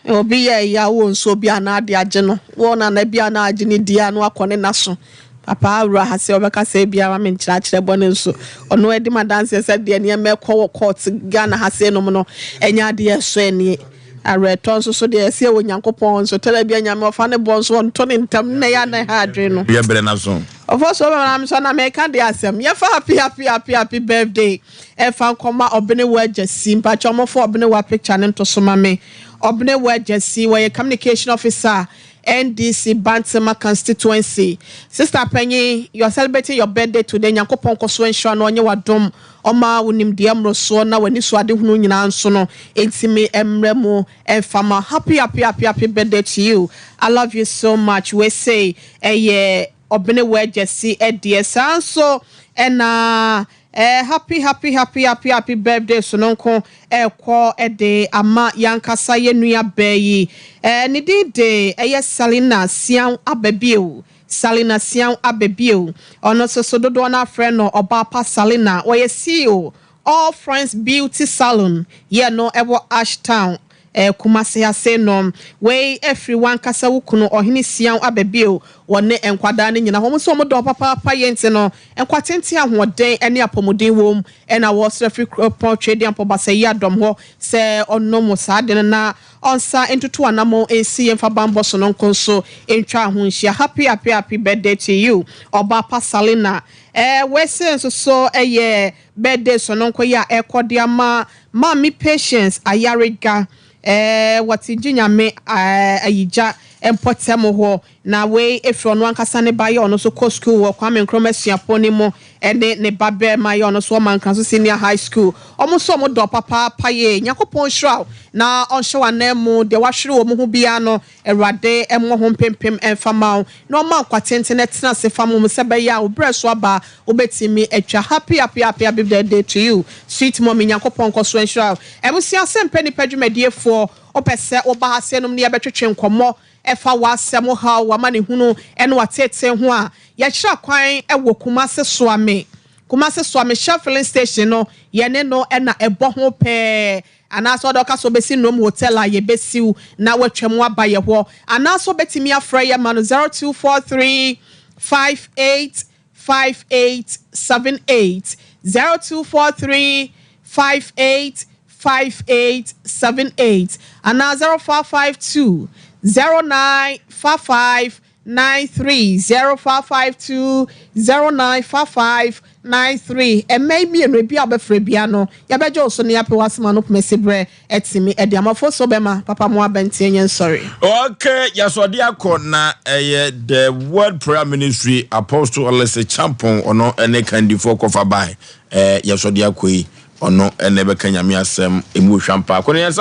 obi yɛ ɛya wɔ nsuo bi anaa de agye no wɔ nana bi anaa agye ne di ano akɔ ne na so papa awura ha sɛ ɔbɛka sɛ biara me nkyerɛkyerɛ bɔ ne nso ɔno adi ma danseɛ sɛ deɛ nneɛma ɛkɔ wɔ court Ghana ha sei nom no ɛnyɛ adeɛ ɛsɔ ani. Awerɛtɔ nso so deɛ ɛsɛ wɔ Nyankopɔn nso tɛrɛ bi anyame ɔfa ne bɔ nso ɔnto ne ntam na ɛyɛ anan ha adwene no. Yɛ brɛ na so. Ɔfɔ so bɛma na so na meka de asɛm. Yɛfa happy happy happy happy birthday ɛfa nkɔma Ɔbenewa Agyasi. Mpakyɛ ɔmɔfo Ɔbenewa picture no nto so ma me. Ɔbenewa Agyasi wɔyɛ communication officer NDC Bantama constituency. Sister panyin you are celebrating your birthday today Nyankopɔn nkɔso nhyira no ɔnyɛ wadom Ɔma wo nimdeɛ mmorosoɔ na w'anisoadehunu nyinaa nso no ntumi mmrɛ mu mfa ma. Happy happy happy happy birthday to you I love you so much wei sei ɛyɛ Ɔbenewa Gyasi deɛ saa nso ɛna eh, happy happy happy happy happy birthday sononko ɛrekɔ de ama yankasa yɛ nua baa yi eh, ne din de ɛyɛ Salina Sian Ababio Salina Siaw aba bio. Ɔno nso so dodoɔ no ara frɛ no Ɔbaapa Salina. Ɔyɛ CEO, All Friends Beauty Salon, yɛ no wɔ Ash Town, Kumasi ha sei no. Wei firi w'ankasa wo kunu Ɔhene Siaw aba bio. Wɔne nkwadaa no nyinaa. Wɔn nso wɔdɔ wo papaapa yei nti no, nkwa tenten, ahoɔden ne apɔmuden wom na wɔsrɛ firi Kuropɔn Tweaduampɔ Basayi Adɔm hɔ sɛ ɔnnom saa ade no na Ɔnsa ntutu anamɔn nsi yɛnfa banbɔ sononko nso ntwa ho nhyia happy happy happy birthday to you ɔbaa pa Salina eh wese nso so yɛ birthday sononko yi a ɛkɔ de ama maame Patience Ayariga eh wɔte gye nyame eh ayigya mpɔtam hɔ Na wei firi ɔno ankasa ne ba yɛ ɔno nso kɔ sukuu wɔ Kwame Nkrumah Suapɔn no mu ɛne ne ba barima yɛ ɔno nso wɔ Mankraso Senior High School. Wɔn nso wɔn dɔ papaapa yie. Nyankopɔn nhyira wo na ɔnhyɛ wo ananmu. Deɛ wahwere wɔ mu ho biara no Awurade mmɔ ho mpempem mfa ma wo na ɔmma nkwa tenten tena ase fa mo mu sɛ ɛbɛyɛ a wo berɛ so aba a wobɛtumi atwa. Happy happy happy happy birthday to you sweet mommy Nyankopɔn nkɔ so nhyira wo. Abusua Asɛmpɛ Nnipa dwumadiefoɔ wopɛ sɛ woba ha sɛ nom ne yɛbɛtwetwe nkɔmmɔ Ɛfa w'asɛm, wo haw, w'amanehunu ne w'ateetee ho a, yɛkyerɛ kwan wɔ Kumasi Soame. Kumasi Soame Shell Filling Station no, yɛne no na ɛbɔ ho pɛɛ. Anaasɛ ɔde ɔka sɛ ɔbɛsi Nrom Hotel a, yɛbɛsiw na watwa mu aba yɛ hɔ. Anaasɛ ɔbɛtumi afrɛ yɛn ma no 0243 58 5878 0243 58 5878 anaa 0552 0955 93 0552 0955 93 Ɛmmɛ yi mmienu ebi a wobɛfrɛ biara no yɛbɛgye wo so na yɛapɛ w'asɛm ano poma berɛ Ɛtumi ɛde amafo so bɛma papa mo abɛnteɛ nyɛ nsɔre. Ok yɛsɔde akɔ na ɛyɛ the word prayer ministry apostle Elise Champon ɔno ɛne kandifoɔ kɔfa bae ɛɛ yɛsɔde akɔ yi ɔno ɛna ɛbɛka nyame asɛm emu ohwam paa kɔ ne yɛn nsa.